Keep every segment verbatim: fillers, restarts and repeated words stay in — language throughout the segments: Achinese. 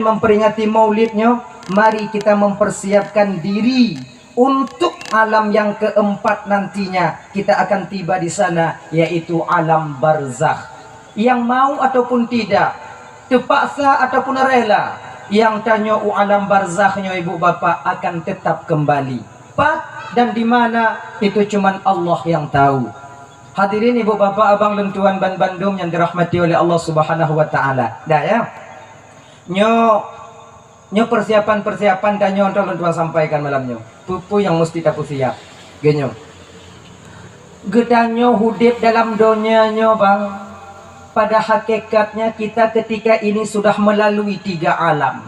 memperingati Maulid nyoe, mari kita mempersiapkan diri untuk alam yang keempat nantinya. Kita akan tiba di sana, yaitu alam barzakh. Yang mau ataupun tidak, terpaksa ataupun rela, yang tanyoe u alam barzakh nyoe, ibu bapak, akan tetap kembali. Pat dan di mana, itu cuman Allah yang tahu. Hadirin ibu bapak, abang lôn tuan ban bandum yang dirahmati oleh Allah Subhanahu wa taala. Dah ya. Nyoe, nyoe persiapan-persiapan tanyoe untuk lôn tuan sampaikan malam nyoe. Peue-peue yang mesti tapeusiap. Geunyoe. Geutanyoe udeb dalam donya nyoe, bang. Pada hakikatnya kita ketika ini sudah melalui tiga alam.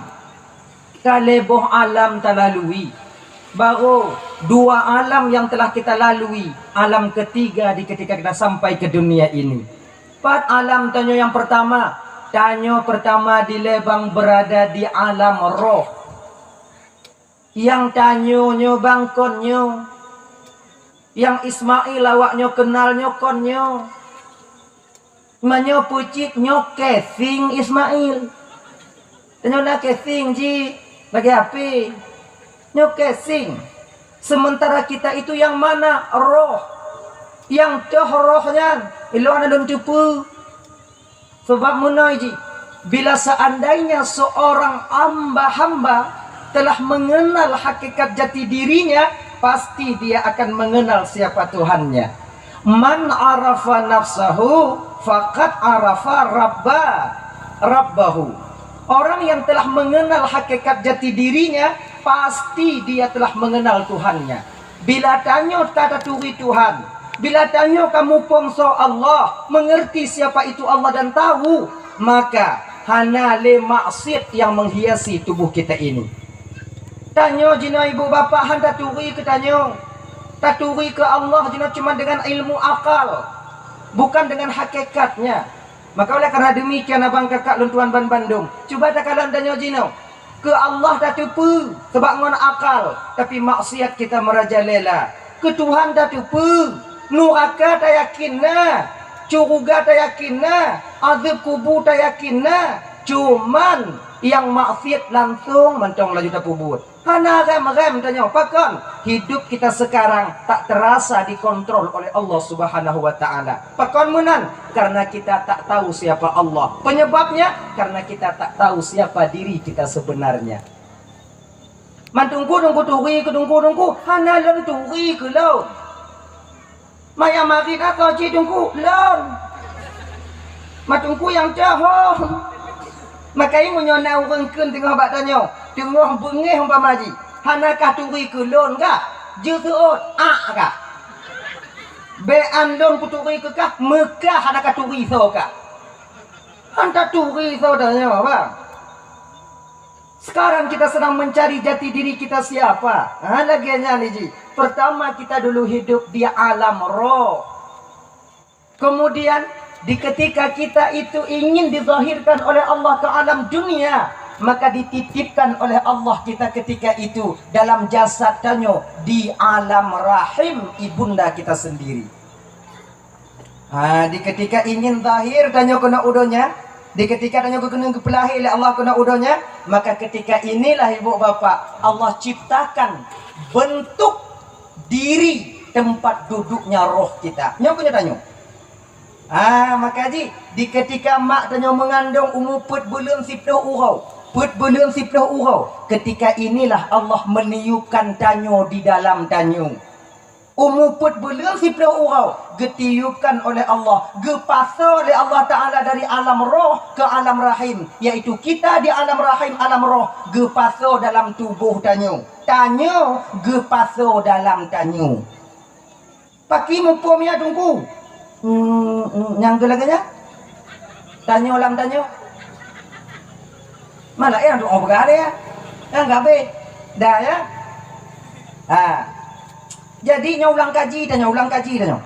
Ka lhèe boh alam talalui. Baru dua alam yang telah kita lalui. Alam ketiga di ketika kita sampai ke dunia ini. Pat alam tanyoe nyang pertama? Tanyoe pertama dilèe bang berada di alam roh. Nyang tanyoe nyoe bang kon nyoe. Nyang Ismail awak nyoe kenal nyoe kon nyoe. Meunyoe peucit nyoe casing Ismail. Tanyoe na casing jih lagèe H P. Nyoe casing. Sementara kita itu yang mana? Roh. Nyang toh roh nyan, ilôn hana lôn teupeue. Sebab meunoe jih, bila seandainya seorang hamba-hamba telah mengenal hakikat jati dirinya, pasti dia akan mengenal siapa Tuhannya. "Man arafa nafsahu, faqad arafa rabba, rabbahu." Orang yang telah mengenal hakikat jati dirinya, pasti dia telah mengenal Tuhannya. Bila tanyoe ka taturi Tuhan, bila tanyoe ka muphom soe Allah, mengerti siapa itu Allah dan tahu, maka hana lé maksiat yang menghiasi tubuh kita ini. Tanyoe jinoe ibu bapak han taturi keu tanyoe. Taturi keu Allah jinoe cuma dengan ilmu akal, bukan dengan hakikatnya. Maka oleh karena demikian, abang kakak lôn tuan ban bandum, cuba takalon tanyoe jinoe. Keu Allah tateupeue sebab ngon akal, tapi maksiat kita merajalela. Keu Tuhan tateupeue, nuraka tayakin na, syeuruga tayakin na, azeueb kubu tayakin na, cuman nyang maksiat langsong mantong laju tapeubuet. Hana rem-rem tanyoe. Pakon? Hidup kita sekarang tak terasa dikontrol oleh Allah Subhanahu wa Ta'ala. Pakon meunan? Karena kita tak tahu siapa Allah. Penyebabnya, karena kita tak tahu siapa diri kita sebenarnya. Man teungku-teungku turi keu teungku-teungku, hana lôn turi keu lôn. Maya marit asoe cit teungku, lôn. Man teungku nyang cahong. Makajih meunyoe na ureueng kheun teungoh bak tanyoe, teungoh beungéh umpama jih, hana kah turi keu lôn kah? Jeuet seuôt, ak kah? Bèk an lôn kuturi keu kah, meukah hana kah turi soe kah? Han taturi soe tanyoe, bah. Sekarang kita sedang mencari jati diri kita siapa. Ha, lagèe nyan jih. Pertama, kita dulu hidup di alam roh. Kemudian, di ketika kita itu ingin dizahirkan oleh Allah ke alam dunia, maka dititipkan oleh Allah kita ketika itu dalam jasad tanyoe di alam rahim ibunda kita sendiri. Ha, di ketika ingin zahir tanyoe keunoe u donya, di ketika tanyoe keuneuk geupeulahé lé Allah keunoe u donya, maka ketika inilah ibu bapak Allah ciptakan bentuk diri tempat duduknya roh kita. Nyoe keuh nyoe tanyoe. Ha, maka jih, di ketika mak tanyoe meungandong umu peuet buleuen siplôh uroe, peuet buleuen siplôh uroe, ketika inilah Allah meniupkan tanyoe di dalam tanyoe. Umu peuet buleuen siplôh uroe geutiupkan oleh Allah, geupasoe lé Allah Taala dari alam roh ke alam rahim, yaitu kita di alam rahim, alam roh, geupasoe dalam tuboh tanyoe. Tanyoe geupasoe dalam tanyoe. Pakri muphom ya, Teungku? Hmm, hmm, nyang keu lagèe nyan? Tanyoe lam tanyoe. Malah ya, doa peugah deh ya. Nyang ka habéh. Dah ya. Ha. Jadi nyoe ulang kaji tanyoe, ulang kaji tanyoe.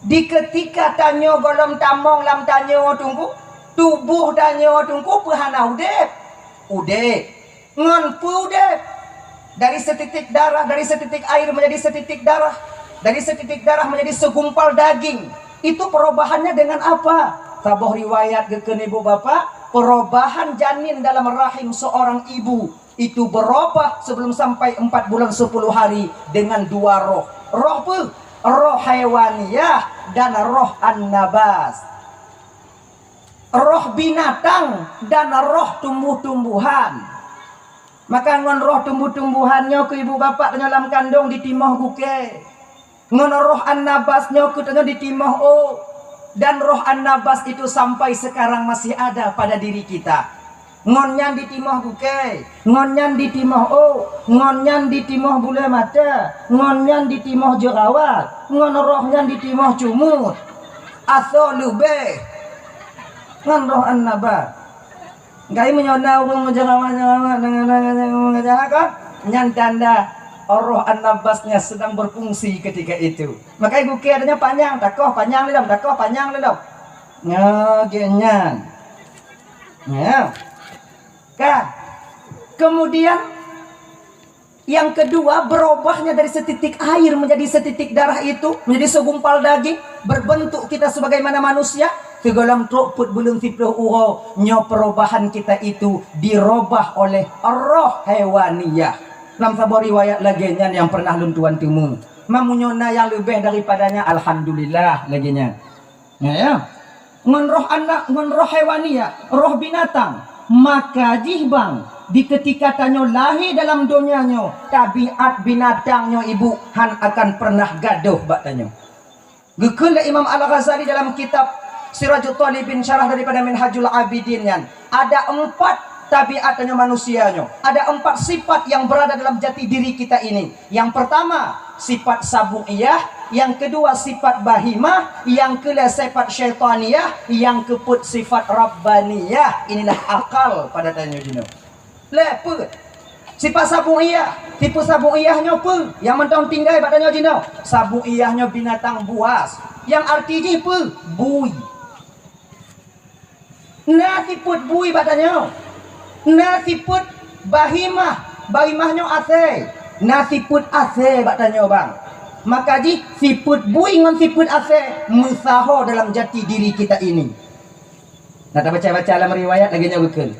Di ketika tanyoe gohlom tamong lam tanyoe, Teungku, tuboh tanyoe, Teungku, peue hana udép? Udép. Ngon peue udép? Dari setitik darah, dari setitik air menjadi setitik darah, dari setitik darah menjadi segumpal daging. Itu perubahannya dengan apa? Saboh riwayat geukheun ibu bapak, Perubahan janin dalam rahim seorang ibu itu berubah sebelum sampai empat bulan sepuluh hari dengan dua roh. Roh apa? Roh haiwaniyah dan roh an-nabas. Roh binatang dan roh tumbuh-tumbuhan. Maka ngon roh tumbuh-tumbuhan nyoe keu ibu bapak tanyoe lam kandong ditimoh gukée. Ngon roh an-nabas nyoe keu tanyoe ditimoh ôk. Dan roh an-nabas itu sampai sekarang masih ada pada diri kita. Ngon nyan ditimoh gukée, ngon nyan ditimoh ôk, ngon nyan ditimoh bulée mata, ngon nyan ditimoh jerawat, ngon roh nyan ditimoh cumut. Asoe leubeh ngon roh an-nabas. Gai meunyoe na ureuëng meujeurawa-jeurawa deungon-deungon jahat ka, nyan tanda roh an-nabasnya sedang berfungsi ketika itu. Maka gukée tanyoe panyang, takoh panyang lé lom, takoh panyang lé lom. Nyoe gét nyan. Ya. Ka. Kemudian yang kedua, berubahnya dari setitik air menjadi setitik darah itu, menjadi segumpal daging, berbentuk kita sebagaimana manusia, sigohlom trok peuet buleuen siplôh uroe, nyoe perubahan kita itu dirubah oleh roh haiwaniyah. Lam saboh riwayat lagée nyan nyang pernah lôn tuan teumé. Meunyoe na nyang leubeh daripadanya, alhamdulillah, lagée nyan. Ya, ya. Ngon roh anak, ngon roh haiwaniyah, roh binatang. Maka jih bang, di ketika tanyoe lahé dalam donya nyoe, tabiat binatang nyoe ibu han akan pernah gadôh bak tanyoe. Geukheun lé Imam Al-Ghazali dalam kitab Sirajut Talibin, syarah daripada Minhajul Abidin nyan, ada empat tabiat tanyoe manusia nyoe. Ada empat sifat yang berada dalam jati diri kita ini. Yang pertama, sifat sabu'iyah, yang kedua sifat bahimah, yang keulhée sifat syaitaniyah, yang keupeuet sifat rabbaniyah. Inilah akal pada tanyoe jinoe. Lhée peuet. Sifat sabu'iyah, tipe sabu'iyah nyoe peue? Nyang mantong tinggai bak tanyoe jinoe. Sabu'iyah nyoe binatang buas. Nyang arti jih peue? Bui. Na sifeuet bui bak tanyoe. Na sifeuet bahimah, bahimah nyoe asée. Na sifeuet asée bak tanyoe bang. Maka jih sifeuet bui ngon sifeuet asée meusaho dalam jati diri kita ini. Nah, tabaca-baca lam riwayat lagée nyoe geukheun.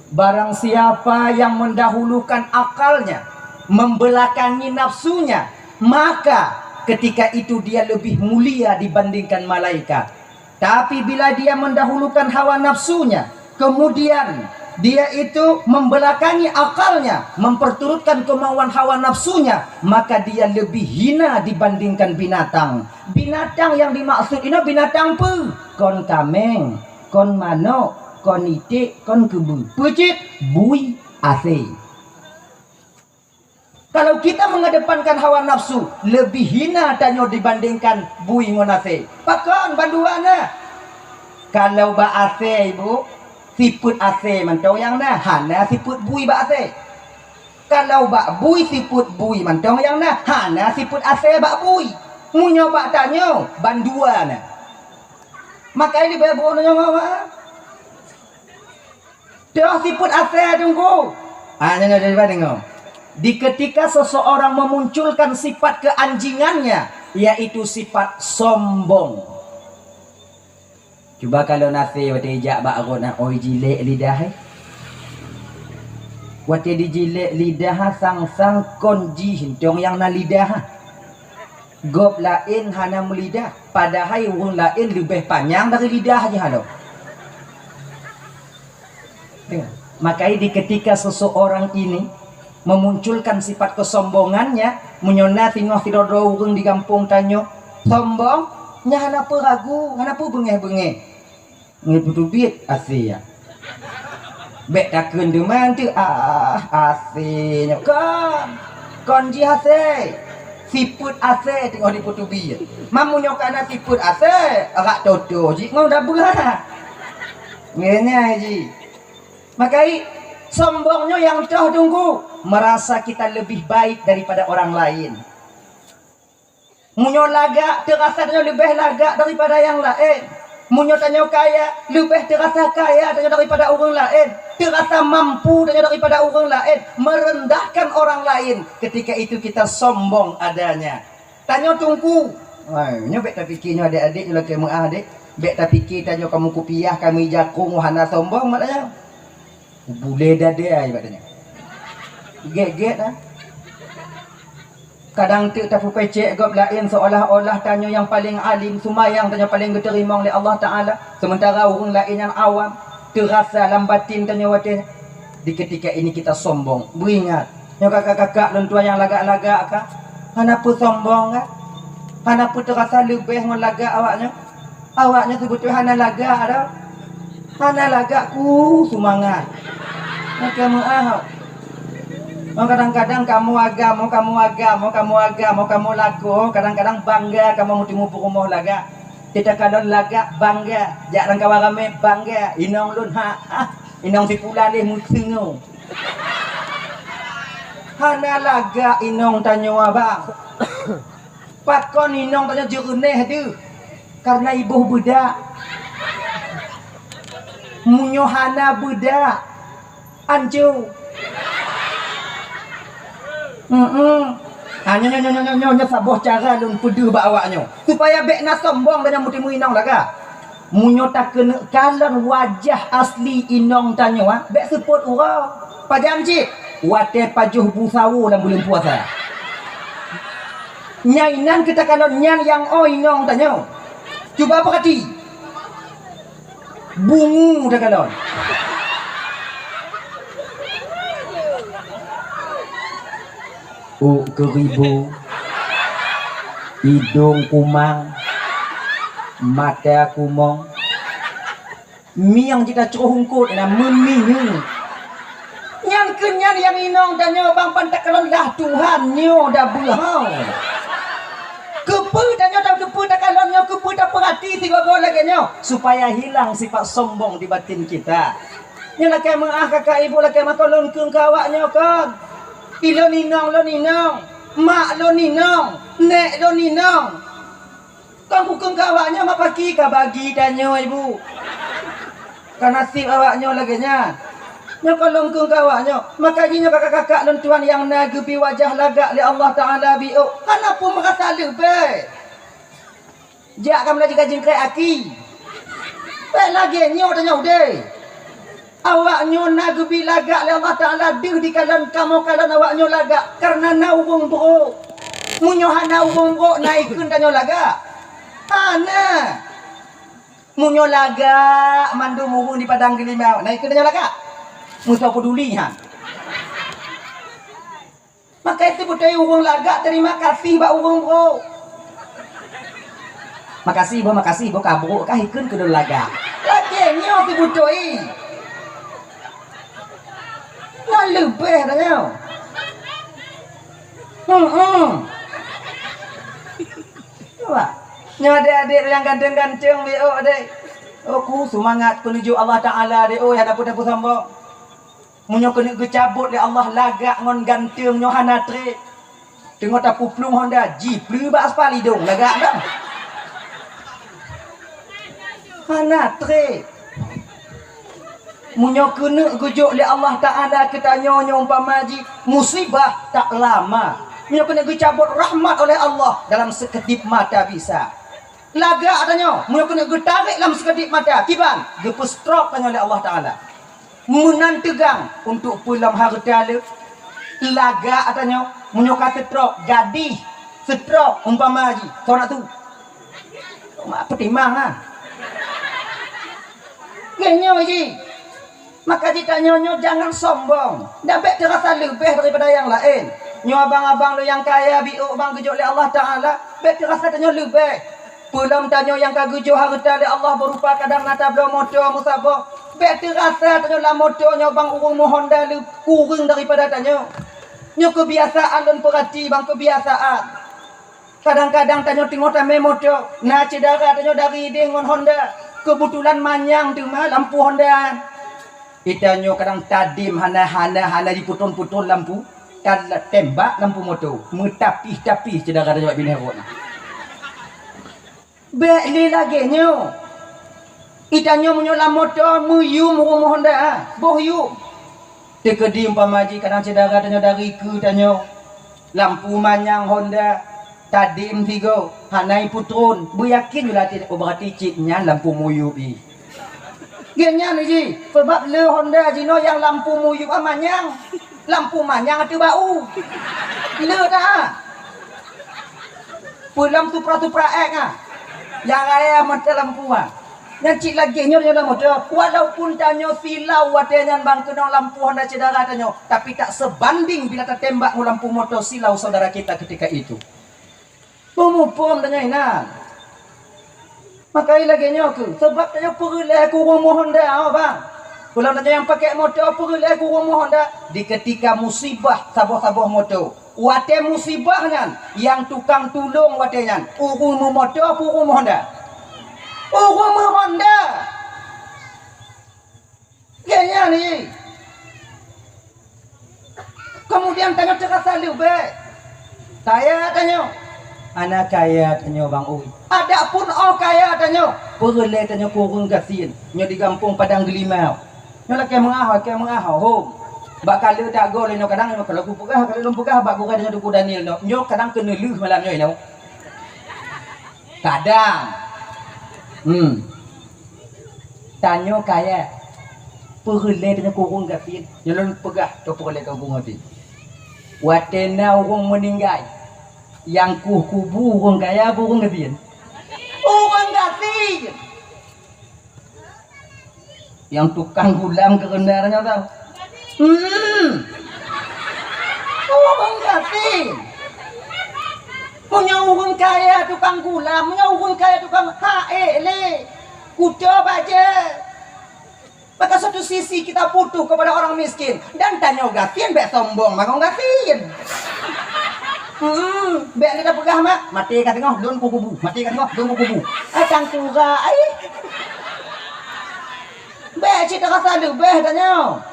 Barang siapa yang mendahulukan akalnya, membelakangi nafsunya, maka ketika itu dia lebih mulia dibandingkan malaikat. Tapi bila dia mendahulukan hawa nafsunya, kemudian dia itu membelakangi akalnya, memperturutkan kemauan hawa nafsunya, maka dia lebih hina dibandingkan binatang. Binatang yang dimaksud ini binatang peue? Kon kaméng, kon manok, kon iték, kon keubeue. Peue cit? Bui asée. Kalau kita mengedepankan hawa nafsu, lebih hina tanyoe dibandingkan bui ngon asée. Pakon bandua na? Kalau bak asée, ibu, sifeuet asée mantong nyang na, hana sifeuet bui bak asée. Kalau bak bui sifeuet bui mantong nyang na, hana sifeuet asée bak bui. Meunyoe bak tanyoe, bandua na. Maka ini bak bunoe nyoe, Mak. Teuh sifeuet asée teungku. Ah, nyoe, nyoe, nyoe, deungoe. Di ketika seseorang memunculkan sifat keanjingannya, yaitu sifat sombong. Cuba kalon asée watée ijak bak rot na, oi jilek lidah, eh. Watée dijilek lidah, sang-sang kon jih mantong nyang na lidah. Gob laén hana meulidah, padahai ureuëng laén leubeh panyang dari lidah jih halo. Maka di ketika seseorang ini memunculkan sifat kesombongannya, meunyoe na singoh sidroe-droe ureuëng di gampông tanyoe sombong, nyan hana peue ragu, hana peue beungéh-beungéh. Ngon peuteubiet asée ya. Bék takheun teuma teuh, ah, asée nyoe kon. Kon jih asée. Sifeuet asée teungoh dipeuteubiet. Meunyoe ka na sifeuet asée, rak toto jih ngon dabeuh. Ngeunyan jih. Maka i, sombong nyoe nyang toh teungku, merasa kita lebih baik daripada orang lain. Meunyoe lagak, teurasa tanyoe leubeh lagak daripada nyang laén. Meunyoe tanyoe kaya, leubeh teurasa kaya tanyoe daripada ureuëng laén. Teurasa mampu tanyoe daripada ureuëng laén. Merendahkan orang lain. Ketika itu kita sombong adanya. Tanyoe teungku. Hai, nyoe bék tapiké nyoe adék-adék, nyoe lakée meuah adék. Bèk tapike tanyoe kamoe kupiah, kamoe jakong, hana sombong mak tanyoe. Bulèe dadai mak tanyoe. Gèt-gèt lah. Kadang teuk tapeupècèk gob laén seolah-olah tanyoe nyang paleng alim, seumayang tanyoe paleng geuteurimong lé Allah Taala, seumeuntara ureueng laén nyang awam. Teurasa lam batin tanyoe watèe di ketika ini kita sombong. Beuingat, nyoe kakak-kakak lôn tuan nyang lagak-lagak ka, hana peue sombong ka, hana peue teurasa leubeh ngon lagak awaknyoe. Awaknyoe seubeutôi hana lagak dah. Hana lagak ku seumangat. Maka meu'ah. Oh, kadang-kadang kamoe agam, oh, kamoe agam, oh, kamoe agam, oh, kamoe lakoe, oh, kadang-kadang bangga kamoe meuteumeung peurumoh lagak. Teuka kalon lagak bangga, jak lam kawan ramè bangga, inong lôn ha, ah, inong si pula lé meuteungoh. Hana lagak inong tanyoe, abang. Pakon inong tanyoe jeureuneh deuh? Kareuna iboh beudak. Meunyoe hana beudak, anco. Heeh. Ha, nyoe, nyoe, nyoe saboh cara lôn peudeuh bak awaknyoe, supaya bèk na sombong dan nyang meuteumé inong lagak. Meunyoe takeuneuk kalon wajah asli inong tanyoe, ah, bèk seupôt uroe. Pajan cit? Watèe pajoh bu sawo lam buleuen puasa. Nyan inan keu takalon nyan nyang ôh inong tanyoe. Cuba peurati. Bungu takalon. Ôk keuribu, idong kumang, mata kumong, mieng jitacroh eungkôt na meuminyéu. Nyan keuh nyan nyang inong tanyoe bang pan takalon lah Tuhan nyoe dabeuh hao. Keupeue tanyoe ta-, keupeue takalon nyoe, keupeue tapeurati sigoe-goe lagèe nyoe, supaya hilang sifat sombong di batin kita. Nyoe lakèe meu'ah kakak ibu, lakèe meu'ah kon lôn kheun keu awaknyoe kon. Ilôn inong lôn inong, mak lôn inong, nèk lôn inong. Kon kukheun keu awaknyoe mak paki ka bagi tanyoe ibu. Ka naseb awaknyoe lagèe nyan. Nyoe kon lôn kheun keu awaknyoe, maka jih nyoe kakak-kakak lôn tuan nyang na geubri wajah lagak lé Allah Taala biôh, hana peue meurasa leubeh. Jak kamoe laju ka jingkrek aki. Bèk lagèe nyoe tanyoe udép. Awaknyoe na geubri lagak lé Allah Taala deuh dikalon kamoe kalon awaknyoe lagak kareuna na ureueng brôk. Meunyoe hana ureueng brôk, na ikheun tanyoe lagak? Hana. Meunyoe lagak mandum ureueng di Padang Geulimau, na ikheun tanyoe lagak? Meusoe peuduli han. Maka itu beutôi ureueng lagak terima kasih bak ureueng brôk. Makasih boh, makasih boh, ka brôk kah ikheun keu lôn lagak. Lagèe nyoe seubeutôi. Ngon leubeh tanyoe. Hmm. Cuba. Nyoe adék-adék nyang ganteng-ganteng, dek, oh, adék. Oh, ku seumangat peunuju Allah Taala, dek, oh, hana peue-peue sombong. Meunyoe keuneuk geucabot lé Allah lagak ngon ganteng nyoe hana trép. Teungoh tapeuplueng honda, jipleue bak aspal idong lagak dah. Hana trép. Meunyoe keuneuk geujok lé Allah Taala keu tanyoe nyoe umpama jih musibah tak lama. Meunyoe keuneuk geucabot rahmat oleh Allah dalam seukeudip mata bisa. Lagak tanyoe, meunyoe keuneuk geutarek lam seukeudip mata, kiban geupeu-stroke tanyoe lé Allah Taala. Meunan teugang untuk peue lom hareuta le. Lagak tanyoe, meunyoe ka seutrok, gadih seutrok umpama jih, soe nak tu? Mak peutimang ah. Nyoe jih. Maka jih tanyoe nyoe jangan sombong, dan bèk teurasa leubeh daripada nyang laén. Nyoe abang-abang lôn nyang kaya biôh bang geujok lé Allah Taala, bèk teurasa tanyoe leubeh. Peulom tanyoe nyang ka geujok hareuta lé Allah beurupa kadang na tabloe moto meusaboh. Bèk teurasa tanyoe lam moto nyoe bang ureueng meuhonda le kureueng daripada tanyoe. Nyoe keubiasaan lôn peurati bang, keubiasaan. Kadang-kadang tanyoe teungoh tamé moto, na syedara tanyoe dari ideh ngon honda. Keubetulan manyang teuma lampu honda. Itanyoe kadang tadem hana, hana, hana jipeuton-peuton lampu, ka tembak lampu moto, meutapih-tapih syedara tanyoe bak binéh rot na. Bèk lé lagèe nyoe. Itanyoe meunyoe lam moto meuyum ureueng meuhonda, boh yum. Teukeudi umpama jih kadang syedara tanyoe dari keu tanyoe, lampu manyang honda, Tadem sigoe, hana ipeutron, beuyakin ju latih, oh, berarti cit nyan lampu muyup jih. Geuh nyan jih, sabab le honda jinoe nyang lampu muyup a manyang, lampu manyang ateueh bak u. Le dah. Peulam supra-supra ék ah. Nyang raya mata lampu ah. Nyan cit lagèe nyoe dalam moto, walaupun tanyoe silau watèe nyan bang keunong lampu honda syedara tanyoe, tapi tak sebanding bila tatembak ngon lampu moto silau saudara kita ketika itu. Peumuphom tanyoe inan. Makai lagèe nyoe keuh, sabab tanyoe peureulèe keu ureueng meuhonda, oh, bang. Ulôn tanyoe nyang pakèk moto peureulèe keu ureueng meuhonda di keutika musibah saboh-saboh moto. Watèe musibah nyan, nyang tukang tulông watèe nyan, ureueng meumoto peu ureueng meuhonda? Ureueng meuhonda. Geuh nyan jih. Keumudian tanyoe teurasa leubeh. Kaya tanyoe. Hana kaya tanyoe bang ui. Adapun 'oh kaya tanyoe, peureulèe tanyoe keu ureueng gasien. Nyoe di gampông Padang Geulimau. Nyoe lakèe meu'ah, lakèe meu'ah, hom. Bak kaleue tagoe lé nyoe kadang nyoe kalau kupeugah, kalau lôn peugah bak gurèe tanyoe Teungku Daniel nyoe. Nyoe kadang keuneulheueh malam nyoe nyoe. Kadang. Hmm. Tanyoe kaya. Peureulèe tanyoe keu ureueng gasien. Nyoe lôn peugah, tanyoe peureulèe keu ureueng gasien. Watèe na ureueng meuninggai, nyang kueh kubu ureueng kaya peu ureueng gasien? Ureueng gasien. Nyang tukang gulam keureuna nyoe tau. Hmm. Ureueng gasien. Meunyoe ureueng kaya tukang gulam, meunyoe ureueng kaya tukang, ha ék lé. Kuto bajèe. Maka satu sisi kita butuh kepada orang miskin dan tanyoe gasien bèk sombong bangon gasien. Hmm, bèk lé tapeugah mak, maté ka teungoh lôn kukubu, maté ka teungoh lôn kukubu. Ah, tangkura ai. Bèk cit rasa leubeh tanyoe.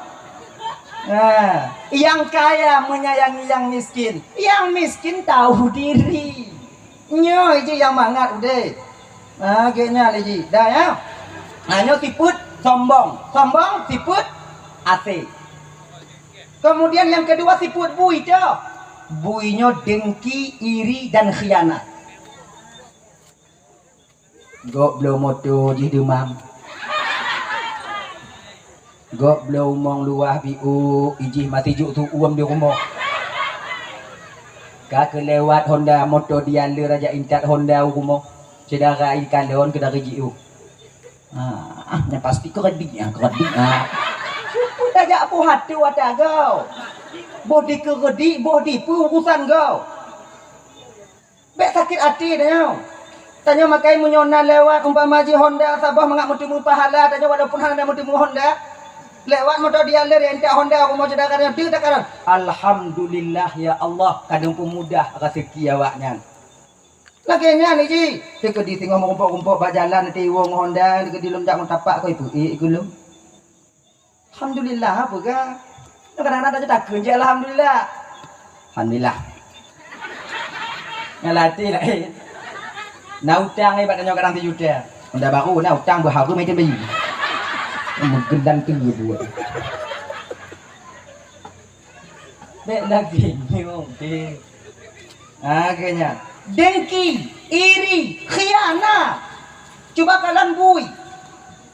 Ha, nyang kaya menyayangi nyang miskin, nyang miskin tahu diri. Nyoe jih nyang mangat udép. Ha, geuh nyan lé jih. Dah ya. Ha, nyoe sifeuet sombong. Sombong sifeuet asèe. Kemudian yang kedua sifeuet bui tu. Bui nyoe dengki, iri dan khianat. Gob bloe moto jih deumam. Gob bloe umong luwah biôk, ijih maté jok tu'uem di rumoh. Ka keulewat honda moto dialer raja intat honda u rumoh. Syedara ikalon keudari jiôh. Ah, nyan pasti keuredik, ah, keuredik, ah. Peue tajak boh até watèe goe. Boh dikeuredik, boh dipeue urusan goe. Bèk sakét até tanyoe. Tanyoe makai meunyoe na lewat umpama jih honda saboh mangat meuteumé pahala tanyoe walaupun hana meuteumé honda. Lewat moto dialer intat honda rumoh syedara nyoe deuh takalon. Alhamdulillah ya Allah, kadang peumudah raseuki awaknyan. Lagèe nyan jih, teukeudi singoh meurumpok-rumpok bak jalan tiwong honda, teukeudi lôn jak meutapak koi peuék keu lôn. Alhamdulillah, peugah. Kadang-kadang taja takheun jih alhamdulillah. Alhamdulillah. Ngon até laén. Na utang ibarat nyoe kadang sijuta. Honda baru na utang beuhareuem item bayi. Meugeudang tu buet. Bèk lagèe nyoe deh. Ha, geuh nyan. Dengki, iri, khianat. Cuba kalon bui.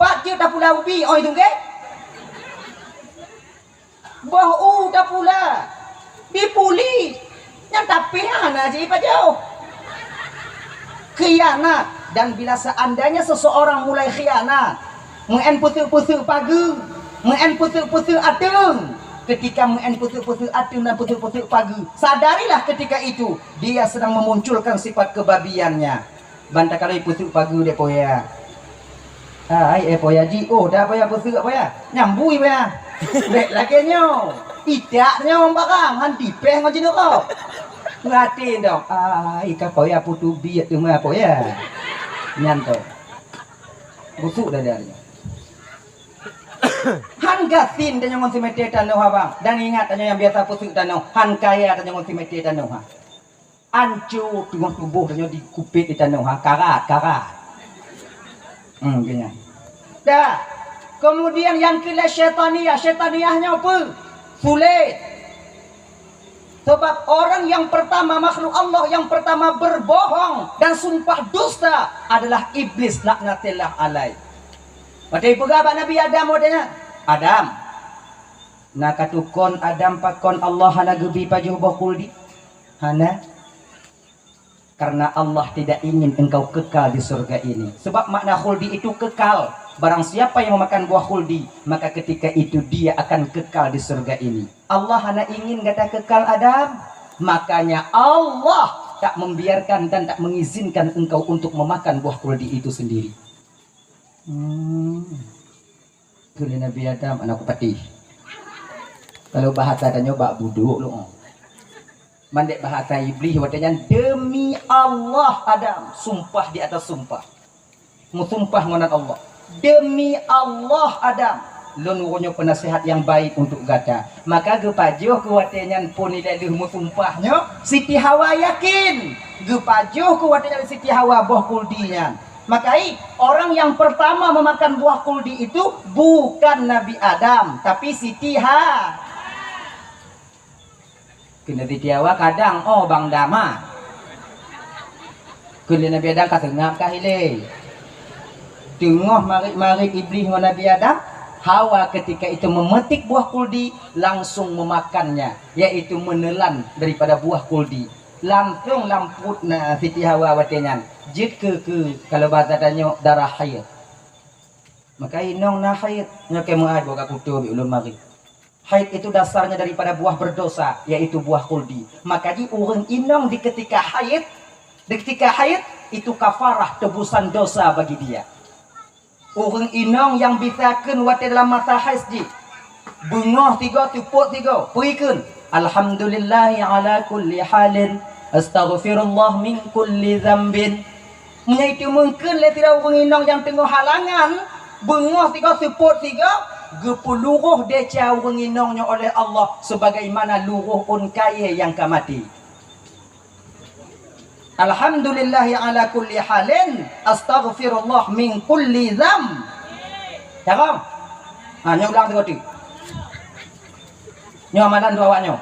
Pat jeuet tapula ubi, oi tungke. Boh u tapula. Dipuli. Nyan tapi hana jipajoh. Khianat. Dan bila seandainya seseorang mulai khianat, meu'en peuteuk-peuteuk pageue, meu'en peuteuk-peuteuk ateueng. Ketika meu'en peuteuk-peuteuk ateueng dan peuteuk-peuteuk pageue, sadarilah ketika itu dia sedang memunculkan sifat kebabiannya. Ban takalon peuteuk pageue dek poya. Hai, eh, poya jiôh dah poya peuteuk poya. Nyambui poya. Bèk lagèe nyoe. Itak nyoe barang, han tipèh ngon jineuk. Peurati dong. Ai, ka poya putôh biet teuma poya. Nyan tu. Busuk dada dia. Han gasien tanyoe ngon simete tanoh abang. Dan ingat tanyoe nyang biasa peuseuk tanoh. Han kaya tanyoe ngon simete tanoh ha. Anco teungoh tuboh tanyoe dikupet di tanoh ha. Karat, karat. Hmm, geuhnyan. Dah. Kemudian nyang keulhèe syaitaniah. Syaitaniah nyoe peue? Sulet. Sebab orang yang pertama, makhluk Allah yang pertama berbohong dan sumpah dusta adalah Iblis laknatillah alaih. Watée peugah bak Nabi Adam watée nyan, "Adam, na katukon Adam pakon Allah hana geubi pajoh boh khuldi?" Hana. Karena Allah tidak ingin engkau kekal di surga ini. Sebab makna khuldi itu kekal. Barang siapa yang memakan buah khuldi, maka ketika itu dia akan kekal di surga ini. Allah hana ingin gata kekal, Adam. Makanya Allah tak membiarkan dan tak mengizinkan engkau untuk memakan buah khuldi itu sendiri. Hmm. Kheun lé Nabi Adam, "Aneuk kupati." Kalau bahasa tanyoe bak budok lu. Mandek bahasa Iblis watée nyan, "Demi Allah, Adam," sumpah di atas sumpah. Meusumpah ngon nan Allah, "Demi Allah, Adam, lôn uroe nyoe peunasihat nyang baik untuk gata." Maka geupajoh keu watée nyan phon ilée lheueh meusumpah nyoe, Siti Hawa yakin. Geupajoh keu watée nyan Siti Hawa boh khuldi nyan. Maka i, orang yang pertama memakan buah khuldi itu bukan Nabi Adam, tapi Siti Ha. Kheun Siti Hawa, "Kadang oh Bang Dama." Kheun Nabi Adam, "Ka seungab kah ilée?" Teungoh marit-marit Iblis ngon Nabi Adam, Hawa ketika itu memetik buah khuldi, langsung memakannya, yaitu menelan daripada buah khuldi. Langsung lam pruet na Siti Hawa watée nyan jeuet keu, keu kalau bahasa tanyoe darah haid. Maka inong na haid, nyoe keu meuai boh ka kutoe bak ulôn marit. Haid itu dasarnya daripada buah berdosa, yaitu buah khuldi. Maka ji ureuëng inong di ketika haid, di ketika haid itu kafarah tebusan dosa bagi dia. Ureuëng inong nyang bisa kheun watée dalam masa haid jih, beungoh sigoe, seupôt sigoe, peue kheun, "Alhamdulillahi ala kulli halin, astaghfirullah min kulli dzambin." Meunyoe itu mungken lé sidroe ureuëng inong nyang teungoh halangan, beungoh sigoe, seupôt sigoe, geupeuluroh desya ureuëng inong nyoe oleh Allah sebagaimana luroh ôn kayée nyang ka maté. "Alhamdulillahi ala kulli halin, astaghfirullah min kulli dzam." Cakong? Ha, nyoe ulang sigoe teuk. Nyoe amalan untuk awak nyoe.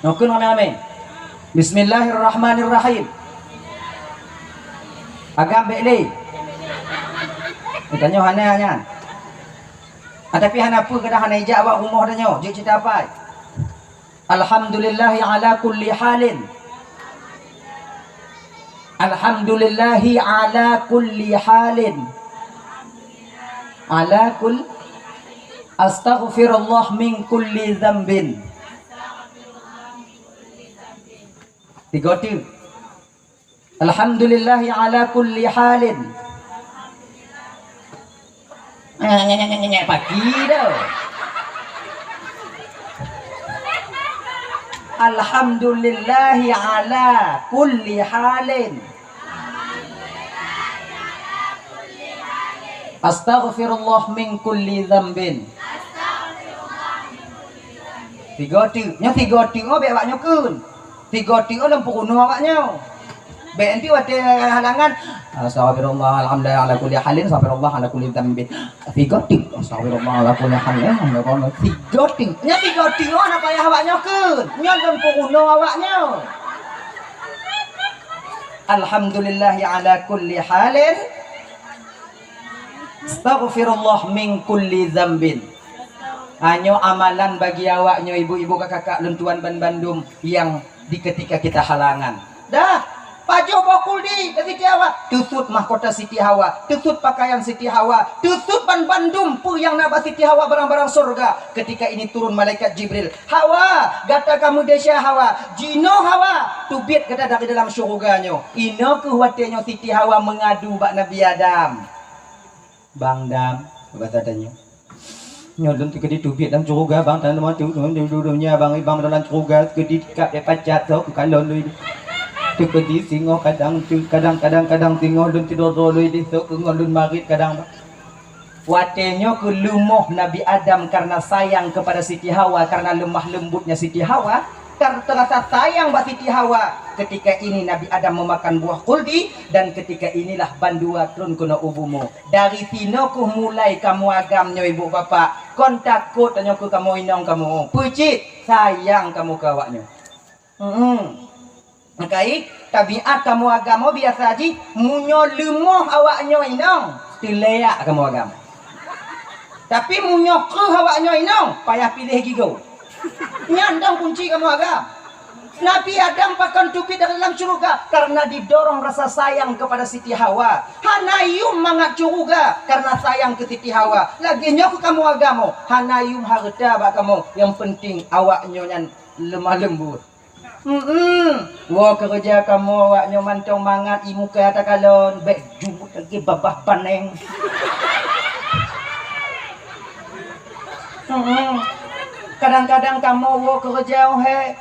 Nyoe kheun ramé-ramé. Bismillahirrahmanirrahim. Agam bék lé. Geutanyoe hana nyan. Ah, tapi hana peue, kadang hana ijak awak rumoh tanyoe. Jeuet cita pai. Alhamdulillahi ala kulli halin. Alhamdulillahi ala kulli halin. Ala kul-, astaghfirullah min kulli dzambin. Tiga tu. Alhamdulillahi ala kulli halin. Nyek, nyek, nyek, nyek, nyek, pagi dah. Alhamdulillahi ala kulli halin. Astaghfirullah min kulli dzambin. Tiga tu. Nyoe tiga tu, oh, bék awak nyoe kheun. Tiga tu, oh, lom peurunoe awak nyoe. Bék nanti watée halangan, "Astaghfirullah, alhamdulillah, ala kulli halin, astaghfirullah, ala kulli dzambin." Tiga tu, "Astaghfirullah, ala kulli halin, astaghfirullah." Tiga tu. Nyoe tiga tu, oh, hana payah awak nyoe kheun. Nyoe lom peurunoe awak nyoe. Alhamdulillahi ala kulli halin. Astaghfirullah min kulli dzambin. Hanyoe amalan bagi awak nyoe, ibu-ibu, kakak-kakak lôn tuan banbandum nyang di ketika kita halangan. Dah, pajoh boh khuldi bak Siti Hawa, teusut mahkota Siti Hawa, teusut pakaian Siti Hawa, teusut banbandum peue nyang na bak Siti Hawa barang-barang syurga. Ketika ini turun malaikat Jibril, "Hawa, gata ka meudesya Hawa, jinoe Hawa, teubiet gata dari dalam syeuruga nyoe." Inoe kheueh watée nyoe Siti Hawa meungadu bak Nabi Adam. "Bang Dam," basa tanyoe, "nyoe lôn teukeudi teubiet lam syeuruga, Bang, tan lôn tu, lôn tu, lôn tu, nya, Bang, Bang, dalam syeuruga teukeudi tikab dek pacat, sok keu kalon lôn. Teukeudi singoh kadang tu, kadang, kadang, kadang singoh lôn tidor-dor lôn di sok keu ngon lôn marit kadang, Bang." Watée nyoe kheueh leumoh Nabi Adam karena sayang kepada Siti Hawa, karena lemah lembutnya Siti Hawa, karena terasa sayang bak Siti Hawa. Ketika ini Nabi Adam memakan buah khuldi, dan ketika inilah bandua trôn keunoe u bumoe. Dari sinoe kheueh mulai kamoe agam nyoe, ibu bapak, kon takot tanyoe keu kamoe inong kamoe. Peue cit? Sayang kamoe keu awak nyoe. Hmm. Meukai, tabiat kamoe agam biasa jih, meunyoe leumoh awaknyoe inong, teuleuyak kamoe agam. Tapi meunyoe kreueh awaknyoe inong, payah piléh gigoe. Nyan dong kunci kamoe agam. Nabi Adam pakon teubiet dari dalam syeuruga karena didorong rasa sayang kepada Siti Hawa. Hana yum mangat syeuruga karena sayang keu Siti Hawa. Lagée nyoe keu kamoe agam, hana yum hareuta bak kamoe, nyang penting awaknyoe nyan lemah lembut. Hmm, woe keureuja kamoe awaknyoe mantong mangat i muka takalon, bék jumut lagée babah baneng. Hmm, kadang-kadang kamoe woe keureuja, oh hé,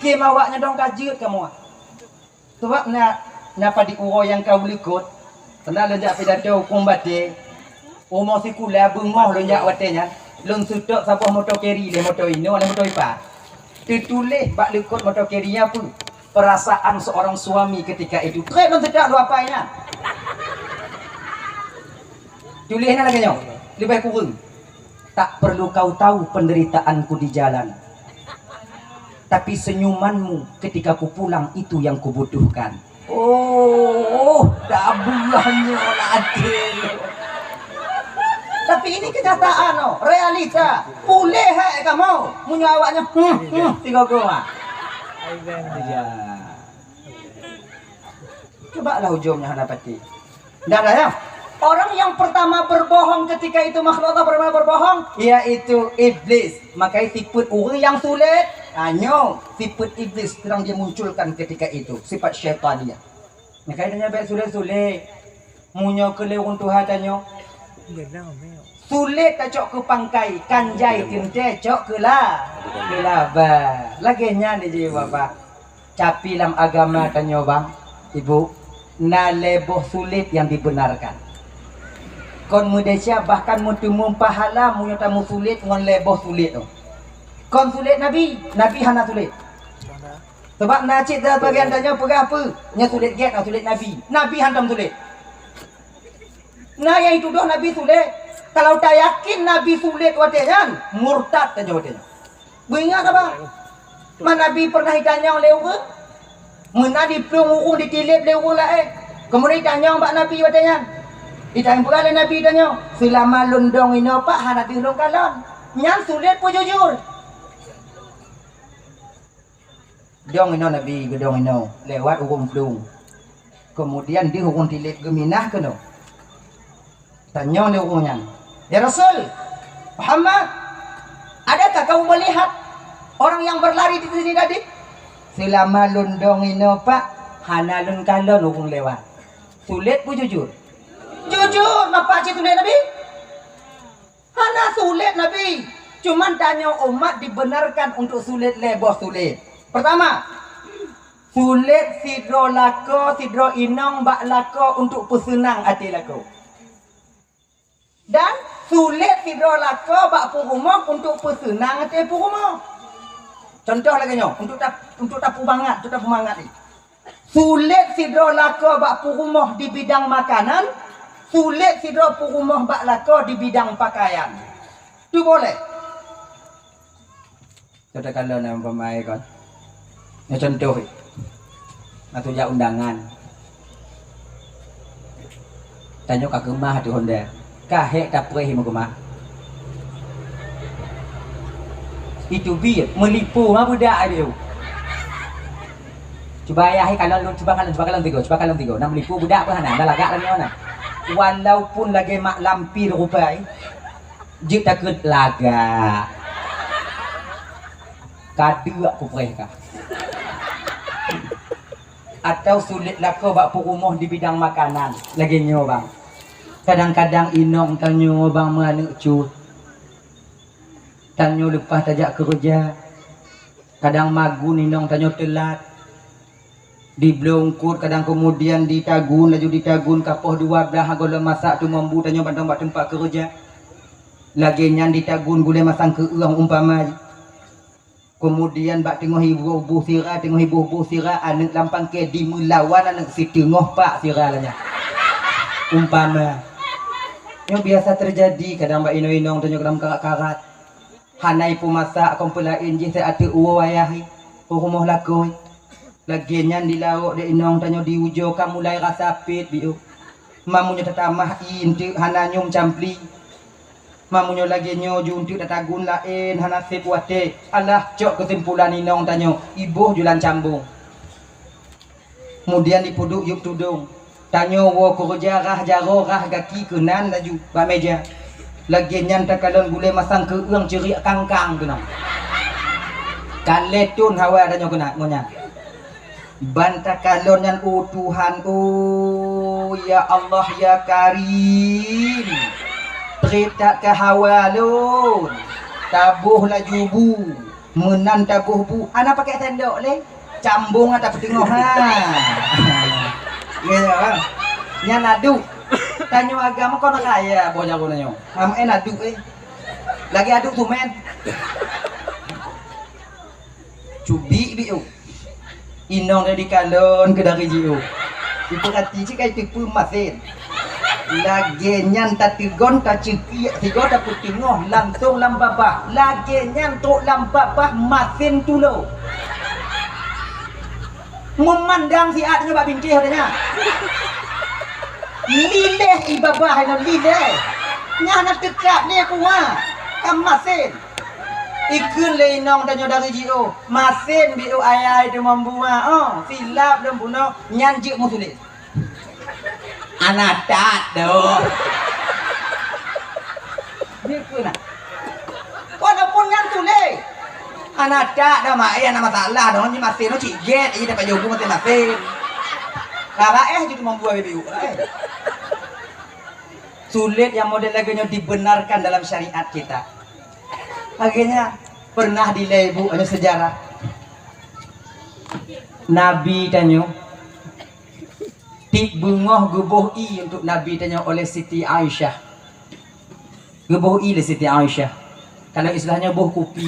kém awaknyoe dong ka jeuet kamoe. Sabab na, na padub uroe nyang ka likot, pernah lôn jak pidato hukôm batée. Uroe sikula beungoh lôn jak watée nyan, lôn seutôt saboh moto keri lé moto inoe lé moto ipa. Teutuléh bak likot moto keri nyan peue? Perasaan seorang suami ketika itu. Trép lôn seutôt dua pai nyan. Tuléh na lagée nyoe, leubeh kureueng. Tak perlu kau tahu penderitaanku di jalan. Tapi senyumanmu ketika ku pulang itu yang kubutuhkan. Oh, tak buahnya até. Tapi ini kenyataan, oh, realita. Puléh hai kamoe, meunyoe awaknyoe, hmm, hmm, tiga goma. Ya. Coba lah ujungnya hana pati. Ndak ada ya. Orang yang pertama berbohong ketika itu makhluk Allah pertama berbohong, yaitu iblis. Maka sifat orang yang sulit, ha, nyoe sifat iblis sedang dia munculkan ketika itu, sifat syaitaniyah. Maka dia nyampe sulit-sulit. Munyo ke lewung Tuhan tanyo. Sulit tacok ke pangkai, kanjai teuntée cok ke la, ke laba. Lagée nyan jih Bapak. Tapi lam agama tanyoe bang, ibu, na lhée boh sulet nyang dibenarkan. Kon meudesya bahkan meuteumé pahala meunyoe tameusulet ngon lhée boh sulet tu. Kon sulet Nabi, Nabi hana sulet. Sebab na cit sabagian tanyoe peugah peue, nyoe sulet gét, nyoe sulet Nabi. Nabi hantom sulet. Na nyang jitudoh Nabi sulet. Kalau tayakin Nabi sulet watée nyan, murtad tanyoe watée nyan. Beuingat haba? Man Nabi pernah jitanyong lé ureuëng? Meunan jiplueng ureuëng, jitileb lé ureuëng laén. Keumudian jitanyong bak Nabi watée nyan. Jitanyong peugah lé Nabi tanyoe, "Seulama lôn dong inoe Pak hana deuh lôn kalon." Nyan sulet peue jujur? Dong inoe Nabi, geudong inoe, lewat ureuëng plueng. Keumudian deuh ureuëng tileb geuminah keunoe. Tanyong lé ureuëng nyan, "Ya Rasul Muhammad, adakah kamu melihat orang yang berlari di sini tadi?" "Seulama lôn dong inoe Pak, hana lôn kalon ureuëng lewat." Sulet peue jujur? Jujur, mapa cit sulet Nabi? Hana sulet Nabi. Cuman tanyoe umat dibenarkan untuk sulet lhée boh sulet. Pertama, sulet sidroe lakoe, sidroe inong bak lakoe untuk peuseunang até lakoe. Dan sulet sidroe lakoe bak peurumoh untuk peuseunang até peurumoh. Contoh lagée nyoe, untuk tap-, untuk tapeumangat, untuk tapeumangat ni. Sulet sidroe lakoe bak peurumoh di bidang makanan, sulet sidroe peurumoh bak lakoe di bidang pakaian. Tu boleh. Katakanlah na umpama kon. Na contoh, na tujak undangan. Tanyoe ka keumah tu honda. Ka hék tapreh meukeumah. Itu biet meulipô ma beudak ai diu. Cuba ayah kalon lôn, cuba kalon, cuba kalon tigo, cuba kalon tigo. Na meulipô beudak pun hana, na lagak lagée mana. Walaupun lagée mak lampir rupai, jeuet takeuet lagak. Ka deuk kupreh ka. Atau sulet lakoe bak peurumoh di bidang makanan. Lagée nyoe bang. Kadang-kadang inong tanyoe bang meuaneuk cut. Tanyoe leupah tajak keureuja. Kadang magun inong tanyoe teulat. Di bloe eungkot kadang keumudian ditagun, laju ditagun kapoh dua blaih gohlom masak teumambu tanyoe mantong bak teumpat keureuja. Lagée nyan ditagun gulée masang keu ueh umpama. Keumudian bak teungoh iboh-boh sira, teungoh iboh-boh sira, aneuk lam pangke dimeulawan aneuk siteungoh pak sira lagée nyan. Umpama. Nyoe biasa teujadi kadang bak inong-inong tanyoe dalam karat-karat. Hana ipeumasak kon peulaén jih, si ateueh uwoe ayah. Peurumoh lakoe. Lagèe nyan di laôt di inong tanyoe di ujoe ka mulai rasa pet biôh. Meunyoe tatamah ié eunteuk hana nyoe meucampli. Meunyoe lagèe nyoe ju eunteuk tatagun laén hana sép watèe. Alah cok keusimpulan inong tanyoe, iboh ju lam cambong. Kemudian dipeuduek yup tudong. Tanyoe woe keureuja rhah jaroe rhah gaki keunan laju bak mèja. Lagèe nyan takalon gulèe masang keueung ceuriek kangkang keunoe. Ka lhèe thon hawa tanyoe keunan ngon nyan. Ban takalon nyan, oh Tuhan, oh ya Allah ya Karim. Trép that ka hawa lôn. Taboh laju bu. Meunan taboh bu, hana pakèk sendok lé. Cambong ata peuteungoh ha. Ya, ya, ha. Nyan aduk. Tanyoe agam kon kaya boh jaroe nyoe. Am en aduk eh. Lagi aduk tumen. Cubi biôh. Inong dari kalon ke dari jiôh. Ipeurati cit kai teupeu masen. Lagèe nyan tateugon taceukiek sigoe tapeuteungoh langsong lam babah. Lagèe nyan trok lam babah masen tulo. Meumandang siat nyoe bak bintéh tanya. Lileh i babah nyoe lileh. Nyan na teukat lé kuah. Ka masen. Ikheun lé inong tanyoe dari jiôh. Masen biôh ayai teumambuwa. Oh, silap lôn bunoe nyan jeuet meusulet. Hana that doh. Dia pun nah. Walaupun nyan tuléh. Hana that dah mak eh hana masalah doh ni masin cik get aja dapat jodoh masin-masin. Rara eh jeuet mambuwa biôh eh. Sulet nyang model lagèe nyoe dibenarkan dalam syariat kita. Akhirnya pernah dilée ibu ada sejarah. Nabi tanyoe Tiep beungoh geuboh ié untuk Nabi tanyoe oleh Siti Aisyah. Geuboh ié lé Siti Aisyah. Kalau istilahnyoe boh kupi.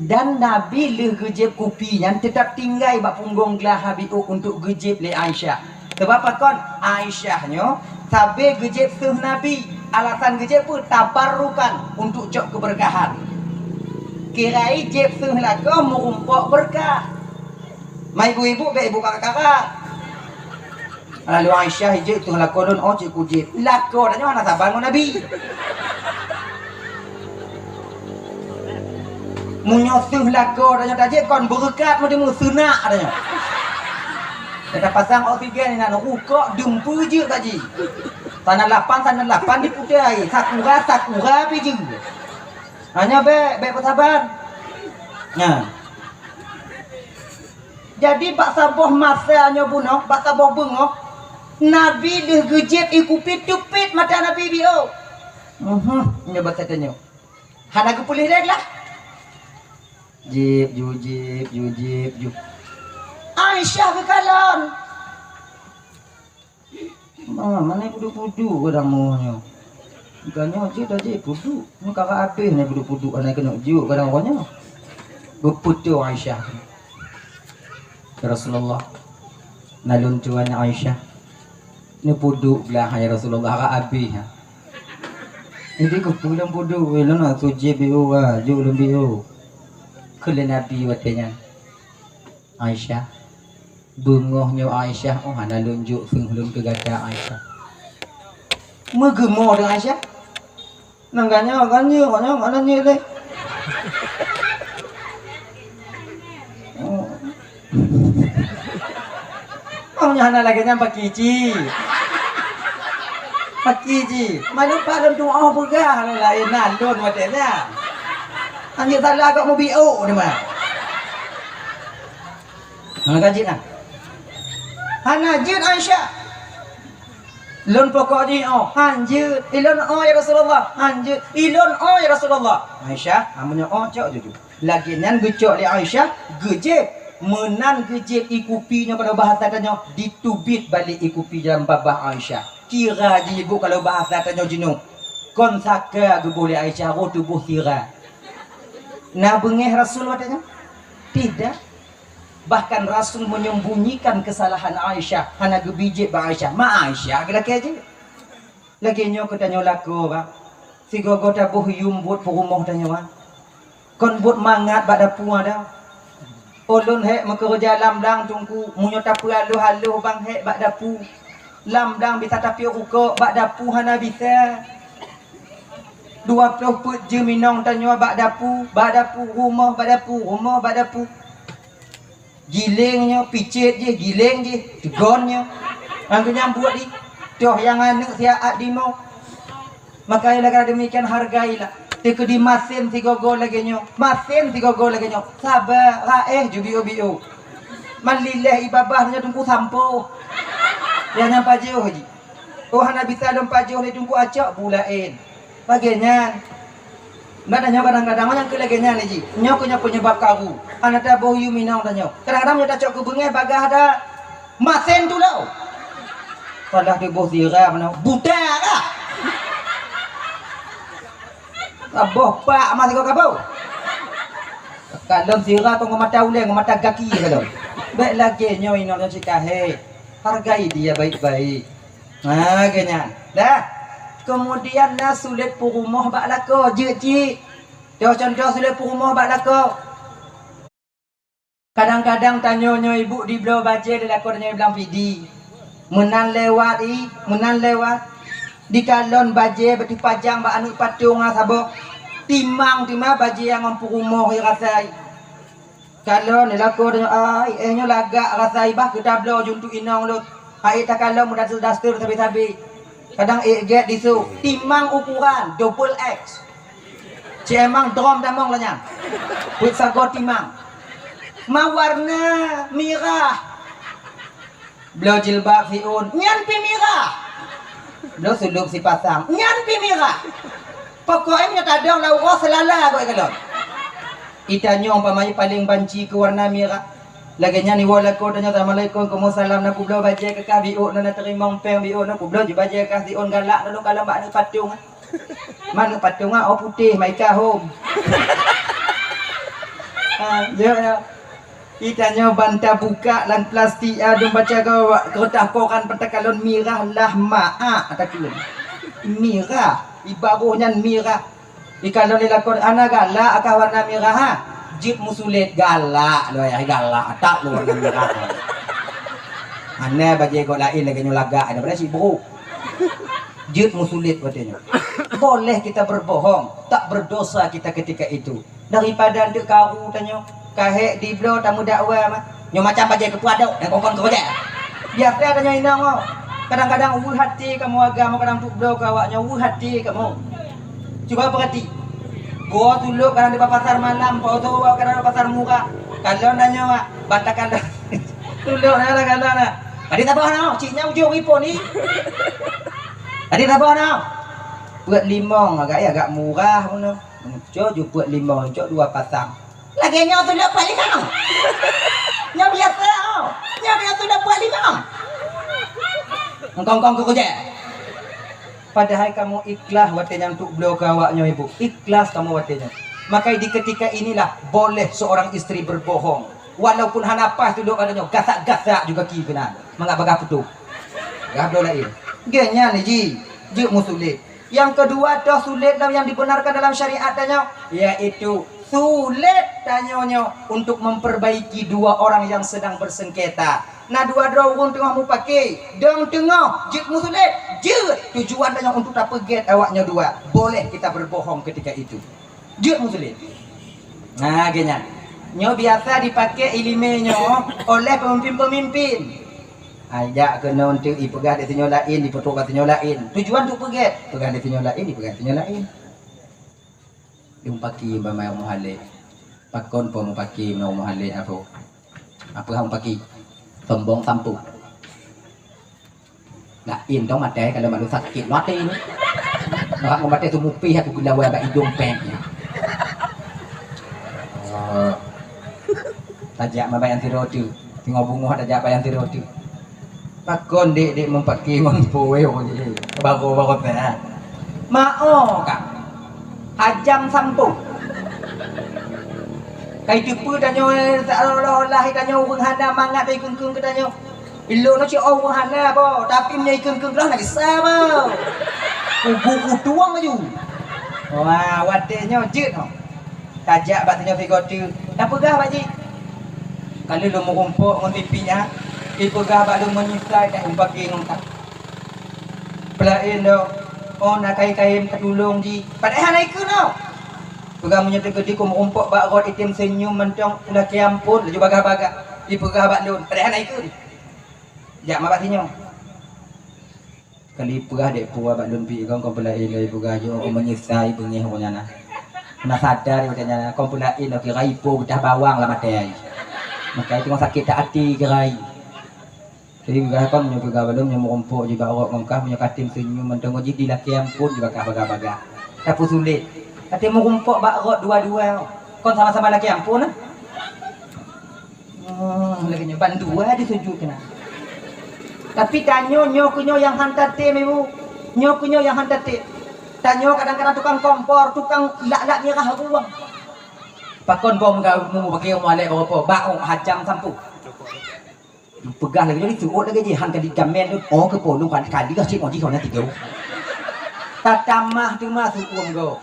Dan Nabi lheueh geujieb kupi nyan teutap tinggai bak punggong glah Habib untuk geujieb lé Aisyah. Sebab pakon? Aisyah nyoe sabe geujieb seuh Nabi. Alasan geujieb peue? Tabarrukan, untuk cok keubeurkahan. Kirai jieb seuh lakoe meurumpok beurkah. Ma ibu-ibu bèk ibu kakak-kakak. Lalu Aisyah ijeuet tuh lakoe lôn oh cit kujieb. Lakoe tanyoe hana saban ngon Nabi. Meunyoe seuh lakoe tanyoe tajieb kon beureukat meuteumé seunak tanyoe. Kita pasang oksigen inan rukok dum peujeuet bak jih. Sana lapan, sana lapan diputai. Sakura, sakura pih jeuet. Hanya bèk, bèk peusaban. Nah. Jadi bak saboh masa nyoe bunoe, bak saboh beungoh, Nabi lheueh geujieb ié kupi teupit mata Nabi biôh. Mhm, nyoe basa tanyoe. Hana geupeulih lé lah. Jieb, ju jieb, ju jieb, ju. Aisyah geukalon. Ma, mana puduk-puduk kadang mau nyoe. Bukan nyoe je dah je puduk. Ni kakak habis ni puduk-puduk anak kena juk kadang orang nyoe. Beputu Aisyah. Ya Rasulullah. Nalun tuan Aisyah. Ni puduk belah ya Rasulullah kakak habis ha. Jadi kepulang puduk, eh, lona tu je biu ha, juk lom biu. Kele Nabi watenya. Aisyah. Beungoh nyoe Aisyah, oh hana lôn jok seuh lôn keu gata Aisyah. Meugeumoe deh Aisyah. Nang ganya, ganya, ganya, mana nyeuk leh? Oh. Oh, nyoe hana lagèe nyan paki ji. Paki ji. Malu pak lôn tuoh peugah lain na lôn watèe nyan. Anjing salah kok mubiôk ni mah. Hana ka jeuet nah. Hana jeuet Aisyah. Lôn pokok jih oh, han jeuet. Ilôn oh ya Rasulullah, han jeuet. Ilôn oh ya Rasulullah. Aisyah, amun nyoe oh cok juju. Lagèe nyan geucok lé Aisyah, geujieb. Meunan geujieb ié kupi nyoe kalau bahasa tanyoe, diteubiet balek ié kupi dalam babah Aisyah. Kira jih ibu kalau bahasa tanyoe jinoe. Kon saka geuboh lé Aisyah, roh tuboh sira. Na beungèh Rasul watèe nyan? Tidak. Bahkan Rasul menyembunyikan kesalahan Aisyah, hana geubi jieb bak Aisyah. Ma Aisyah geulakèe jih. Lagèe nyoe keu tanyoe lakoe, bah. Sigoe-goe taboh yum buet peurumoh tanyoe, bah. Kon buet mangat bak dapua dah. Ulôn hék meukeureuja lam blang Teungku, meunyoe tapeualoh-aloh bang hék bak dapu. Lam blang bisa tapiôh rukok, bak dapu hana bisa. Dua ploh peuet jeuem inong tanyoe bak dapu, bak dapu, rumoh bak dapu, rumoh bak dapu. Giléng nyoe, picét jih, giléng jih, teugon nyoe. Ngon geuh nyan buet di, toh nyang aneuk siat dimong. Maka oleh karena demikian hargailah. Teukeudi masen sigogo lagée nyoe, masen sigogo lagée nyoe. Saba, raéh ju biôh-biôh. Man lileh i babah nyoe Teungku sampoe. Nyang nyan pajoh jih. Oh hana bisa lom pajoh lé Teungku acok bu laén. Lagée nyan. Nyan nyoe kadang-kadang nyang keu lagée nyan jih. Nyoe keuh nyoe penyebab karu. Hana taboh yum inong tanyoe. Kadang-kadang nyoe tacok keu beungéh bagah ada masen tulông. Padahai tuboh sira meunan buta kah? Saboh pak ma sigoe kaboh. Kalon sira keu ngon mata ulée, ngon mata gaki kalon. Bék lagée nyoe inong nyoe cit ka hék. Hargai dia baik-baik. Ha, lagée nyan. Dah. Kemudian na sulet peurumoh bak lakoe, jeuet cit. Toh contoh sulet peurumoh bak lakoe. Kadang-kadang tanyoe nyoe ibu dibloe bajée lé lakoe tanyoe blang pidi. Meunan lewat i, meunan lewat. Dikalon bajée beutipajang bak aneuk patong ah saboh. Timang teuma bajée nyang ngon peurumoh i rasai. Kalon lé lakoe tanyoe ai, éh nyoe lagak rasai bah keu tabloe ju untuk inong lôn. Hai takalon meudaster-daster sabe-sabe. Kadang ék gét disôk, timang ukuran double X. Cemang drom damong lanyang. Peuet sagoe timang. Ma warna mirah. Bloe jilbab siôn, nyan pi mirah. Bloe sulôb sipasang, nyan pi mirah. Pokok nyoe tadong lam uroe seulala goe galon. Itanyoe umpama paleng banci keu warna mirah. Lagée nyan iwoe lakoe tanyoe, "Assalamualaikum." "Waalaikumsalam." "Na kubloe bajée keu kah?" "Biôk na, na teurimong péng." "Biôk na." "Kubloe ju bajée kah siôn galak, lalu kalon bak aneuk patong." Manuk patong ah, oh putéh, maika hom. Ha, ya, ya. Itanyoe ban tabuka lam plastik, ah, dum baca keu, keureutah koran peutekalon mirah lah maak takheun. Mirah, ibaroh nyan mirah. Ikalon lé lakoe, "Hana galak kah warna mirah, ha?" "Jeuet meusulet." "Galak lôn, galak that lôn warna mirah." Hana bajée gob laén lagée nyoe lagak, ada pada sibuk. Jeuet meusulet watée nyoe. Boleh kita berbohong, tak berdosa kita ketika itu. Daripada eunteuk karu tanyoe, ka hék dibloe tameudakwa mah. Nyoe macam bajée keupeue adok dan kongkon keu bajée. Biasa tanyoe inong oh. Kadang-kadang weueh até kamoe agam, kadang eunteuk bloe keu awak nyoe weueh até kamoe. Cuba peurati. Goe tulok kadang di pasar malam, poso kadang di pasar murah. Kalon tanyoe mah, bantakan tulok na, kalon na. Tadi tabah na, cik nyan ujong ipo ni. Tadi tabah na. Peuet limong agak, ya, agak murah meunan. Muncul ju peuet limong, cok dua pasang. Lagée nyoe tulok peuet limong. Nyoe biasa, oh. Nyoe biasa tulok peuet limong. Engkong-kong keu kujé. Padahai kamoe ikhlas watée nyan untuk bloe keu awak nyoe, Ibu. Ikhlas kamoe watée nyan. Maka di ketika inilah boleh seorang istri berbohong. Walaupun hana paih tulok keu nyoe, gasak-gasak juga ki keunan. Mangat bagah putôh. Gah bloe laén. Geuh nyan ji, jeuet meusulet. Yang kedua, toh sulet lam yang dibenarkan dalam syariat tanyoe, yaitu sulet tanyoe nyoe untuk memperbaiki dua orang yang sedang bersengketa. Na dua droe ureuëng teungoh mupake, dong teungoh jeuet meusulet, jeuet tujuan tanyoe untuk tapeugét awak nyoe dua. Boleh kita berbohong ketika itu. Jeuet meusulet. Nah, geuh nyan. Nyoe biasa dipakai iéleumé nyoe oleh peumimpén-peumimpén. Ai jak keunoe teuk ipeugah di sinyoe laén, ipeutrok bak sinyoe laén. Tujuan untuk peugét, peugah di sinyoe laén, ipeugah di sinyoe laén. Di mupaki bak maya muhalé. Pakon po mupaki meunoe muhalé apo? Apa hang paki? Sombong sampung. Laén dong maté kalau malu sakét maté ni. Orang maté tu mupih aku gula wai bak idong pek. Oh. Tajak mabayang siro tu. Tengok bungoh tajak bayang siro tu. Pakon dek-dek mempaki ngon puweu je. Baru-baru teh. Mao ka. Hajam sampung. Kai teupeu tanyoe seolah-olah tanyoe ureueng hana mangat dari keung-keung keu tanyoe. Ilôn nyoe cit oh hana po, tapi meunyoe ikheun-kheun gleh lagèe sa po. Kubu kutueng laju. Wah, watèe nyoe jeuet nyoe. Tajak bak sinyoe sigoe teuk. Tapeugah bak jih. Lalu lôn meurumpok ngon pipi nyan, ipeugah bak lôn meunyeusai that umpakée ngon ka. Peulaén dok, oh na kayém-kayém ka tulông jih. Padahai hana ikheun noh. Peugah meunyoe teukeudi ku meurumpok bak rot item seunyum mantong lakée amphon laju bagah-bagah. Ipeugah bak lôn, padahai hana ikheun. Jak ma bak sinyoe. Kali peugah dek peue bak lôn pih kon, kon peulaén lôn peugah jih, oh meunyeusai beungéh awak nyan na. Na sadar awak nyan na, kon peulaén lôn kira ipo beudah bawang lam até ai. Maka itu sakét that até kira ai. Jadi peugah kon meunyoe peugah bak lôn, meunyoe meurumpok jih bak rot ngon kah, meunyoe katem seunyum mantong jih di lakée amphon jih bagah-bagah. Tapeusulet. Katem meurumpok bak rot dua-dua. Kon sama-sama lakée amphon nah. Oh, lagée nyoe bandua disujut keunan. Tapi tanyoe nyoe keuh nyoe nyang han tatem ibu. Nyoe keuh nyoe nyang han tatem. Tanyoe kadang-kadang tukang kompor, tukang lak-lak mirah ruang. Pakon bom gau mu bagi mu alek bapa bak hajam sampu. Peugah lagée nyoe disuot lagée jih han ka dijamin tu. Oh keu polu kan kali lah cit moji kau nanti jauh. Tatamah tu mah suum go.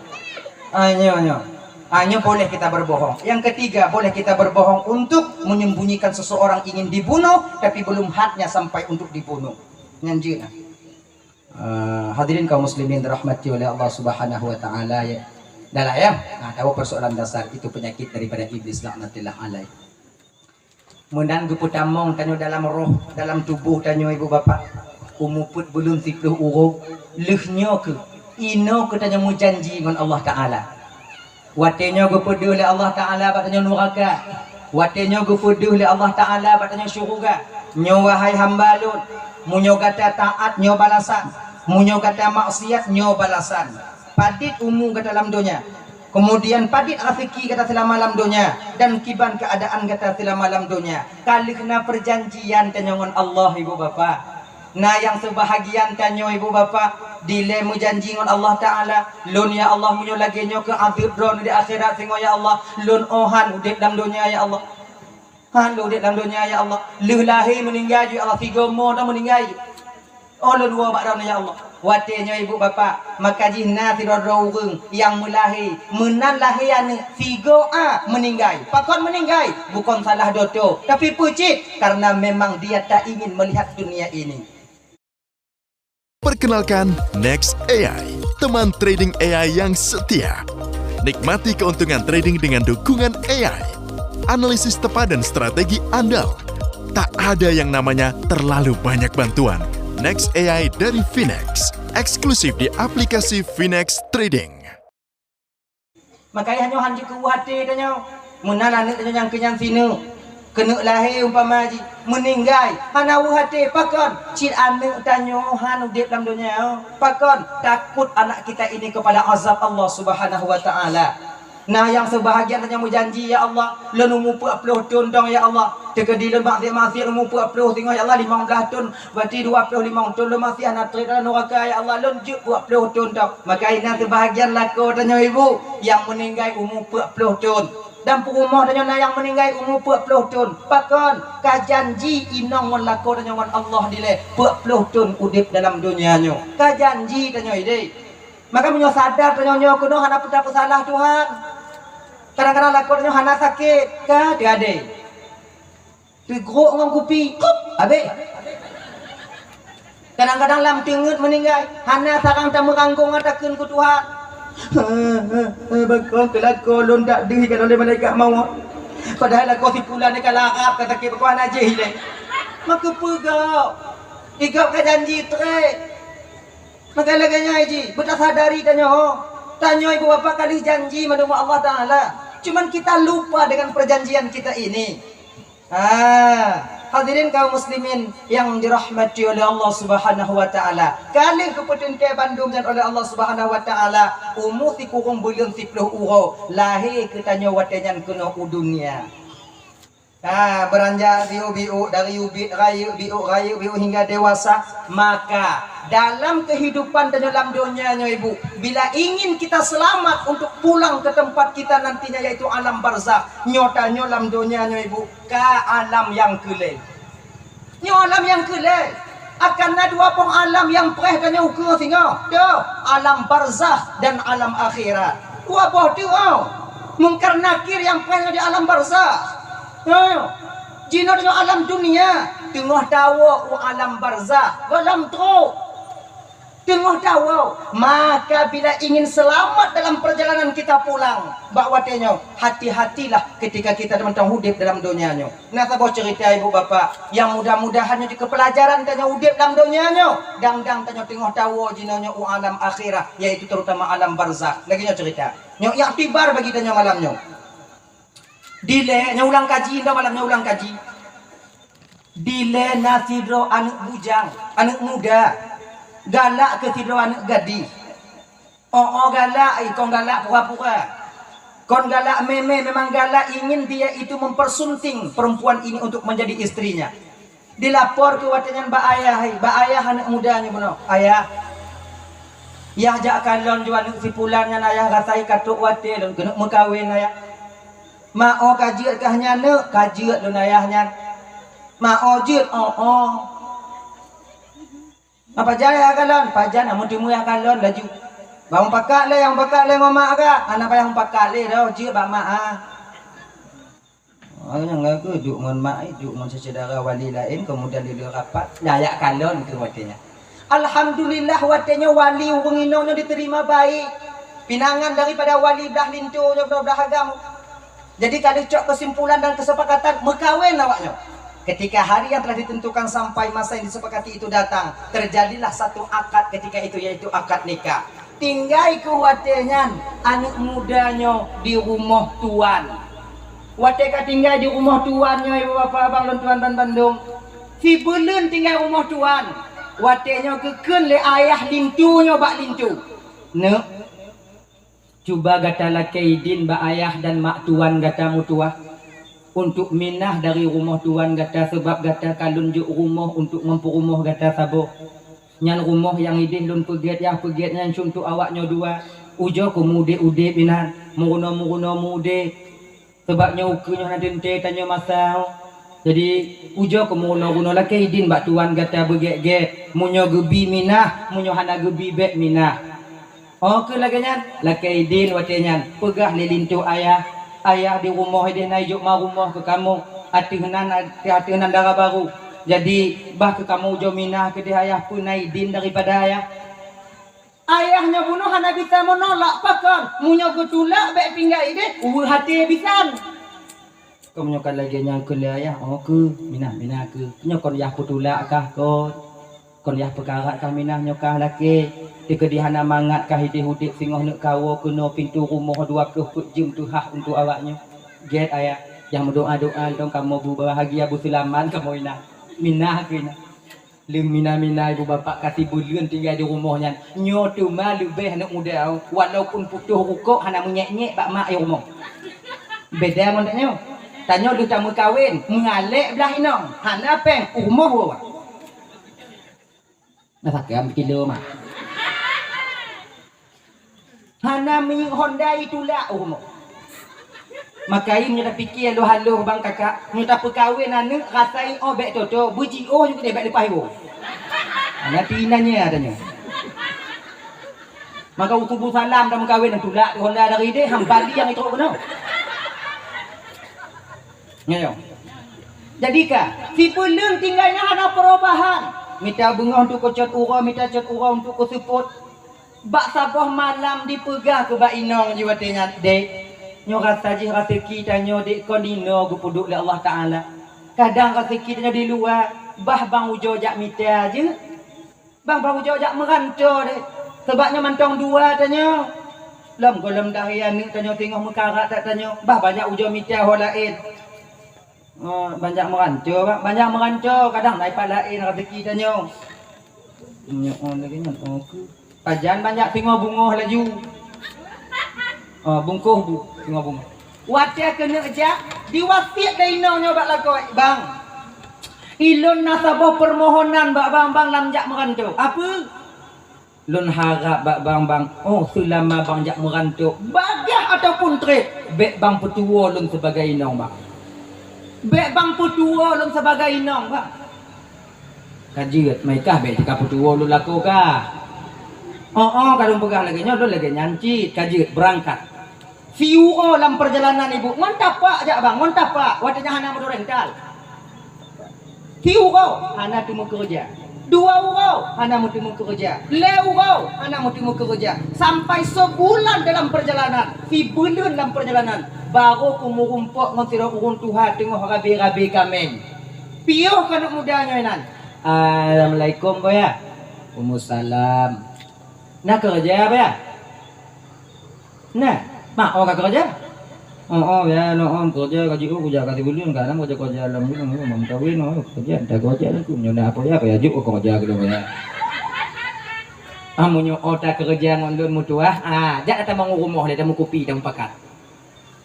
Ah, nyoe, nyoe. Ah, nyoe boleh kita berbohong. Yang ketiga, boleh kita berbohong untuk menyembunyikan seseorang ingin dibunuh, tapi belum hadnya sampai untuk dibunuh. Nyan jeuet nah. Ah, hadirin kaum muslimin dirahmati oleh Allah Subhanahu wa taala, ya. Dah lah, ya. Nah, tahu persoalan dasar itu penyakit daripada iblis laknatillah alaih. Meunan geupeutamong tanyoe dalam roh, dalam tuboh tanyoe ibu bapak, umu peuet buleuen siplôh uroe, lheueh nyoe keuh, inoe keuh tanyoe meujanji ngon Allah Taala. Watée nyoe geupeudeuh lé Allah Taala bak tanyoe nuraka, watée nyoe geupeudeuh lé Allah Taala bak tanyoe syeuruga. Nyoe wahai hamba Lôn, meunyoe gata taát nyoe balasan, meunyoe gata maksiat nyoe balasan. Padit umu gata lam donya, kemudian padit raseuki gata seulama lam donya, dan kiban keuadaan gata seulama lam donya. Ka lheueh na peujanjian tanyoe ngon Allah, ibu bapak. Na nyang seubahagian tanyoe, ibu bapak, dilée meujanji ngon Allah Taala, "Lôn, ya Allah, meunyoe lagée nyoe keuh adeueb Droeneuh di akhirat singoh, ya Allah, lôn 'oh han udeb lam donya, ya Allah." Han lôn udeb lam donya, ya Allah. Lheueh lahé meuninggai ju, ya Allah, sigoe mo dong meuninggai ju. Oh lôn woe bak Droeneuh, ya Allah. Watée nyoe ibu bapak, maka jih na sidroe-droe ureuëng nyang meulahé, meunan lahé aneuëk, sigoe a meuninggai. Pakon meuninggai? Bukon salah doto, tapi peucit karena memang dia tak ingin melihat dunia ini. Perkenalkan Next A I, teman trading A I yang setia. Nikmati keuntungan trading dengan dukungan A I. Analisis tepat dan strategi andal. Tak ada yang namanya terlalu banyak bantuan. Next A I dari Finex, eksklusif di aplikasi Finex Trading. Maka nyoe han jikeuweuh até tanyoe. Meunan aneuëk tanyoe nyang keunyang sineuk, keuneuk lahé umpama jih, meuninggai, hana weuh até. Pakon? Cit aneuëk tanyoe han udeb lam donya. Pakon? Takot anak kita ini kepada azab Allah Subhanahu wa Taala. Na nyang seubahagian tanyoe meujanji, "Ya Allah, lôn umu peuet ploh thon dong, ya Allah. Teukeudi lôn maksiat-maksiat umu peuet ploh singoh, ya Allah, limong blaih thon." Berarti dua ploh limong thon lôn maséh hana trép dalam nuraka, ya Allah, lôn jeuet peuet ploh thon tau. Maka inan seubahagian lakoe tanyoe ibu nyang meuninggai umu peuet ploh thon. Dan peurumoh tanyoe na nyang meuninggai umu peuet ploh thon. Pakon? Ka janji inong ngon lakoe tanyoe ngon Allah dilée peuet ploh thon udeb dalam donya nyoe. Ka janji tanyoe ideh. Maka meunyoe sadar tanyoe nyoe keunoe hana peue-peue salah Tuhan. Kadang-kadang lakoe tanyoe hana sakét, ka teuadée. Teugrok ngon kupi, kup, habéh. Kadang-kadang lam teungeut meuninggai, hana sarang tameuranggong takheun keu Tuhan. Bakong keu lakoe lôn dak deuh ikat oleh malaikat mawöt. Padahai lakoe si pulan ka larap ka sakét bakong hana jéh ilée. Maka peugah, igop ka janji trép. Maka lagée nyan jih, beutasadari tanyoe. Tanyoe ibu bapak ka lheueh janji mandum Allah Taala. Cuman kita lupa dengan perjanjian kita ini. Ah, hadirin kaum muslimin yang dirahmati oleh Allah Subhanahu wa Taala. Ka lheueh geupeuteuntée bandum nyan oleh Allah Subhanahu wa Taala, umu sikureueng buleuen siplôh uroe, lahé keu tanyoe watée nyan keunoe u dunia. Ah, beranjak biôk-biôk dari ubit rayeuk biôk, rayeuk biôk hingga dewasa, maka dalam kehidupan tanyoe lam donya nyoe ibu, bila ingin kita selamat untuk pulang ke tempat kita nantinya yaitu alam barzakh, nyoe tanyoe lam donya nyoe ibu, ka alam nyang keu lhée. Nyoe alam nyang keu lhée. Akan na dua boh alam nyang preh tanyoe ukeue singoh. Dua, alam barzakh dan alam akhirat. Dua boh tu, oh. Mungkar Nakir nyang preh di alam barzakh. Oh. Jinoe tanyoe alam dunia, teungoh tawoe u alam barzakh, goh lom trok. Teungoh tawoe, maka bila ingin selamat dalam perjalanan kita pulang, bak watée nyoe, hati-hatilah ketika kita mantong udeb dalam donya nyoe. Na saboh cerita ibu bapak, yang mudah-mudahan nyoe jeuet keu pelajaran tanyoe udeb dalam donya nyoe. Dang-dang tanyoe teungoh tawoe jinoe nyoe u alam akhirat, yaitu terutama alam barzakh. Lagée nyoe cerita. Nyoe iktibar bagi tanyoe malam nyoe. Dilée, nyoe ulang kaji, nyoe malam nyoe ulang kaji. Dilée na sidroe aneuëk bujang, aneuëk muda, galak keu sidroe aneuëk gadih. Oh, oh galak, eh, kon galak pura-pura. Kon galak mé-mé, memang galak ingin dia itu mempersunting perempuan ini untuk menjadi istrinya. Dilapor keu watée nyan bak ayah, hai, bak ayah aneuëk muda nyoe bunoe. Ayah, yah jak kalon ju aneuëk si pulan nyan ayah, rasai ka trok watée lôn keuneuk meukawen ayah. Ma oh ka jeuet kah nyan neuk? Ka jeuet lôn ayah nyan. Ma oh jeuet? Oh, oh. Ma pajan ayah kalon? Pajan, amun teumé ayah kalon laju. Bang pakak lé, nyang pakak lé ngon mak kah? Hana payah pakak lé doh, jeuet bak mak ah. Oh, nyang lagu duek ngon mak, eh, duek ngon syedara wali laén, kemudian di luar rapat, nyan jak kalon keu watée nyan. Alhamdulillah, watée nyoe wali ureuëng inong nyoe diterima baik. Pinangan daripada wali blah linto nyoe, blah agam. Jadi, ka lheueh cok kesimpulan dan kesepakatan meukawen awak nyoe. Ketika hari yang telah ditentukan sampai masa yang disepakati itu datang, terjadilah satu akad ketika itu, yaitu akad nikah. Tinggai keu watée nyan aneuëk muda nyoe di rumoh tuan. Watée ka tinggai di rumoh tuan nyoe, ibu bapak abang lôn tuan ban bandum, sibuleuen tinggai rumoh tuan. Watée nyoe geukheun lé ayah linto nyoe bak linto, "Neuk, cuba gata lakée idin bak ayah dan mak tuan gata meutuwah, untuk minah dari rumoh tuan gata, sabab gata ka lôn jok rumoh untuk ngon peurumoh gata saboh. Nyan rumoh nyang ideh lôn peugét, nyang peugét nyan cuntoh awak nyoe dua. Ujoe keumu udeb-udeb inan, meurunoe-meurunoe mu-udeb. Sabab nyoe ukeue nyoe hana teuntée tanyoe masa." Jadi, ujoe keumu unoe-unoe lakée idin bak tuan gata beugét-gét. Meunyoe geubi minah, meunyoe hana geubi bék minah. Oh, keu lagée nyan, lakée idin watée nyan, peugah lé linto ayah, "Ayah, di rumoh ideh na ijok ma rumoh keu kamoe. Ateueh nan, ateueh nan dara barô. Jadi, bah keu kamoe ujoe minah keudeh ayah, peue na idin daripada ayah." Ayah nyoe bunoe hana bisa meunolak, pakon? Meunyoe geutulak bék tinggai ideh, uweuh até bisan. Kon meunyoe ka lagée nyan keu lé ayah, oh keu, minah-minah keu. Nyoe kon yah peutulak kah kon? Kon yah peukarat kah minah nyoe kah lakée? Teukeudi hana mangat kah ideh udeb singoh neuk kawoe keunoe pintoe rumoh dua keuh peuet jeuem teuhah untuk awak nyoe. Gét ayah, nyang meudoá-doá lom kamoe beubahagia beuseulamat kamoe inan. Minah keu inan. Lheueh mina-mina ibu bapak ka sibuleuen tinggai di rumoh nyan, nyoe teuma leubeh aneuk muda, walaupun putôh rukok hana meunyék-nyék bak mak i rumoh. Beda ngon tanyoe. Tanyoe lheueh tameukawen, meualek blah inong, hana péng, u rumoh woe. Na sakam kilo mak. Hana minyeuk honda itulak u rumoh. Maka meunyoe tapike haloh-haloh bang kakak, meunyoe tapeukawen aneuk rasa i oh bék toto, beujiôh ju keudeh bék leupah iwoe. Hana pi nanya tanyoe. Maka u suboh salam tameukawen, tulak di honda dari ideh, ham bali nyang itrok keunoe. Nyoe. Jadi ka, sipeuleueng tinggai nyan hana perubahan. Mita beungoh untuk keu cot uroe, mita cot uroe untuk keu seupôt. Bak saboh malam dipeugah keu bak inong jih watée nyan, "Dek, nyoe rasa jih raseuki tanyoe dek kon inoe geupeuduek lé Allah Taala. Kadang raseuki tanyoe di luwa, bah bang ujoe jak mita jeuet. Bang, bang ujoe jak meuranto dek. Sabab nyoe mantong dua tanyoe. Lom gohlom dahé aneuk tanyoe singoh meukarat that tanyoe. Bah banyak ujoe mita ho laén." Oh, banyak meuranto, bang. Banyak meuranto, kadang na ipat laén raseuki tanyoe. Nyoe, oh, lagée nyan, oh, keu. Pajan banyak singoh bungoh laju. Oh, bungkôh bu, singoh bungoh. Watée keuneuk jak, diwasiet lé inong nyoe bak lakoe, "Bang, ilôn na saboh peumohonan bak bang, bang lam jak meuranto." "Apeue?" "Lôn harab bak bang, bang, oh, seulama bang jak meuranto, bagaih ataupun treb, bék bang peutuwoe lôn sibagai inong, bang. Bék bang peutuwoe lôn sibagai inong, bang." "Ka jeuet, meukah bék teuka peutuwoe lôn lakoe kah?" "Oh, oh, ka lôn peugah lagée nyoe, lôn lagée nyan cit, ka jeuet, beurangkat." Siuroe lam peurjalanan ibu, "Ngon tapak jak, bang, ngon tapak." Watée nyan hana moto rental. Siuroe hana teumeukeureuja. Dua uroe hana meuteumeukeureuja. Lhée uroe hana meuteumeukeureuja. Sampai sebulan dalam perjalanan, sibuleuen lam perjalanan, barô keumeurumpok ngon sidroe ureuëng tuha teungoh rabe-rabe kaméng. Piôh keuneuk muda nyoe nan. "Assalamualaikum, Boya." "Waalaikumsalam." "Na keureuja, Boya?" "Na, ma oh ka keureuja?" "Oh, oh, ya, no, oh, keureuja ka jiôh, kujak ka sibuleuen, ka na keureuja-keureuja lam buleuen, oh, meukawen, oh, keureuja, entah keureuja lom, nyoe na apa ya, apa ya, jok keureuja keudroe ya." "Ah, meunyoe oh takeureuja ngon lôn meutuwah, ah, jak tamong u rumoh lé, tamong kupi, tamong pakat."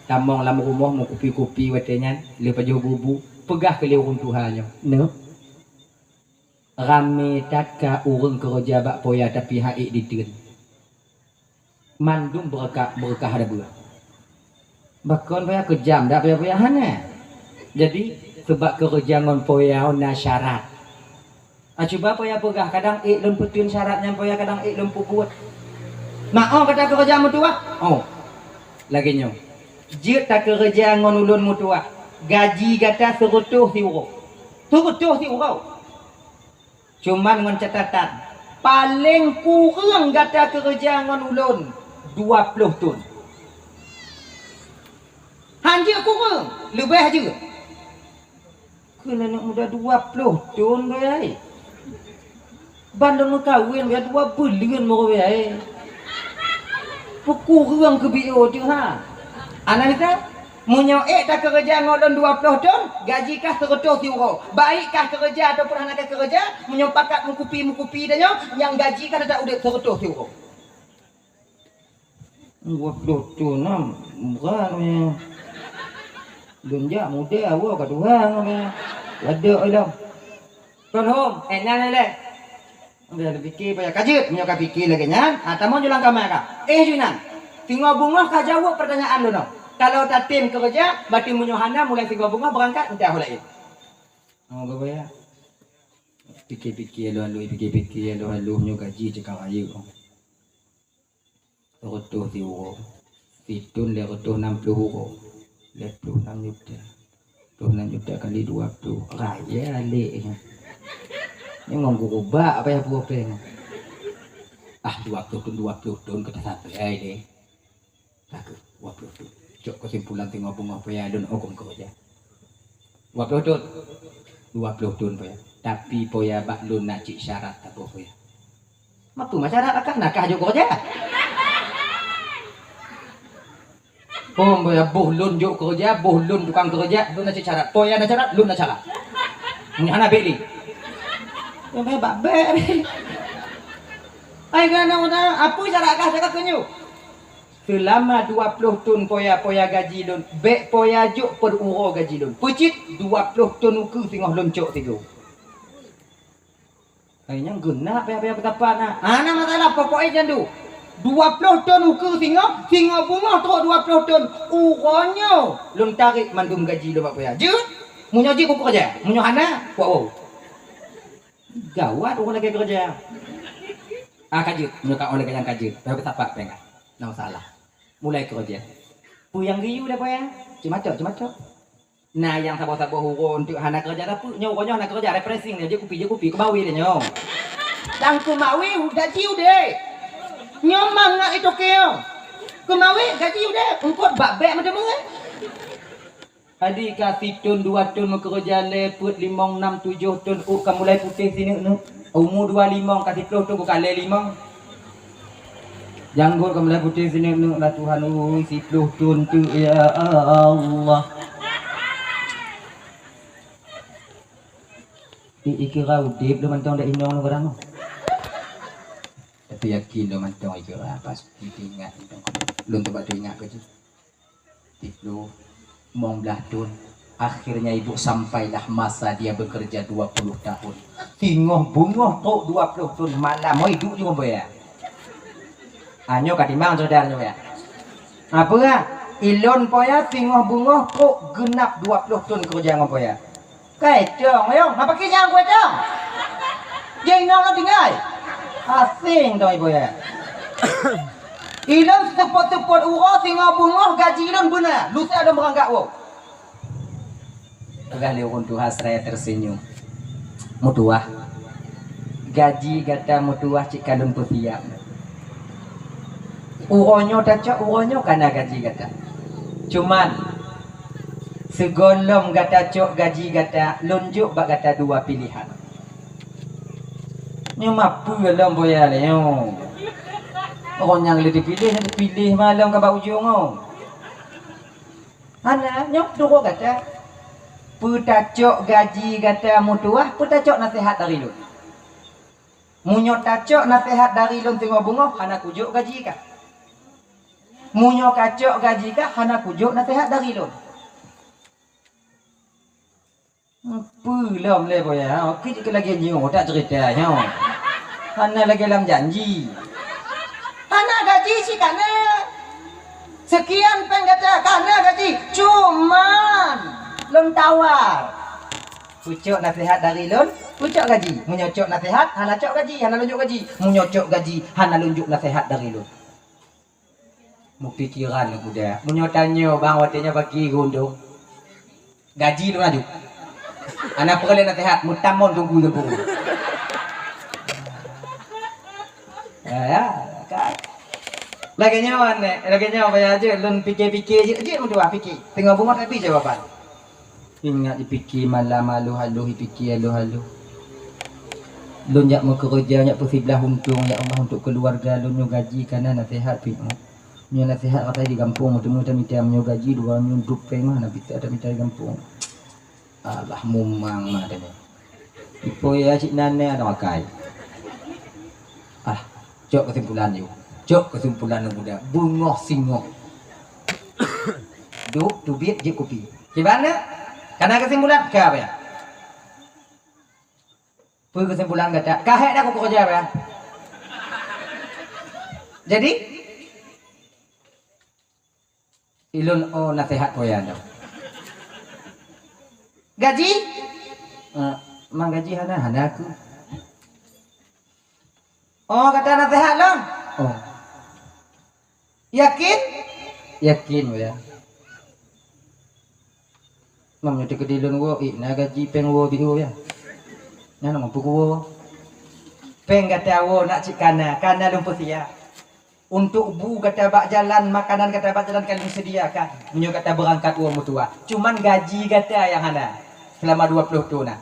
Tamong lam rumoh meukupi-kupi watée nyan, lé pajoh bubu, peugah keu lé ureuëng tuha nyoe, "Neuk, ramé that ka ureuëng keureuja bak Poya tapi han ék diteun. Mandum beureukat, beureukat dabeuh." "Bakon Poya keujam dak Poya-Poya?" "Hana. Jadi, seubab keureuja ngon Poya na syarat." "Ah, cuba Poya peugah, kadang ék lôn peuteun syarat nyan Poya, kadang ék lôn peubuet." "Ma oh gata keureuja meutuwah?" "Oh. Lagée nyoe. Jeuet takeureuja ngon ulôn meutuwah. Gaji gata seureutôh siuroe. Seureutôh siuroe. Cuman ngon catatan, paleng kureueng gata keureuja ngon ulôn dua ploh thon." "Han jeuet kureueng, leubeh jeuet." Kheun aneuk muda dua ploh thon, Boya. Ban lôn meukawen, Boya, dua buleuen baroe, Boya. Peukureueng keu B O teuh, ha. Ana mita, meunyoe ék takeureuja ngon lôn dua ploh thon, gaji kah seureutôh siuroe. Baik kah keureuja ataupun hana kah keureuja, meunyoe pakat meukupi-meukupi tanyoe, nyang gaji kah teutap udeb seureutôh siuroe. Dua ploh thon na, meurat nyoe. Lôn jak muda, awak ka tuha nyoe. Ladek ilong. Kon hom, eh, nyan lé. Udah dipikir payah ka jeuet, meunyoe ka pikir lagée nyan, ah, tamong ju lam kama ka. Eh, ju inan. Singoh beungoh ka jaweueb peurtanyaan lôn nyoe. Kalau tatem keureuja, berarti meunyoe hana mulai singoh beungoh beurangkat, entah laén. Oh, geuh ya. Pikir-pikir lôn, lôn pikir-pikir lôn, lôn nyoe gaji cekang ayeuk. Reutôh siuroe, sithon lhée reutôh nam ploh uroe, lhée ploh nam juta. Ploh nam juta kali dua ploh, raya lé nyan. Nyoe ngon gurubak payah peue péng. Ah, dua ploh thon, dua ploh thon ka tasapai lé. Ka keuh, dua ploh thon. Cok keusimpulan teungoh beungoh payah lôn huköm keureuja. Dua ploh thon. Dua ploh thon payah. Tapi payah bak lôn na cit syarat saboh payah. Mapeue masalah akan nakah jok keureuja? Oh, boh lôn jok keureuja, boh lôn tukang keureuja, lôn na cit syarat. Payah na syarat, lôn na syarat. Nyan hana bék lé. Nyan bak bék. Ai, keunoe na, apui syarat kah cakap keu nyoe? Seulama dua ploh thon payah, payah gaji lôn, bék payah jok per uroe gaji lôn. Peucit dua ploh thon ukeue singoh lôn cok sigoe. Hai nyang geunak payah-payah beutapat na. Hana masalah, pokok e jandu. Dua ploh thon ukeue singoh, singoh beungoh trok dua ploh thon. Uroe nyoe lôn tarek mandum gaji lôn bak payah. Jeuet? Meunyoe jeuet, kukeureuja. Meunyoe hana, kuwoe. Gawat ureuëng lagée keureuja. Ah, ka jeuet. Meunyoe ka ureuëng lagée nyan ka jeuet, payah beutapat péng ka. Na masalah. Mulai keureuja. Peue nyang geuyue deh payah? Ceumatok, ceumatok. Na nyang saboh-saboh uroe eunteuk hana keureuja, tapi nyoe uroe nyoe hana keureuja, refreshing nyoe, jép kupi, jép kupi, keumawi lé nyoe. Dan keumawi gaji udeb. Nyoe mangat itoke nyoe. Keumawi gaji udeb, eungkot bak bék meuteumé. Adi ka sithon dua thon meukeureuja lhée peuet limong nam tujoh thon ôk ka mulai putéh sineuk-neuk. Umu dua limong ka siploh thon ka lhée limong. Janggot ka mulai putéh sineuk-neuk lah Tuhan ui, siploh thon teuk ya Allah. Di ikira udeb lôn mantong dak inong lôn barang. Tapi yakin lôn mantong ikira pasti teuingat mantong. Lôn teubat teuingat keu jih. Tiga puluh, lima belas tahun. Akhirnya ibu sampailah masa dia bekerja dua puluh tahun. Singoh beungoh trok dua puluh tahun malam, oi, duek jumpa ya. Anyo ka timang saudara nyoe ya. Apa ya? Ilôn poya singoh beungoh trok genap dua puluh tahun kerja ngon poya. Kai cong, ayong, apa kisah kue cong? Jeng nong lo tinggai. Asing dong ibu ya. Ilôn seupôt-seupôt uroe singoh beungoh gaji lôn beuna, lusa lôn beurangkat woe. Peugah lé ureuëng tuha seraya tersenyum. Meutuwah. Gaji gata meutuwah cit ka lôn peusiap. Uroe nyoe tacok, uroe nyoe kana gaji gata. Cuman, sigohlom gata cok gaji gata, lôn jok bak gata dua pilehan. Nyoe mapeue lom boya lé nyoe. Ureueng nyang lé dipiléh, dipiléh malom ka bak ujong nyoe. Hana, nyoe turoe gata. Peue tacok gaji gata meutuwah, peue tacok naseuhat dari lôn. Meunyoe tacok naseuhat dari lôn singoh beungoh, hana kujok gaji kah. Meunyoe kacok gaji kah, hana kujok naseuhat dari lôn. Peue lom lé boya, ha? Oke, jeuet lagèe nyoe, tak ceurita nyoe. Hana lagèe lam janji. Hana gaji cit kana. Sekian péng gata, kana gaji. Cuman, lôn tawar. Peucok naseuhat dari lôn, peucok gaji. Meunyoe cok naseuhat, hana cok gaji, hana lôn jok gaji. Meunyoe cok gaji, hana lôn jok naseuhat dari lôn. Meupikiran lé budak. Meunyoe tanyoe bang watèe nyoe pagi geuundong. Gaji tu laju. Hana peureulèe naseuhat, meutamong teungku teungku. Ya, ya, kan. Lagèe nyoe, lagèe nyoe payah jeuet lôn pike-pike jeuet, jeuet meutuwah pike. Teungoh beungoh tapi jawaban. Ingat jipike malam aloh-aloh, jipike aloh-aloh. Lôn jak meukeureuja, jak peusiblah untông, ya Allah, untuk keuluwarga lôn nyoe gaji kana naseuhat pih. Nyoe naseuhat rata di gampông, teuma tamita meunyoe gaji dua nyoe dua péng mah, na pita tamita di gampông. Alah, mumang mah tanyoe. Ipo ya cit nan ada makai. Ah, cok kesimpulan yuk. Cok kesimpulan lôn budak. Beungoh singoh. Duek teubiet jép kupi. Kiban na? Kana kesimpulan? Ka apa ya? Peue kesimpulan gata? Ka hék dah kukeureuja apa ya? Jadi, ilôn oh naseuhat poyan dong. Gaji? Eh, mang gaji hana, hana aku. Oh, gata naseuhat lom? Oh. Yakin? Yakin, ya. Mam nyoe teukeudi lôn woe, ih, na gaji péng woe biôh, ya. Nyan mampu kuwoe. Péng gata woe nak cit kana, kana lôn peusiap. Untuk bu gata bak jalan, makanan gata bak jalan ka lôn sediakan. Meunyoe gata beurangkat woe meutuwah. Cuman gaji gata nyang hana. Seulama dua ploh thon na.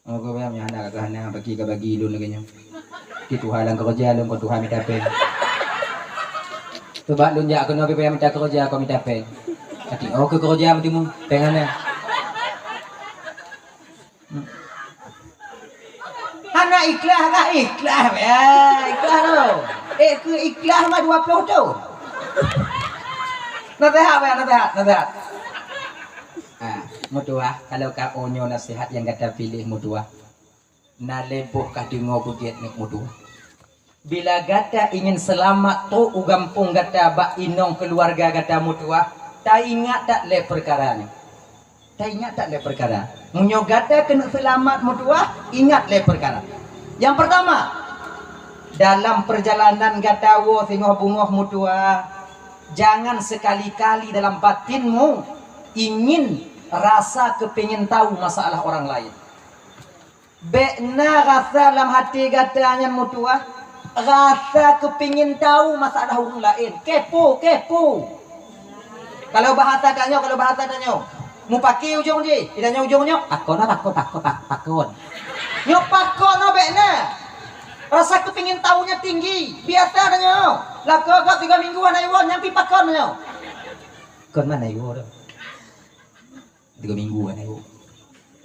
Oh, keu nyang hana ka hana, bagi ka bagi lôn lagèe nyoe. Di tuha lam keureuja lôn, kon tuha mita péng. Coba lôn jak keunoe pih payah mita keureuja, kon mita péng. Até oh keu keureuja meuteumé péng hana. Hana ikhlas kah? Ikhlas, ya, ikhlas tu. Eh, keu ikhlas mah dua ploh thon. Naseuhat, ya, naseuhat, naseuhat. Ha, meutuwah, kalau ka oh nyoe naseuhat nyang gata piléh meutuwah. Na lé boh ka deungoe beugét nyoe meutuwah. Bila gata ingin seulamat trok u gampông gata bak inong keuluwarga gata meutuwah, taingat that lé peukara nyoe. Taingat that lé peukara. Meunyoe gata keuneuk seulamat meutuwah, ingat lé peukara. Nyang peurtama, dalam peurjalanan gata woe singoh beungoh meutuwah, jangan sekali-kali dalam batinmu ingin rasa keupingin tahu masalah orang lain. Bék na rasa lam até gata nyan meutuwah, rasa keupingin tahu masalah ureueng laén. Kepo, kepo. Kalau bahasa tanyoe, kalau bahasa tanyoe, mupaki ujong jih, di tanyoe ujong nyoe, pakon, pakon, pakon, pakon. Nyoe pakon nyoe bék na. Rasa keupingin tahu nyan tinggi. Biasa tanyoe. Lakoe gob tiga minggu hana iwoe, nyan pih pakon nyoe. Kon mana iwoe tu? Tiga minggu kan aku.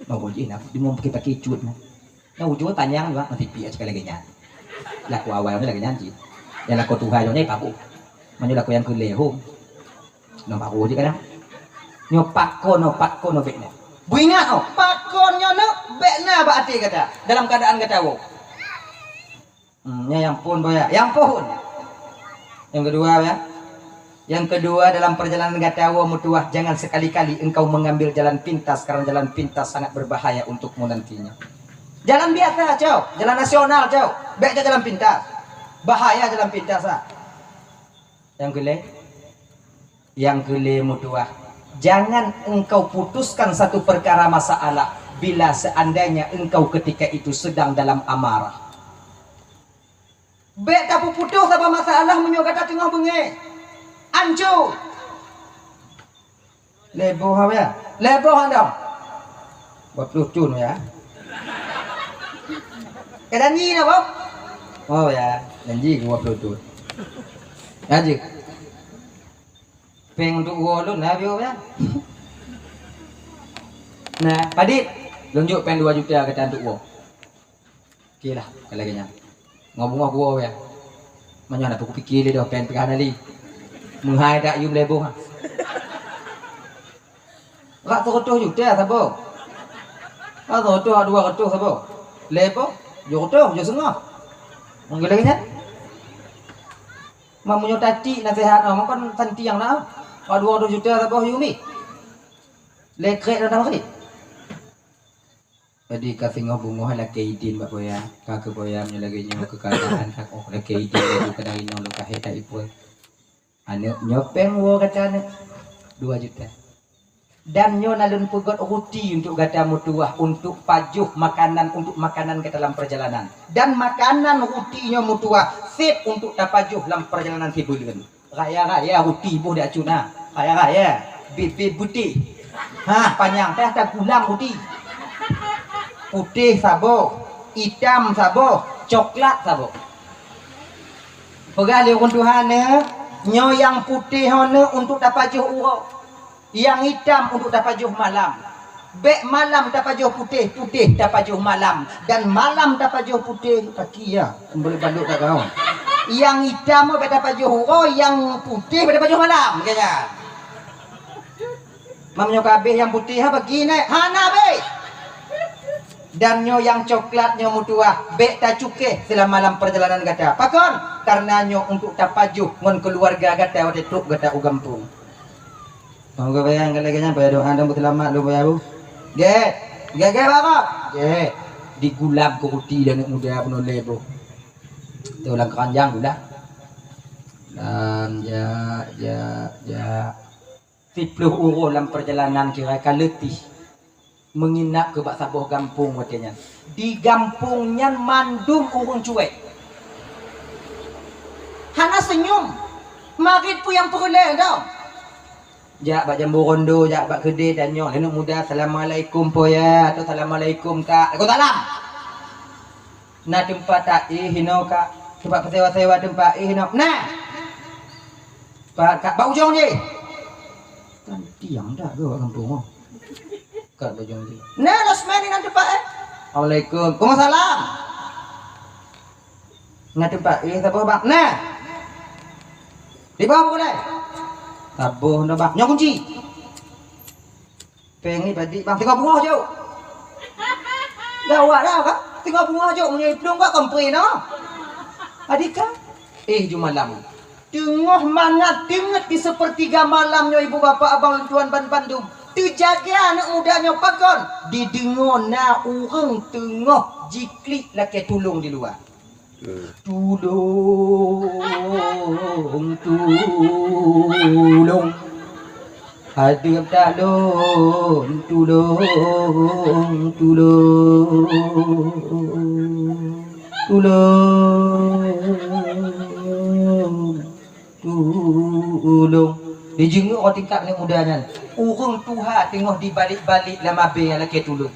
Mau kau jih nak, dia mau pakai-pakai cut nah. Nah, ujung panjang juga, masih piak sekali lagi nyan. Laku awal ni lagi nyan cit. Yang laku tuha jauh ni paku. Mana laku yang kelihum. Nampak aku je kadang. Nyo pakon, nyo pakon, nyo bek ni. Buingat oh, pakon nyo nak bek na bak hati kata. Dalam keadaan kata aku. Hmm, ya, yang pun boya, yang pun. Yang kedua ya. Yang kedua, dalam perjalanan gata woe meutuwah, jangan sekali-kali engkau mengambil jalan pintas, karena jalan pintas sangat berbahaya untukmu nantinya. Jalan biasa, cok. Jalan nasional, cok. Bék jak jalan pintas. Bahaya jalan pintas, ah. Yang keulhèe, yang keulhèe meutuwah, jangan engkau putuskan satu perkara masalah Bila seandainya engkau ketika itu sedang dalam amarah. Bèk tapeuputoh saboh masalah meunyoe gata teungoh beungèh. Anco. Lhèe boh ha, ya? Lhèe boh ha dong? Dua ploh thôn, ya. Ka janji na, boh? Oh, ya. Janji dua ploh thôn. Lanjut. Pèng untuk uroe lôn na, boh, ya. Nah, padit. Lôn jok pèng dua juta gata untuk uroe. Oke lah, kalau lagèe nyan. Ngon beungoh gua ya. Meunyoe na peupiké lé doh, pèng peugah tadi. Meuhai dak yum lhèe boh. Rak seureutôh juta saboh. Rak seureutôh, rak dua reutôh saboh. Lhèe boh, jôh reutôh, jôh seungoh. Ngon lagèe nyan. Meunyoe tacit naseuhat, oh, makon santiang na. Rak dua reutôh juta saboh yum mi. Lhèe krek dah dah marit. Jadi ka singoh beungoh lakèe idin bak boya, ka keu boya meunyoe lagèe nyoe keuadaan ka, oh, lakèe idin laju keunan inoe lôn ka hé that ipuih. Aneuk nyoe pèng woe gata aneuk, dua juta. Dan nyoe na lôn peugöt ruti untuk gata meutuwah, untuk pajoh makanan, untuk makanan gata lam perjalanan. Dan makanan ruti nyoe meutuwah sép untuk tapajoh lam perjalanan sibuleuen. Raya-raya ruti boh di acut na. Raya-raya. Bit-bit putih. Ha, panyang teuh tagulam ruti. Putih saboh, itam saboh, coklat saboh. Peugah lé ureueng tuha neuh, nyoe nyang putih ho neuh untuk tapajoh uroe. Nyang itam untuk tapajoh malam. Bèk malam tapajoh putéh, putéh tapajoh malam, dan malam tapajoh putéh, paki ya, keumbali balok dak gaon. Nyang itam bèk tapajoh uroe, nyang putéh bèk tapajoh malam, kaya. Meunyoe ka abéh nyang putéh, ha, paki nèh, hana abéh. Dan nyoe nyang coklat nyoe meutuwah, bèk tacukéh seulama lam perjalanan gata. Pakon? Karena nyoe untuk tapajoh ngon keuluwarga gata watèe trok gata u gampông. Moga-moga nyang lagèe nyan payah doa dan beuseulamat lôn payah bu. Gèt. Gèt, gèt, Bang. Gèt. Digulam keu ruti dan aneuk muda peunoh lhèe boh. Teuh lam keuranjang gulam. Lam, jak, jak, jak. Siploh uroe lam perjalanan kira ka leutih. Meunginap keu bak saboh gampông watèe nyan. Di gampông nyan mandum ureueng cuek. Hana seunyum. Marit peue nyang peureulèe dong. Jak bak jambu rondo, jak bak keudè tanyoe, "Aneuk muda, assalamualaikum po ya?" Atau, "Assalamualaikum, Kak." "Waalaikumsalam." "Na teumpat taéh inoe, Kak? Teumpat peusewa-sewa teumpat éh inoe?" "Na." "Pat, Kak?" "Bak ujong jih." Kan tiang dak geuh bak gampông nyoe. Kat bak ujong jih. "Na, losmen inan teumpat éh." "Assalamualaikum." "Waalaikumsalam." "Na teumpat éh saboh, Bang?" "Na." "Di bawah pukul lain?" "Saboh nyoe, Bang." "Nyoe kunci." "Pèng nyoe padit, Bang?" "Singoh beungoh jok." "Gawat dah, Kak. Singoh beungoh jok, meunyoe iplueng, Kak, kompre nyoe." Adika, éh ju malam. Teungoh mangat teungeut di seupeurtiga malam nyoe, ibu bapak, abang lôn tuan ban bandum. Teujaga aneuk muda nyoe pakon? Dideungoe na ureueng teungoh jiklik lakèe tulông di luwa. Tulông, tulông. Hadeup that lôn, tulông, tulông. Tulông, tulông. Dijeungeuk 'oh tingkat aneuk muda nyan. Ureueng tuha teungoh dibalek-balek lam abèe lakèe tulông.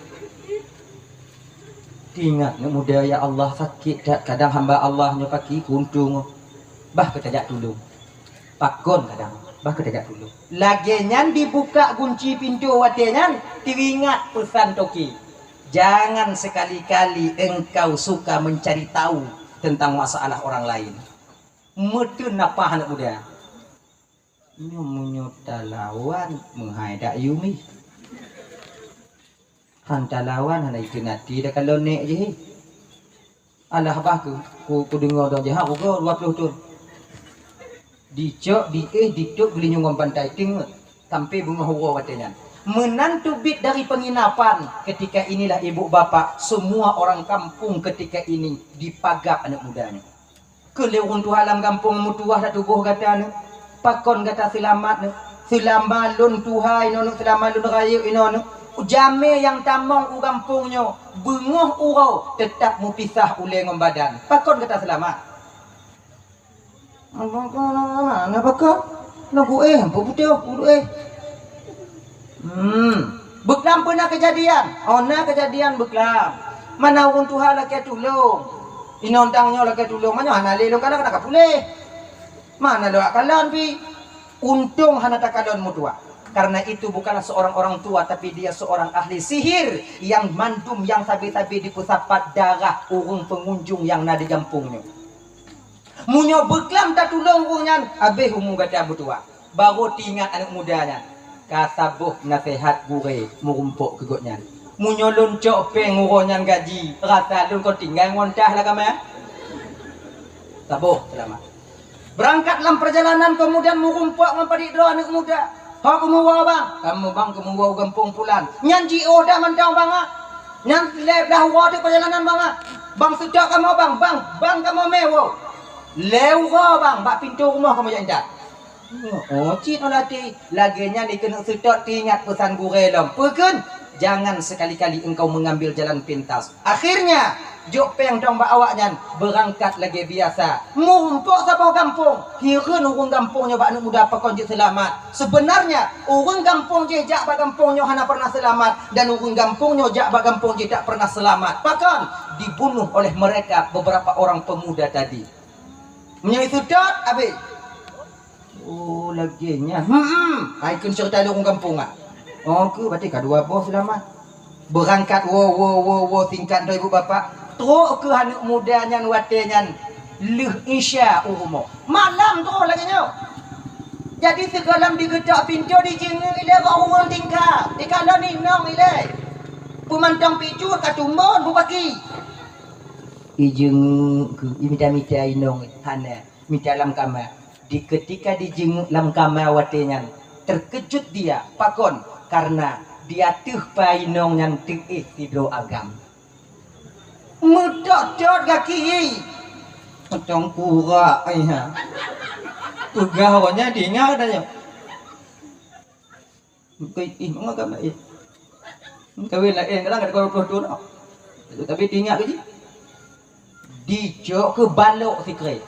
Teuingat aneuk muda, ya Allah, sakét that kadang hamba Allah nyoe paki keuuntông. Bah keu tajak tulông. Pakon kadang, bah keu tajak tulông. Lagèe nyan dibuka gunci pintoe watèe nyan, teuingat peusan toke. Jangan sekali-kali engkau suka mencari tahu tentang masalah orang lain. Meuteun nafah aneuk muda. Nyoe meunyoe talawan, meuhai dak yumi. Han talawan, hana ikheun até dak kalon nèk jih. Alah bah ku, ku, kudeungö dong jih, ha, ugoe dua ploh thon. Dicok, diéh, ditôp geulinyueng ngon bantai teungeut, sampoe beungoh uroe watèe nyan. Meunan teubiet dari penginapan, ketika inilah ibu bapak, semua orang kampung ketika ini dipagab aneuk muda nyoe. Keu lé ureueng tuha lam gampông meutuwah dak tuboh gata nyoe, pakon gata seulamat nyoe? Seulama lôn tuha inoe nyoe, seulama lôn rayeuk inoe nyoe, Jamé nyang tamong u gampông nyoe, beungoh uroe teutap mupisah ulée ngon badan. Pakon gata seulamat? Napa kah? Lagu eh, apa beutôi? Urut eh. Hmm. Beuklam peue na keujadian? Oh, na keujadian beuklam. Mana ureuëng tuha lakée tulông. Inong tang nyoe lakée tulông, manyoe hana lé lôn kalon, hana ka puléh. Mana lôn kalon pi? Untông hana takalon meutuah. Karena itu bukanlah seorang orang tua, tapi dia seorang ahli sihir yang mandum, yang sabe-sabe dipeusapat darah ureuëng pengunjung yang na di gampông nyoe. Meunyoe beuklam tatulông ureuëng nyan, habéh umu gata meutuah. Barô teuingat aneuëk muda nyan, ka saboh naseuhat gurée meurumpok keu gobnyan. Meunyoe lôn cok péng uroe nyan gaji, rasa lôn kon tinggai ngon tah lam kama. Saboh seulamat. Beurangkat lam peurjalanan, keumudian meurumpok ngon padit droe aneuëk muda. "Ho keumeuwoe, Bang?" "Kamoe, Bang, keumeuwoe u gampông pulan." "Nyan jiôh dah mantong, Bang, ah? Nyan lhée blaih uroe teuk peurjalanan, Bang, ah? Bang seutôt kamoe, Bang, Bang, Bang kamoe mé woe." "Lhée uroe, Bang, bak pintoe rumoh kamoe jak intat." Oh, cit olah ti, lagée nyan dikeuneuk seutôt teuingat peusan gurée lom. Peue kheun? Jangan sekali-kali engkau mengambil jalan pintas. Akhirnya, jok péng dong bak awaknyan, beurangkat lagée biasa. Meurumpok saboh gampông, hireuen ureuëng gampông nyoe bak aneuëk muda pakon jeuet seulamat. Seubeunarnya, ureuëng gampông jih jak bak gampông nyoe hana pernah seulamat, dan ureuëng gampông nyoe jak bak gampông jih tak pernah seulamat. Pakon? Dibunuh oleh mereka beberapa orang pemuda tadi. Meunyoe seutôt, habéh. Oh, lagée nyan. Hmm, hmm. Hai kheun ceurita lôn ureuëng gampông, ah. Oh, keu berarti ka dua boh seulamat. Beurangkat woe, woe, woe, woe, singkat droe ibu bapak. Trok keu aneuëk muda nyan watée nyan lheueh Isya u rumoh. Malam trok lagée nyoe. Jadi sigohlom digeutok pintoe, dijeungeuk ilée bak ureuëng tingkat. Dikalon inong ilée. Peumantong picut ka tumbon bubaki. Ijeungeuk keu, imita-mita inong hana. Mita lam kama. Di ketika dijeungeuk lam kama watée nyan, terkejut dia. Pakon? Karena di ateueh pa inong nyan teuéh sidroe agam. Meutot-tot gaki. Mantong kurak ai ha. Peugah awaknyan diingat dah nyoe. Bukan ih, mangat ka ih. Kawin laén, kadang ada dua puluh tahun tau. Tapi teuingat ke jih? Dicok keu balok sikrek.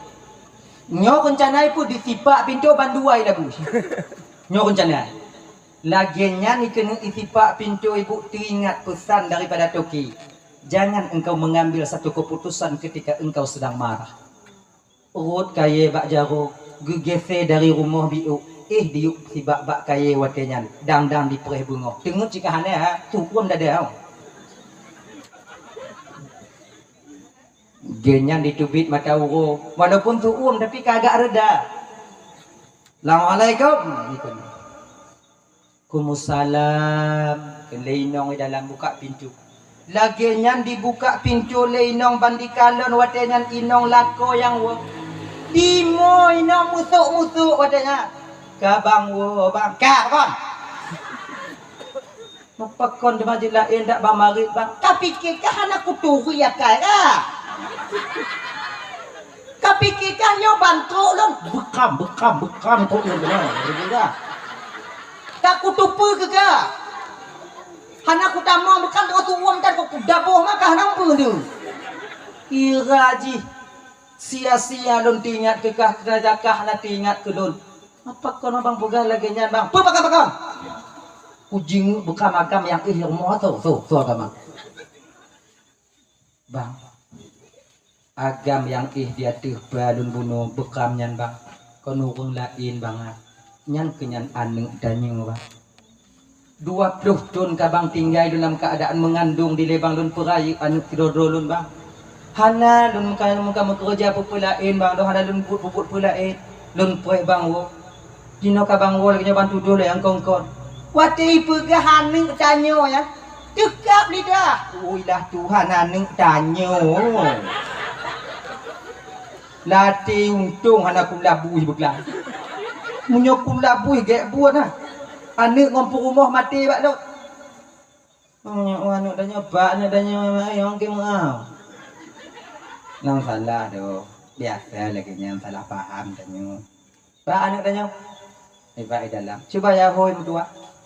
Nyoe rencana peue disipak pintoe bandua lagu. Nyoe rencana. Lagée nyan keuneuk isipak pintoe ibu teuingat pesan daripada toke. Jangan engkau mengambil satu keputusan ketika engkau sedang marah. Rhot kayée bak jaroe, geugisé dari rumoh biôk, éh diyueb sibak bak kayée watée nyan, dang-dang dipreh beungoh. Teungeut cit ka hana, ha, tuôn dada. Geuh nyan diteubiet mata uroe, walaupun tuôn tapi ka agak reda. "Assalamualaikum." Kumusalam, kheun lé inong di dalam, buka pintoe. Lagée nyan dibuka pintoe lé inong ban dikalon watée nyan inong lakoe nyang woe. Timoh inong musok-musok watée nyan. "Ka bang woe, bang." "Ka kon?" "Meupakon teuma jeuet laén dak bang marit, bang?" "Ka pike kah hana kuturi akai kah? Ka pike kah nyoe ban trok lôn?" "Beukam, beukam, beukam trok lôn keunoe." "Ka kutupeue keu kah? Hana kutamong beukam teungoh tuwom tan keu kudaboh mah kah hana peue tu." Ira jih sia-sia lôn teuingat keu kah, keu kah hana teuingat keu lôn. Apa kon abang peugah lagée nyan, bang? Peue pakon-pakon? Kujingeuk beukam agam nyang éh rumoh tu, tu, tu agam. Bang, agam nyang éh di ateueh ba lôn bunoe beukam nyan, bang, kon ureuëng laén, bang, ah. Nyan keuh nyan aneuëk tanyoe, bang. Dua ploh thon ka bang tinggai lôn lam keuadaan meungandong dilée bang lôn peurayeuk aneuëk sidroe-droe lôn, bang. Hana lôn muka, muka meukeureuja peue-peue laén, bang, lôn hana lôn buet, buet peue laén. Lôn preh bang woe. Jinoe ka bang woe lagée nyoe ban tudoh lé nyang kon-kon. Watée ipeugah aneuëk tanyoe nyan, teukab lidah. Ui lah Tuhan, aneuëk tanyoe. Latée untông hana kulabui beuklam. Meunyoe kulabui gét buet na. Aneuëk ngon peurumoh maté bak lôn. Meunyoe aneuëk tanyoe, bak aneuëk tanyoe, ayong ke meu'ah. Nyang salah doh. Biasa lagée nyan salah paham tanyoe. Bak aneuëk tanyoe. Iba i dalam. Cuba ya hôi meutuah.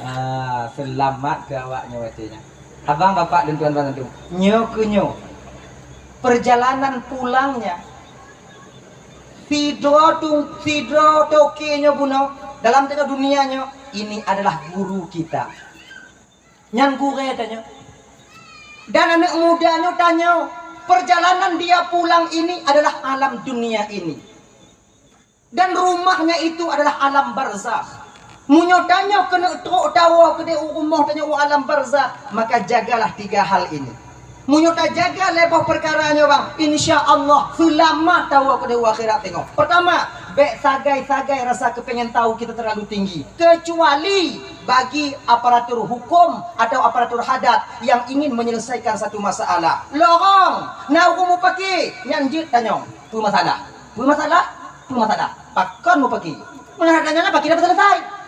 Ah, seulamat keu awak nyoe watée nyan. Abang, bapak, dan tuan-tuan, nyoe keu nyoe, perjalanan pulangnya sidroe tu, sidroe toke nyoe bunoe dalam tengah dunia nyoe, ini adalah guru kita. Nyan gurée tanyoe. Dan aneuk muda nyoe tanyoe, perjalanan dia pulang ini adalah alam dunia ini. Dan rumahnya itu adalah alam barzakh. Meunyoe tanyoe keuneuk trok tawoe keudeh u rumoh tanyoe u alam barzakh, maka jagalah tiga hal ini. Meunyoe tajaga lhée boh peukara nyoe bang, insya Allah seulamat tawoe keudeh u akhirat tanyoe. Pertama, bék sagai-sagai rasa keupengen tahu kita terlalu tinggi. Kecuali bagi aparatur hukum atau aparatur hadat yang ingin menyelesaikan satu masalah. Lorong, na ureuëng mupaki, nyan jeuet tanyong. Peue masalah? Peue masalah? Peue masalah? Pakon mupaki? Meunan tanyong na paki dah selesai.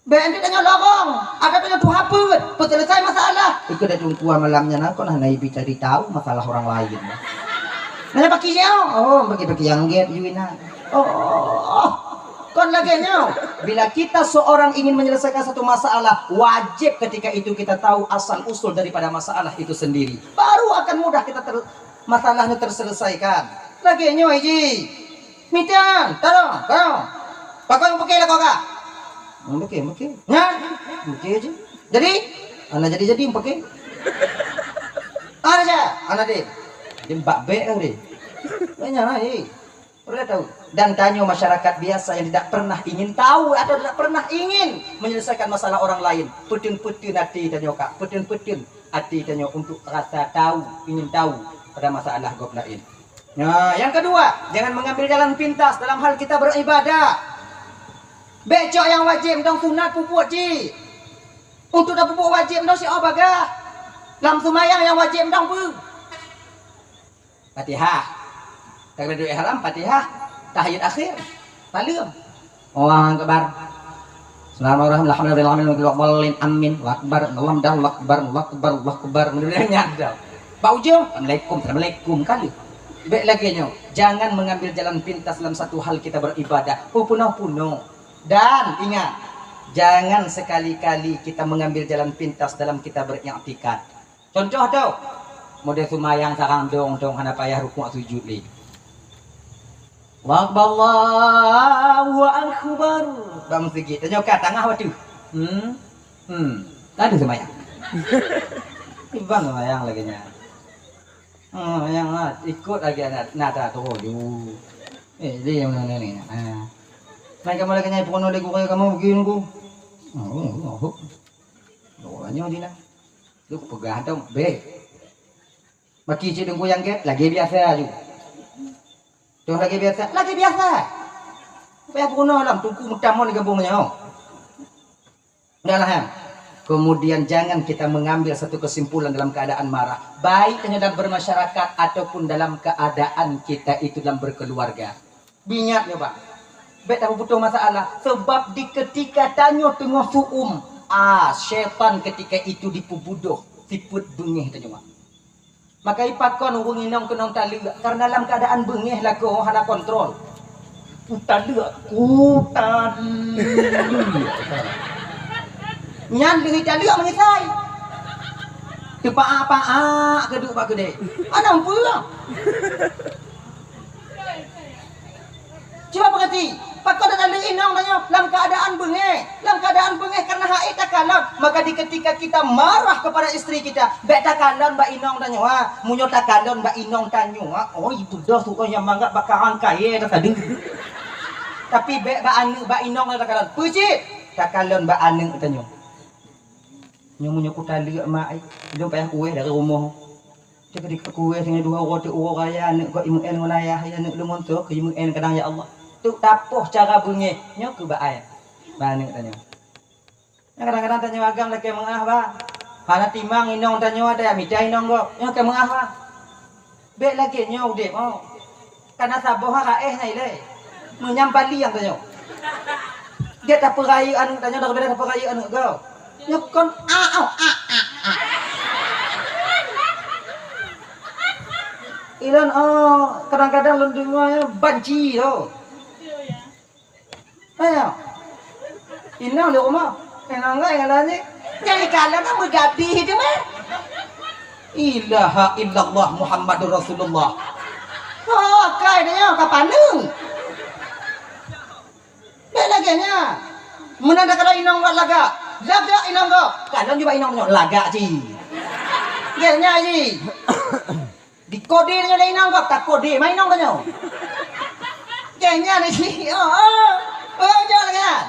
Bék nanti tanyong lorong, ada tanyong tuha peuet, peue selesai masalah. Ikut dah tungkua malam nyan, kon hana ibi cari tahu masalah orang lain. Nanya paki nyoe, oh, paki-paki nyang gét, yue na. Oh, kon lagée nyoe. Bila kita seorang ingin menyelesaikan satu masalah, wajib ketika itu kita tahu asal usul daripada masalah itu sendiri. Baru akan mudah kita ter-, masalahnya terselesaikan. Lagée nyoe ji. Mita, tarong, tarong. Pakon peuke lakoe ka? Hmm, peuke, peuke. Nyan? Peuke ji. Jadi? Hana jadi-jadi peuke. Ada je? Hana deh. Jadi bak bék kan deh. Banyak lah, eh. Perlu tahu. Dan tanyoe masyarakat biasa yang tidak pernah ingin tahu atau tidak pernah ingin menyelesaikan masalah orang lain. Peuteueng-peuteueng até tanyoe, Kak. Peuteueng-peuteueng até tanyoe untuk rasa tahu, ingin tahu pada masalah gob lain. Nah, yang kedua, jangan mengambil jalan pintas dalam hal kita beribadah. Bék cok nyang wajéb, dong sunat peubuet cit. Untuk tapeubuet wajéb, dong siat bagah. Lam seumayang nyang wajéb, dong peue? Fatihah. Takbiratul ihram, Fatihah, tahiyat akhir, saleuem. Allahu Akbar. Bismillahirrahmanirrahim. Alhamdulillahirabbil alamin. Amin. Allahu Akbar. Allahu Akbar. Allahu Akbar. Allahu Akbar. Nyan dah. Bak ujong, Assalamualaikum, Assalamualaikum kali. Bék lagée nyoe. Jangan mengambil jalan pintas dalam satu hal kita beribadah. Oh, punoh-punoh. Dan ingat, jangan sekali-kali kita mengambil jalan pintas dalam kita beriktikad. Contoh tu, model seumayang sarang dong-dong hana payah rukuk sujud lé. Allahu Akbar, Allahu Akbar. Bang sikit, tanyoe ka tangah watée. Hmm. Hmm. Lalu seumayang. Ibang seumayang lagée nyan. Hmm, nyang na, ikut lagée na, nada tu ju. Eh, dia yang mana ni? Ha. Mai kamoe lagèe nyan peurunoe lé gurèe kamoe begini ku. Oh, oh, oh. Oh, nyoe di na. Lu peugah tu, beh. Maki cit deungku nyang gèt, lagèe biasa aju. Toh lagèe biasa, lagèe biasa. Payah peurunoe lom, teungku meutamong di gampông nyoe. Dah lah, ha. Kemudian jangan kita mengambil satu kesimpulan dalam keadaan marah, baik hanya dalam bermasyarakat ataupun dalam keadaan kita itu dalam berkeluarga. Ingat nyoe, Bang. Bèk tapeubutoh masalah, sebab di ketika tanyoe teungoh su'um, ah, syaitan ketika itu dipeubudoh sifeuet beungèh tanyoe. Maka ipakon ureueng inong keunong taleuek, karena lam keuadaan beungèh lakoe hana kontrol. Kutaleuek, kutaleuek. Nyan deungon taleuek meunyeusai. Teupaak-paak keuduek bak keudè. Hana peue. Cuba peugati, pakon tataleuek inong tanyoe lam keuadaan beungèh. Lam keuadaan beungèh karena hana takalon. Maka di ketika kita marah kepada istri kita, bèk takalon bak inong tanyoe, ha. Meunyoe takalon bak inong tanyoe, ha, oh, ipeugah suroh nyang mangat bak karang kayèe tadi. Tapi bèk bak aneuk, bak inong takalon. Peue cit? Takalon bak aneuk tanyoe. Nyoe meunyoe kutaleuek mak ai, lôn payah kuweh dari rumoh. Cit ka dikeue singoh dua uroe teuk uroe raya aneuk gob imeu'en ngon ayah, ya aneuk lôn meuntô keu imeu'en kadang ya Allah. Teuk tapoh cara beungèh nyoe keu bak ai. Bak aneuk tanyoe. Nah, kadang-kadang tanyoe agam lakèe meu'ah, bah. Hana timang inong tanyoe ada mita inong gob. Nyoe keu meu'ah, bah. Bèk lagèe nyoe udép, oh. Kana saboh ha raéh nyan ilèe. Meunyan bali nyang tanyoe. Gèt tapeurayeuk aneuk tanyoe daripada tapeurayeuk aneuk gob. Nyoe kon a, oh, a, a, a. Ilôn, oh, kadang-kadang lôn deungoe nyoe banci tu. Ayo. Inong di rumoh. Inong enggak yang lain ni. Jadi kalau nak bergabi itu mah. Ilaha illallah Muhammadur Rasulullah. Oh, kai dia ka paneung. Bèk lagèe nyan. Meunan dah kalau inong buat lagak. Lagak inong kau. Kalau juga inong nyoe lagak ji. Gèt nyan ji. Dikode nyoe lé inong gob, takode ma inong tanyoe. Jangan nyan, oh, oh. Oh, jangan lagèe nyan.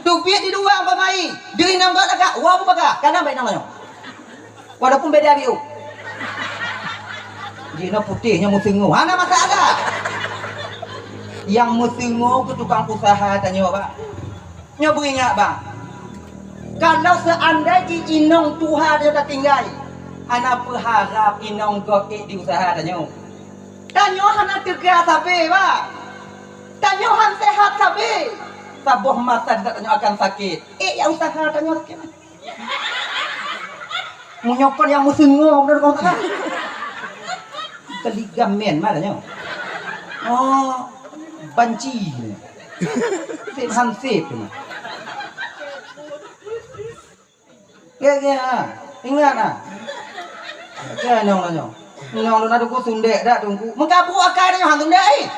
Teubiet di luwa bak mai, di inong gob lagak, wa bubaka, kana bak inong tanyoe. Walaupun beda biu. Jinoe putéh, nyoe meuteungoh. Hana masalah. Nyang meuteungoh keu tukang usaha tanyoe, bah. Nyoe beuingat, bang. Kalau seandai jih inong tuha tanyoe tatinggai, hana peuharab inong gob ék di usaha tanyoe. Tanyoe hana teuga sabe, bang. Tanyoe han sehat sabe. Saboh masa di saat tanyoe akan sakét. Ék ya usaha tanyoe sakét. Meunyoe kon nyang meuseungoe, beudôh kon salah. Teuligamen mah tanyoe. Oh, banci. Sép hansép tu mah. Gèt, gèt, ha. Ingat, ha. Gèt, nyoe, nyoe. Nyoe, lôn adu ku sundek dak, Teungku. Meukabu akai nyoe, han sundek, eh.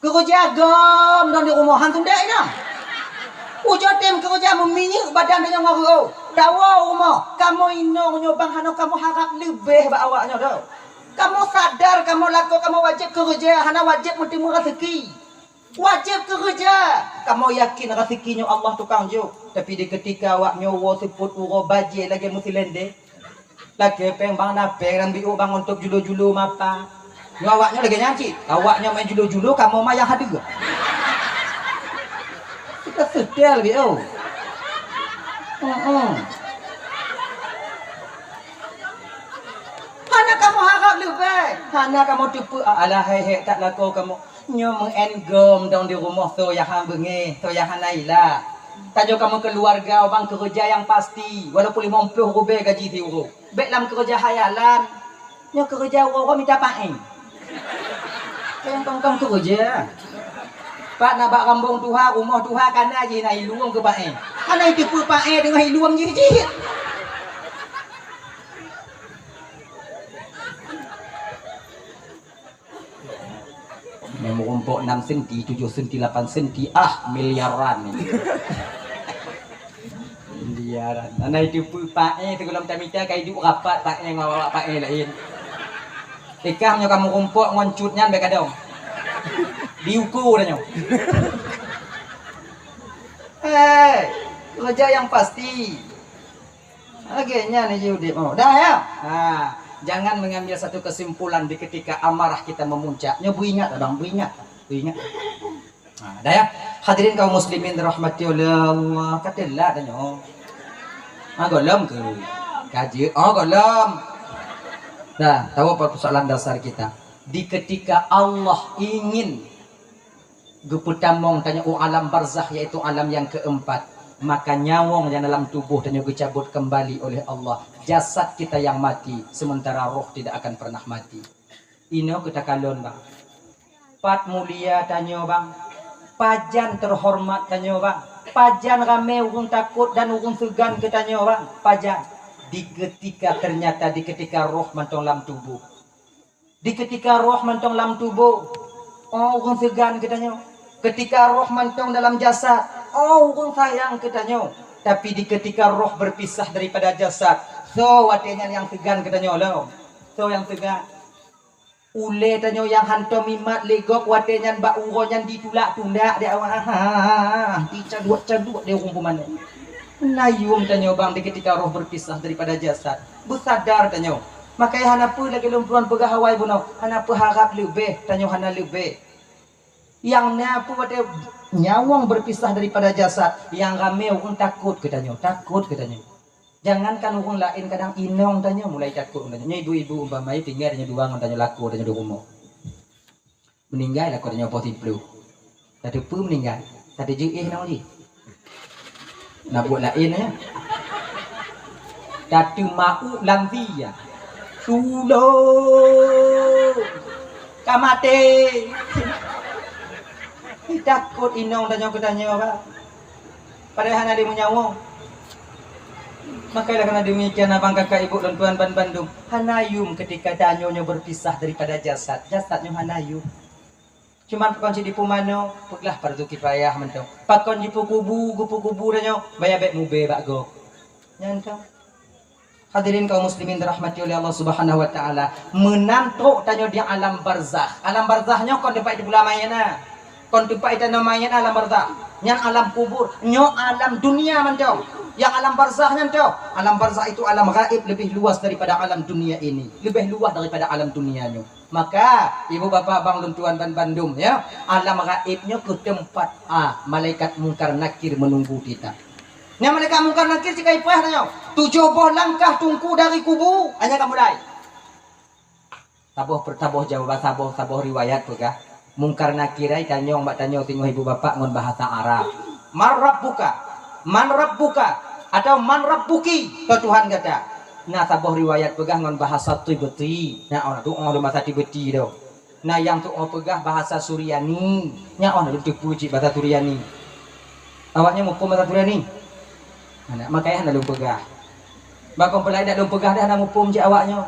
Keureuja gom dong di rumoh, han tundek inong. Ujoe tem keureuja meuminyeuk badan tanyoe ngon reuôh. Tawoe u rumoh, kamoe inong nyoe bang hana kamoe harab leubeh bak awak nyoe doh. Kamoe sadar kamoe lakoe kamoe wajéb keureuja, hana wajéb meuteumé raseuki. Wajéb keureuja. Kamoe yakin raseuki nyoe Allah tukang jok. Tapi di keutika awak nyoe woe seupôt uroe bajèe lagèe meusilendé, lakèe péng bang na péng, lam biôh bang untuk julo-julo mapa. Nyoe awak nyoe lagèe nyan cit. Awak nyoe main julo-julo, kamoe mah nyang hadeue. Kita setel biôh. Heeh. Hana kamoe harab leubeh. Hana kamoe teupeu, alah, hai, hai, tak lakoe kamoe. Nyoe meu'en gom dong di rumoh, soe nyang han beungèh, soe nyang hana ila. Tanyoe kamoe keuluwarga bang keureuja nyang pasti, walaupun limong ploh rubèe gaji siuroe. Bèk lam keureuja hayalan. Nyoe keureuja uroe-uroe mita paéh. Nyang tong-tong keureuja. Pat na bak rambong tuha, rumoh tuha kana jih na iluem keu paéh. Hana jiteupeu paéh deungon iluem jih-jih. Nyang meurumpok enam senti, tujoh senti, lapan senti, ah, miliaran. Miliaran. Hana jiteupeu paéh, sigohlom tamita ka iduek rapat paéh ngon awak paéh laén. Ikah nyoe ka meurumpok ngon cut nyan bèk gadong. Diukur tanyoe. Hei, kerja yang pasti. Lagèe nyan jih udép. Oh, dah ya. Ha, jangan mengambil satu kesimpulan di ketika amarah kita memuncak. Nyoe beuingat, abang, beuingat. Beuingat. Ha, dah ya. Hadirin kaum muslimin dirahmati oleh Allah. Katelak dah nyoe. Ha, gohlom ke? Kajeut. Oh, gohlom. Dah, tahu apa persoalan dasar kita? Di ketika Allah ingin geupeutamong tanyoe u alam barzakh, yaitu alam yang keempat, maka nyawöng nyang dalam tuboh tanyoe geucabot kembali oleh Allah. Jasad kita yang mati, sementara roh tidak akan pernah mati. Inoe keu takalon, bang. Pat mulia tanyoe, bang. Pajan teuhoreumat tanyoe, bang. Pajan ramé ureuëng takot dan ureuëng seugan keu tanyoe, bang. Pajan. Di ketika ternyata di ketika roh mantong lam tuboh. Di ketika roh mantong lam tuboh, oh, ureuëng seugan keu tanyoe. Ketika roh mantong dalam jasad, oh, ureuëng sayang keu tanyoe. Tapi di ketika roh berpisah daripada jasad, so watée nyan nyang seugan keu tanyoe lom. So nyang seugan. Ulée tanyoe nyang hantom mimat lé gob watée nyan bak uroe nyan ditulak-tulak di awak. Ha, dicaduek-caduek di ureuëng peumané. Nayum tanyoe bang di ketika roh berpisah daripada jasad. Beusadar tanyoe. Makanya hana peue lagée lôn tuan peugah awai bunoe, hana peuharab leubeh, tanyoe hana leubeh. Nyang na peue watée nyawöng berpisah daripada jasad, nyang ramé ureuëng takot keu tanyoe, takot keu tanyoe. Jangankan ureuëng laén, kadang inong tanyoe mulai takot ngon tanyoe. Nyoe ibu-ibu umpama tinggai tanyoe dua ngon tanyoe lakoe tanyoe di rumoh. Meuninggai lakoe tanyoe poh siplôh. Tateupeue meuninggai? Tateujeue éh nyoe jih. Na buet laén nyan. Tateuma'u lam dia. Tulông! Ka maté! Takot inong tanyoe keu tanyoe, Pak. Padahai hana lé meunyawa. Maka oleh karena demikian, abang kakak ibu lôn tuan ban bandum, hana yum ketika tanyoe nyoe berpisah daripada jasad. Jasad nyoe hana yum. Cuman pakon cit dipeumanoe, peuglah fardu kifayah mantong. Pakon jipeukubu, geupeukubu tanyoe, baya bék mubé bak gob. Nyan kan. Hadirin kaum muslimin dirahmati oleh Allah Subhanahu wa taala, meunan trok tanyoe di alam barzakh. Alam barzakh nyoe kon teumpat iteupeue mayét na. Kon teumpat itanoe mayét na alam barzakh. Nyan alam kubur, nyoe alam dunia mantong. Yang alam barzakh nyan toh, alam barzakh itu alam gaib lebih luas daripada alam dunia ini. Lebih luas daripada alam dunia nyoe. Maka, ibu bapak bang lôn tuan ban bandum, ya, alam gaib nyoe keu teumpat, ah, malaikat Mungkar Nakir menunggu kita. Nyan malaikat Mungkar Nakir sikai peugah tanyoe, tujoh boh langkah teungku dari kubu, hanya ka mulai. Saboh per-, saboh jawaban, saboh, saboh riwayat peugah, Mungkar Nakir ai tanyong bak tanyoe singoh ibu bapak ngon bahasa Arab. "Man rabbuka?" "Man rabbuka?" Atau "Man rabbuki?" Soe Tuhan gata? Na saboh riwayat peugah ngon bahasa Qibti. Na, oh, na tu'oh lom bahasa Qibti tu. Na nyang tu'oh peugah bahasa Suryani. Nyan, oh, na lôn teupeue cit bahasa Suryani. Awaknyan muphom bahasa Suryani? Hana, makanya hana lôn peugah. Bak kon peulai dak lôn peugah dah hana muphom cit awaknyoe.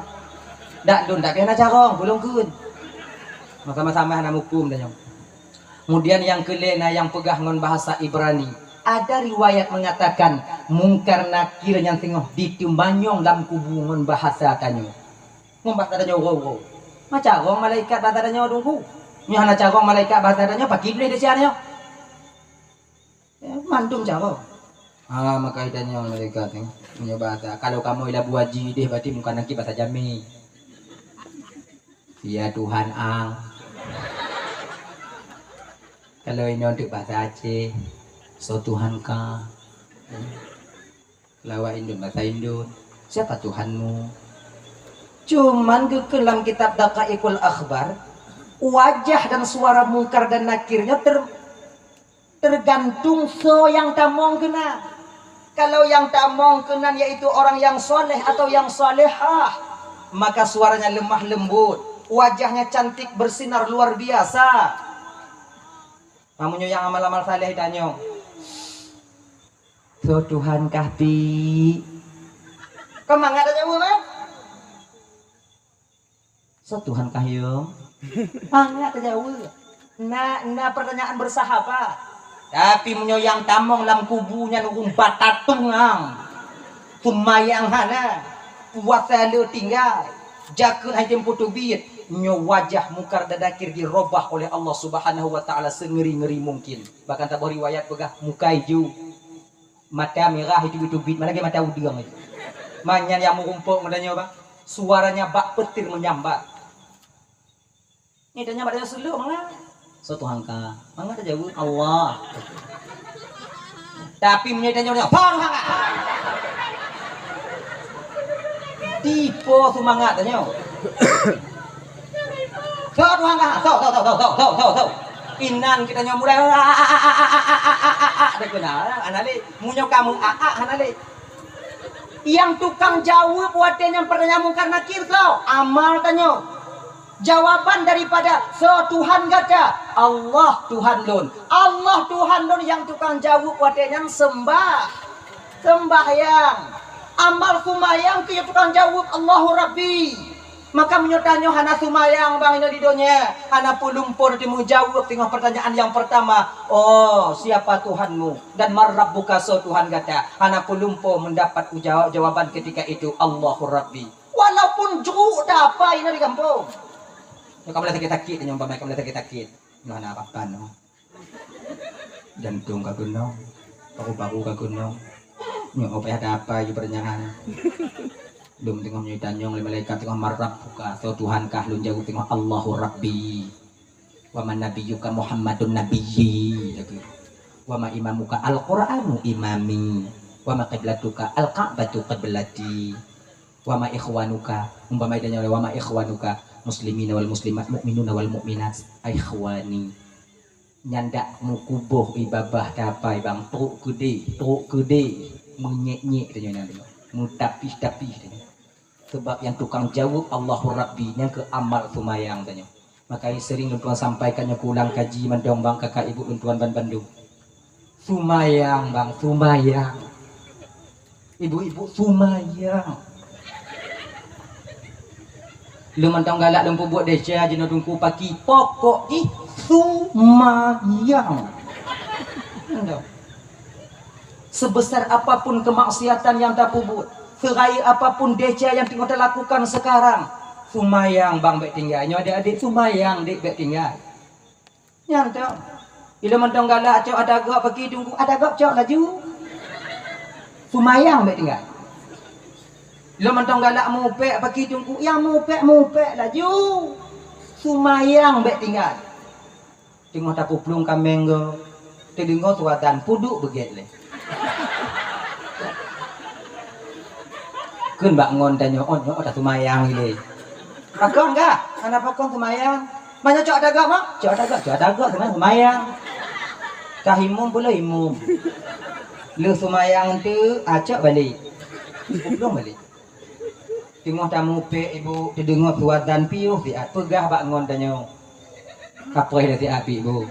Dak lôn dak keuh hana carông, peue lôn kheun. Sama-sama hana muphom tanyoe. Kemudian nyang keulhèe na nyang peugah ngon bahasa Ibrani. Ada riwayat mengatakan Mungkar Nakir nyang singoh diteumanyong lam kubu ngon bahasa tanyoe. Ngon bahasa tanyoe uroe-uroe. Ma carông malaikat bahasa tanyoe teungku. Nyoe hana carông malaikat bahasa tanyoe, pakri lé desya nyoe. Eh, mandum carông. Ah, maka tanyoe malaikat nyoe. Meunyoe bahasa, kalau kamoe i Labuhan Bajo deh, berarti Mungkar Nakir bahasa Jamé. Ya Tuhan ang. Kalau inoe teuk bahasa Aceh, soe Tuhan ka. Kalau awak Indon bahasa Indon, siapa Tuhanmu? Cuman geukheun lam kitab Daqaiqul Akhbar, wajah dan suara Mungkar dan Nakir nyoe ter-, tergantung soe nyang tamong keunan. Kalau nyang tamong keunan yaitu orang yang soleh atau yang solehah, maka suaranya lemah lembut, wajahnya cantik bersinar luar biasa. Namun nyoe nyang amal-amal saleh tanyong, "Soe Tuhan kah, Pi?" Kan mangat tajaweueb, kan? "Soe Tuhan kah, Yong?" Mangat tajaweueb. Na, na pertanyaan bersahabat. Tapi meunyoe nyang tamong lam kubu nyan ureueng batatung ang, seumayang hana, puasa le tinggai, jakeuet han jitem peutubiet, Nyoe wajah Mungkar dan Nakir dirobah oleh Allah Subhanahu wa Ta'ala seungeri-ngeri mungkin. Bahkan saboh riwayat peugah muka ijo, mata mirah, iteubiet-teubiet, mana lagèe mata udeueng. Manyan nyang meurumpok ngon tanyoe, bah. Suaranya bak peutir menyambar. Nyan tanyoe bak tanyoe seuleueng lah. Soe Tuhan kah? Mangat tajaweueb, Allah. Tapi meunyoe tanyoe, "Soe Tuhan kah?" Tipe seumangat tanyoe. "Soe Tuhan kah? Soe, soe, soe?" Inan geutanyoe mulai, "A, a, a, a, a, a, a, a, a, a, a, a." Dak keunan, hana lé. Meunyoe kamoe a, a, hana lé. Nyang tukang jaweueb watèe nyan peurtanyaan Mungkar Nakir soe? Amal tanyoe. Jawaban daripada soe Tuhan gata? Allah Tuhan lôn. Allah Tuhan lôn nyang tukang jaweueb watèe nyan seumbah. Seumbahyang. Amal seumayang keu nyang tukang jaweueb, Allahu Rabbi. Maka meunyoe tanyoe hana seumayang bang inoe di donya, hana peulumpo teumeujaweueb teungoh peurtanyaan nyang peurtama, "Oh, siapa Tuhanmu?" Dan "Man Rabbuka?", soe Tuhan gata? Hana peulumpo meudapat ujaw-, jawaban ketika itu, "Allahu Rabbi." Walaupun jruk that apa inoe di gampông. Nyoe ka mulai sakét-sakét, nyoe umpama ka mulai sakét-sakét. Nyoe hana apa-apa, nyoe. Jantong ka keunong, paru-paru ka keunong. Nyoe payah that apa inoe peurtanyaan. Lôn teungoh meunyoe tanyong lé malaikat teungoh, "Man Rabbuka?" Soe Tuhan kah? Lôn jaweueb teungoh, "Allahu Rabbi." "Wa ma nabiyyuka Muhammadun nabiyyi," lagèe. "Wa ma imamuka Al-Qur'anu imami. Wa ma qiblatuka Al-Ka'batu qiblati. Wa ma ikhwanuka," umpama tanyoe, "Wa ma ikhwanuka muslimina wal muslimat, mu'minuna wal mu'minat, ikhwani." Nyan dak meukuboh ié babah tapai bang, trok keudeh, trok keudeh, meunyék-nyék tanyoe nyan, meutapih-tapih tanyoe. Sabab nyang tukang jaweueb Allahu Rabbi, nyang keu amal seumayang tanyoe. Makajih seuring lôn tuan sampaikan nyoe keu ulang kaji mantong bang, kakak ibu lôn tuan ban bandum. Seumayang bang, seumayang. Ibu-ibu seumayang. Lôn mantong galak lôn peubuet desya jinoe teungku paki, pokok jih seumayang. Mantong. Sebesar apapun kemaksiatan nyang tapeubuet, serayeuk apapun desya nyang teungoh talakukan sekarang, seumayang bang bèk tinggai. Nyoe adék-adék seumayang dék bèk tinggai. Nyan toh. Ilôn mantong galak cok ata gob paki teungku, ata gob cok laju. Seumayang bèk tinggai. Ilôn mantong galak mupèk paki teungku, nyang mupèk, mupèk laju. Seumayang bèk tinggai. Teungoh tapeuplueng kaméng gob, teudeungoe suadan peuduek beugèt lé. Kheun bak ngon tanyoe, "Oh, nyoe taseumayang ilèe." Pakon kah? Hana pakon seumayang. Meunyoe cok ata gob, ha? Cok ata gob, cok ata gob, seumayang, seumayang. Kah imum, peuleueh imum. Lheueh seumayang teuk, ah, cok balek. Peuplueng balek. Teungoh tamupèk ibu, teudeungoe suadan piôh siat, peugah bak ngon tanyoe. Kapreh lé siat pih ibu.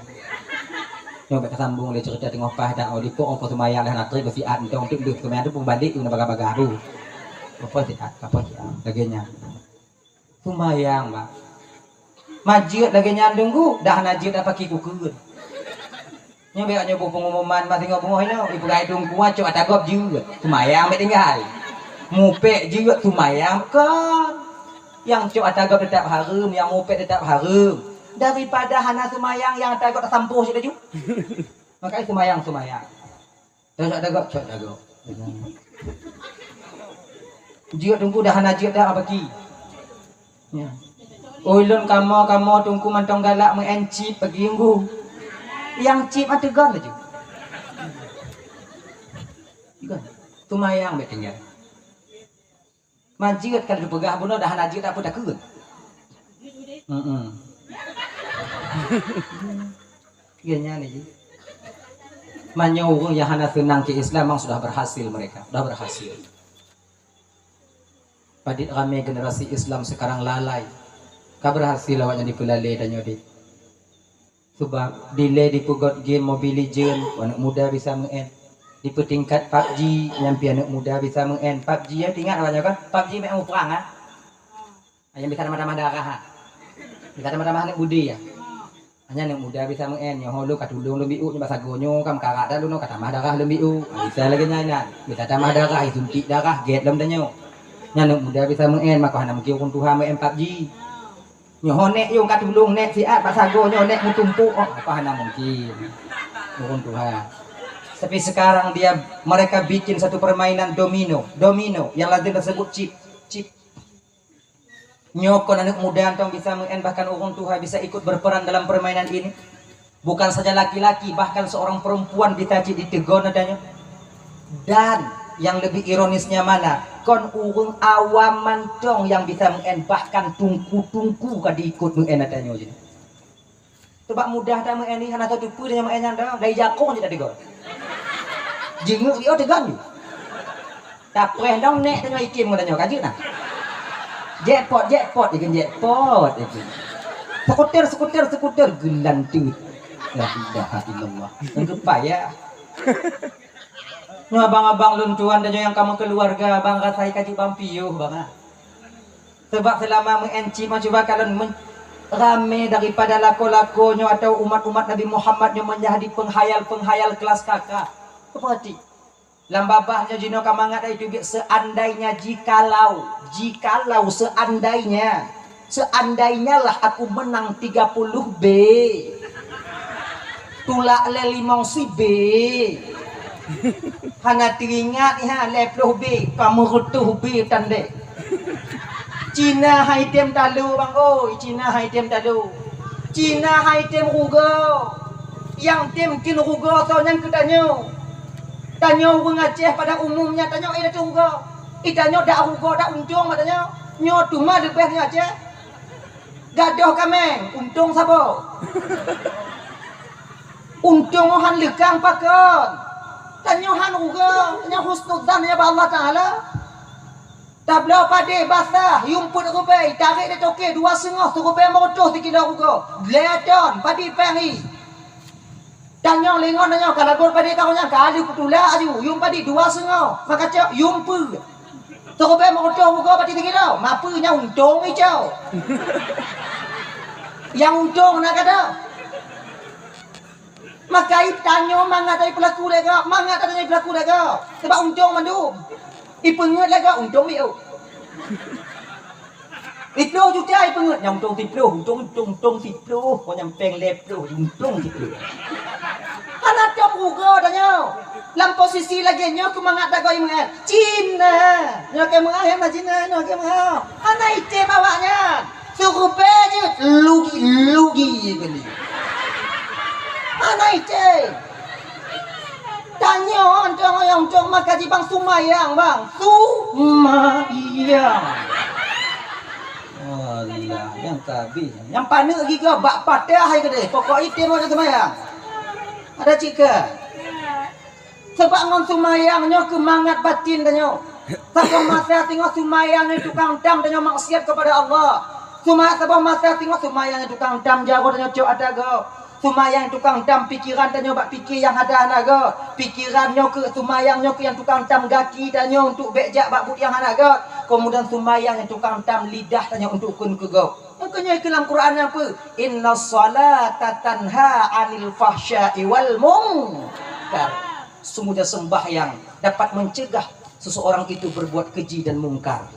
Nyoe bèk tasambong lé ceurita teungoh paih dak, oh, lipok, oh, seumayang lé hana trép siat, entong teuk lheueh seumayang teuk peubalek, teuk na bagah-bagah bu. Kapreh siat, kapreh siat. Lagèe nyan. Seumayang, bah. Ma jeuet lagèe nyan teungku, dah hana jeuet apa ki kukheun. Nyoe bèk nyoe bu pengumuman, bah singoh beungoh nyoe, ipeugah teungku cok ata gob jeuet. Seumayang bèk tinggai. Mupèk jeuet, seumayang kon. Nyang cok ata gob teutap hareuem, nyang mupèk teutap hareuem. Daripada hana seumayang, nyang ata gob tasampôh cit laju. Makajih seumayang, seumayang. Cok ata gob, cok ata gob. Jeuet teungku dah hana jeuet dah apa ki. Ya. Oi lôn kamoe, kamoe teungku mantong galak meu'en chip pagi teungku. Nyang chip ah teugon laju. Teugon. Seumayang bèk tinggai. Ma jeuet ka lheueh peugah bunoe dah hana jeuet, tak peue takheun. Heeh. Iya nyan jih. Meunyoe ureueng nyang hana seunang keu Islam memang sudah berhasil mereka, sudah berhasil. Padit ramé generasi Islam sekarang lalai. Ka berhasil awaknyan dipeulalé tanyoe deh. Sabab dilèe dipeugot game Mobile Legend, aneuk muda bisa meu'en. Dipeutingkat PUBG, nyan pih aneuk muda bisa meu'en. PUBG ya, ingat awaknyan kan? PUBG mek muprang ah. Nyang bisa tamah-tamah darah ah. Bisa tamah-tamah aneuk budi ya. Hanya aneuk muda bisa meu'en, nyoe ho lôn ka tulông lôn bi'uk, nyoe bak sagoe nyoe ka meukarat dah lôn, ka tamah darah lôn bi'uk. Bisa lagèe nyan, nyan. Bisa tamah darah, isuntik darah, gèt lom tanyoe. Nyan aneuk muda bisa meu'en, maka hana mungken ureueng tuha meu'en PUBG. Nyoe nek yong ka tulông nek siat bak sagoe nyoe nek meutumpôk, oh, apa hana mungkin. Ureueng tuha. Tapi sekarang dia, mereka bikin satu permainan domino, domino yang lazim tersebut chip, chip. Nyoe kon aneuk muda tong bisa meu'en, bahkan ureueng tuha bisa ikut berperan dalam permainan ini. Bukan saja laki-laki, bahkan seorang perempuan bisa cit ditegon adanya. Dan yang lebih ironisnya mana? Kon ureueng awam mantong yang bisa meu'en, bahkan tungku-tungku ka diikut meu'en adanya jih. Sebab mudah that meu'en ni, hana teupeue tanyoe meu'en nyan dah, dari jakong je tategon. Jingeuk li'oh tegon ju. Tapreh dong nek tanyoe ikim ngon tanyoe, ka jeuet nah. Jackpot, jackpot, ikin jackpot, ikin. Skuter, skuter, skuter, geulanteut. La ilaha illallah. Nyang geupayah. Nyoe abang-abang lôn tuan tanyoe nyang ka meukeuluwarga, abang rasai ka jeuet bang piôh, bang ah. Sebab seulama meu'en cit meucuba kalon men-, ramé daripada lakoe-lakoe nyoe atau umat-umat Nabi Muhammad nyoe menjadi penghayal-penghayal kelas kakak. Peurhati. Lam babah nyoe jinoe ka mangat dari teubiet, seandainya, jikalau, jikalau, seandainya, seandainya lah aku menang tiga puluh B. Tulak lé limong si B. Hana teuingat iha lhèe ploh B, ka meureutôh B tandék. Cina hai tem talo, bang oi, Cina hai tem talo. Cina hai tem rugoe. Nyang tem keu rugoe soe nyan keu tanyoe. Tanyoe ureueng Aceh pada umumnya tanyoe eh, dak rugoe. Eh, tanyoe dak rugoe, dak untông bak tanyoe. Nyoe teuma leubeh nyoe Aceh. Gadôh kaméng, untông saboh. Untông han leukang pakon. Tanyoe han rugoe, tanyoe husnuzan ya bak Allah Taala. Tabloe padé basah, yum peuet rubée, tarék di toke dua seungoh, sirubée meureutôh sikilo rugoe. Lhèe ton, padé péng i. Tanyoe lingon tanyoe ka lagot padé tanyoe nyang ka lheueh peutulak aju, yum padé dua seungoh, maka cok yum peue. Teureubée meureutôh rugoe padé sikilo, mapeue nyang untông i cok. Nyang untông na gata. Maka i tanyoe mangat i peulaku lé gob, mangat tanyoe i peulaku lé gob. Sebab untông mandum. I peungeuet lé gob, untông miôh. Siploh juta i peungeuet, nyang untông siploh, untông, untông, untông siploh, kon nyang péng lhèe ploh, untông siploh. Hana tom rugoe tanyoe. Lam posisi lagée nyoe keumangat dagoe i meu'en. Cina. Nyoe keu meu'ah, nyang na Cina, nyoe keu meu'ah. Hana item awaknyan. Sirubée jeuet, lugi, lugi kali. Hana item. Tanyoe, tanyoe nyang cong maka jibang sumayang, bang. Sumayang. Alah, nyang ka habéh. Nyang paneuk gigoe bak patah hai keudeh. Pokok item awak sumayang. Ada cit keu? Sabab ngon sumayang nyoe keumangat batin tanyoe. Saboh masa singoh sumayang nyoe tukang tam tanyoe maksiat kepada Allah. Suma-, saboh masa singoh sumayang nyoe tukang tam jaroe tanyoe cok ata gob. Sumayang tukang tam pikeran tanyoe bak pike nyang hana-hana gob. Pikeran nyoe keu sumayang nyoe keu nyang tukang tam gaki tanyoe untuk bék jak bak buet nyang hana gob. Kemudian sumayang nyang tukang tam lidah tanyoe untuk kheun keu gob. Makanya lam Quran apa? Inna salata tanha anil fahsya'i wal munkar. Sungguhnya sembahyang dapat mencegah seseorang itu berbuat keji dan mungkar.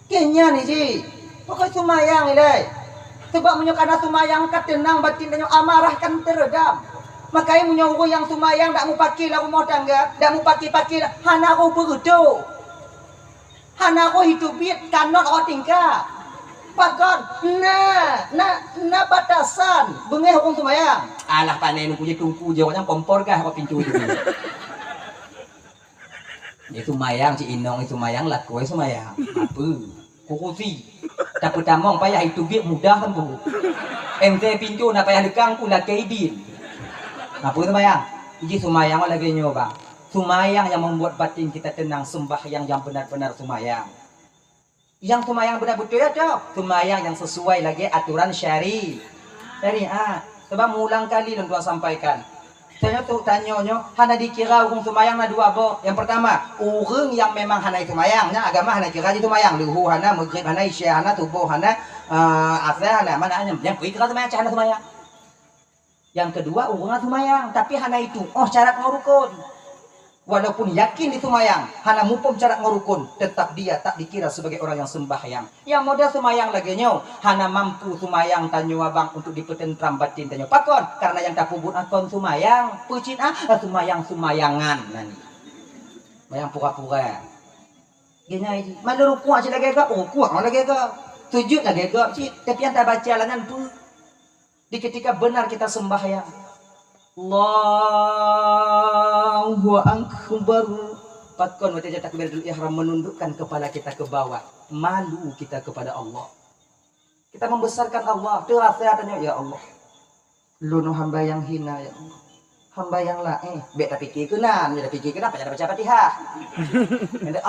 Kenya ni ji, pokok sumayang ilai. Sebab meunyoe kana sumayang ka tenang batin tanyoe, amarah kan teredam. Makanya meunyoe ureueng nyang sumayang dak mupakè lam rumoh tangga, dak mupakè-pakè, hana roh beureutoh. Hana roh itu biet kanot roh tingka. Pakon? Na, na, na batasan beungéh ureueng sumayang. Alah, pané nungku je tungku je, awaknyan kompor gah bak pintu tu. Dia sumayang, cik inong sumayang, lakoe sumayang. Apa? Kurusi. Tapi tamong payah itu biet mudah tempu. M T pintu na payah lekang pun lakée idin. Apa sumayang? Iji sumayang lagée nyoe, bang. Sumayang yang membuat batin kita tenang, sembahyang yang benar-benar sumayang. Yang sumayang benar betul ya, Cok. Sumayang yang sesuai lagi aturan syari-, syariat. Sebab mulang kali lôn tuan sampaikan. Tanyoe tu, tanyoe nyoe hana dikira ureueng sumayang na dua boh. Yang pertama, ureueng yang memang hana sumayang, nya agama hana kira jih sumayang. Luhu hana, maghrib hana, isya hana, suboh hana, eh, asar hana, mana hana. Yang kira sumayang, cah hana sumayang. Yang kedua, ureueng sumayang, tapi hana itu. Oh, syarat ngon rukun. Walaupun yakin di seumayang, hana muphom syarat ngon rukun, tetap dia tak dikira sebagai orang yang sembahyang. Nyang model seumayang lagée nyoe, hana mampu seumayang tanyoe abang untuk dipeuteuntram batin tanyoe. Pakon? Karena nyang tapeubuet kon seumayang, peucit ah, seumayang-seumayangan nani. Seumayang pura-pura. Geunyai jih, malu rukuk cit lagée gob, rukuk lagée gob, sujud lagée gob cit, tapi nyang tabaca lagée nyan peue? Di ketika benar kita sembahyang, Allahu Akbar. Pakon watée takbiratul ihram menundukkan kepala kita ke bawah, malu kita kepada Allah. Kita membesarkan Allah, terasa tanya, "Ya Allah, lôn hamba yang hina, ya Allah. Hamba yang laéh." Bék tapike keunan, bék tapike keunan, pajan baca Fatihah.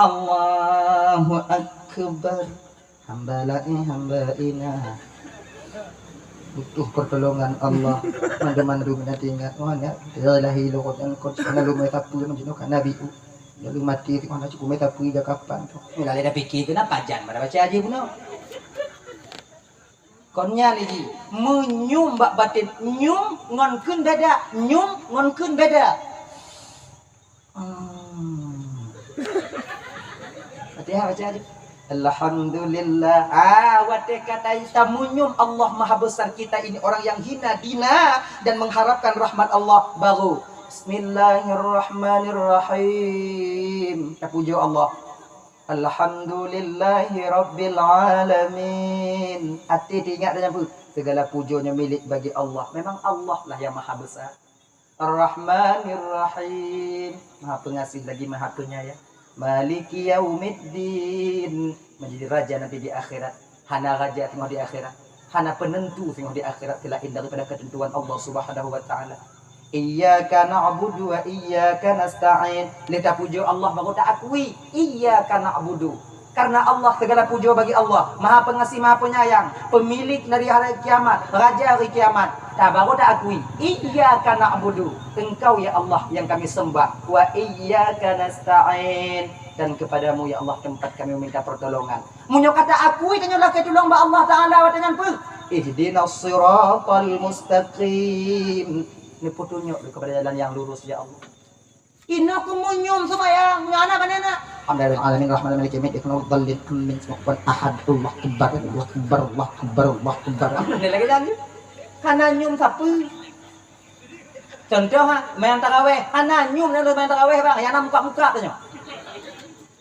Allahu Akbar. Hamba laén, hamba ina. Butuh pertolongan Allah. Mandum-mandum na tinggai. Oh, nya. Ya ilahi, lukut dan kot. Kana lumai tapi, macam tu kan Nabi tu. Lalu mati, mana cukup meta pui dah kapan tu. Mula lé dah fikir tu, napa jan pada baca aja bunoe. Kon nyan lagi. Meunyoe bak batin, nyoe ngon kheun beda. Nyoe ngon kheun beda. Hmm. Fatihah baca aja. Alhamdulillah. Ah, watée kata tamunyum Allah Maha Besar, kita ini orang yang hina dina dan mengharapkan rahmat Allah, baru Bismillahirrahmanirrahim. Tapujoe Allah. Alhamdulillahirabbil alamin. Até teuingat dan nyambut. Segala pujoe nyoe milék bagi Allah. Memang Allah lah yang Maha Besar. Ar-Rahmanir Rahim, Maha Pengasih lagi Maha Penyayang. Maliki Yaumiddin, menjadi raja nanti di akhirat. Hana raja singoh di akhirat, hana penentu singoh di akhirat selain daripada ketentuan Allah Subhanahu wa Taala. Iyyaka na'budu wa iyyaka nasta'in. Lé tapujoe Allah baru taakui, iyyaka na'budu. Karena Allah, segala pujoe bagi Allah, Maha Pengasih, Maha Penyayang, pemilik dari hari kiamat, Raja hari kiamat. Ta baru taakui, iyyaka na'budu, Engkau ya Allah yang kami sembah, wa iyyaka nasta'in, dan kepadamu ya Allah tempat kami meminta pertolongan. Meunyoe ka taakui tanyoe lakée tulông bak Allah Taala watée nyan peue? Ihdinas siratal mustaqim. Neupeutunyok kepada jalan yang lurus ya Allah. Inoe keuh meunyoe seumayang, nyoe hana bak nenek. Alhamdulillahirabbil alamin, arrahmanirrahim, maliki yaumiddin, iyyaka na'budu wa iyyaka nasta'in, ihdinas siratal mustaqim. Ahad, Allahu Akbar, Allahu Akbar, Allahu Akbar. Ada lagi dah ni. Hana nyoe sapeue. Contoh ha, main taraweh, hana nyoe na main taraweh bang, nyang na muka-muka tu nyoe.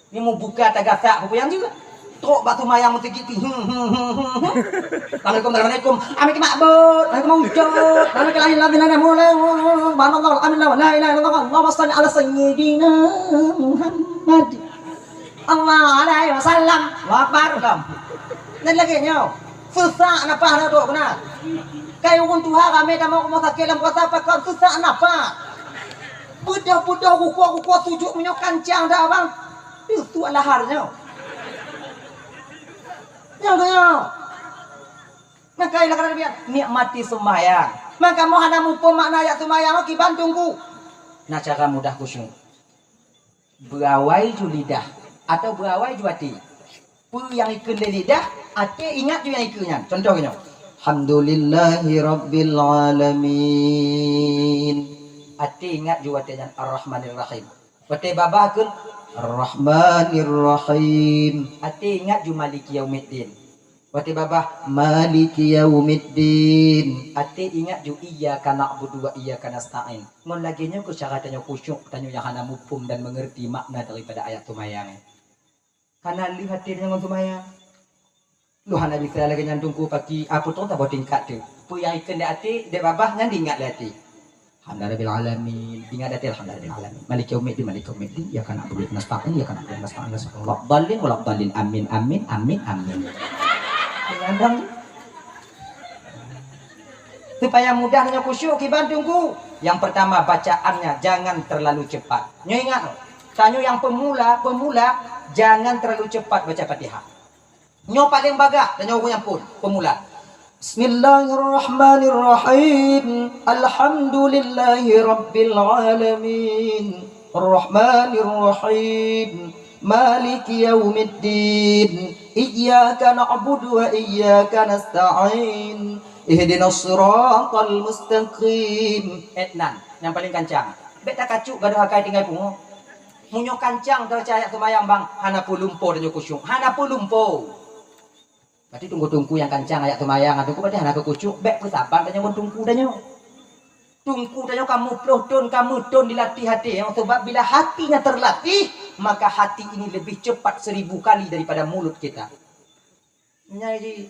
Ni mubuka tagasak peue nyang jeuet. Trok bak seumayang meusigit ti. Hmm, hmm, hmm, hmm, hmm. Assalamualaikum, assalamualaikum. Amin ke makbut, amin ke maujud, amin ke lahir, amin, amin, mulai, subhanallah, alhamdulillah, la ilaha illallah, Allahumma shalli ala sayyidina Muhammad. Allah alaihi wasallam. Allahu Akbar, kam. Dan lagi nyoe. Susah napa dah dok kena. Kai ureueng tuha ramé tamong rumah sakit lam kuasa pakon susah napa. Budoh-budoh rukuk-rukuk sujud meunyoe kancang dah abang. Itu lahar nyoe. Nyang donya. Maka ilah kata Nabi, nikmati sembahyang. Maka mau hana muphom makna ayat sembahyang, kiban tunggu. Nah, cara mudah khusyuk. Beuawai ju lidah atau beuawai ju até. Peue nyang ikheun lé lidah, até ingat ju nyang ikheun nyan. Contoh geuh nyoe. Alhamdulillahi rabbil alamin. Até ingat ju watée nyan Ar-Rahmanir Rahim. Watée babah kheun Ar-Rahmanir Rahim. Até ingat ju Maliki Yaumiddin. Watée babah Maliki Yaumiddin. Até ingat ju Iyyaka na'budu wa iyyaka nasta'in. Ngon lagée nyoe keuh cara tanyoe khusyuk, tanyoe nyang hana muphom dan mengerti makna daripada ayat seumayang. Hana lheueh até tanyoe ngon seumayang. Lôn hana bisa lagée nyan tungku paki, apa tu tabah tingkat tu. Peue nyang ikheun di até, di babah nyan diingat lé até. Alhamdulillahirabbil alamin. Ingat até alhamdulillahirabbil alamin. Maliki yaumiddin, maliki yaumiddin. Iyyaka na'budu wa iyyaka nasta'in, iyyaka na'budu wa iyyaka nasta'in. Waladdallin, waladdallin. Amin, amin, amin, amin. Kadang Supaya mudah nyoe khusyuk kiban tungku. Yang pertama, bacaannya jangan terlalu cepat. Nyoe ingat, tanyoe nyang pemula, pemula jangan terlalu cepat baca Fatihah. Nyoe paling bagah tanyoe ureueng nyang pun pemula. Bismillahirrahmanirrahim. Alhamdulillahirabbil alamin. Arrahmanirrahim. Maliki yaumiddin. Iyyaka na'budu wa iyyaka nasta'in. Ihdinas siratal mustaqim. Etnan, nyang paling kancang. Bék takacuk gadoh akai tinggai pungo. Meunyoe kancang tabaca ayat seumayang bang, hana peue lumpo tanyoe khusyuk, hana peue lumpo. Berarti teungku-teungku nyang kancang ayat seumayang, teungku berarti hana keu khusyuk, bèk peusaban tanyoe ngon teungku tanyoe. Teungku tanyoe ka muplôh thôn, ka meuthôn dilatih até, nyang sabab bila hatinya terlatih, maka hati ini lebih cepat seribu kali daripada mulut kita. Nyan jih.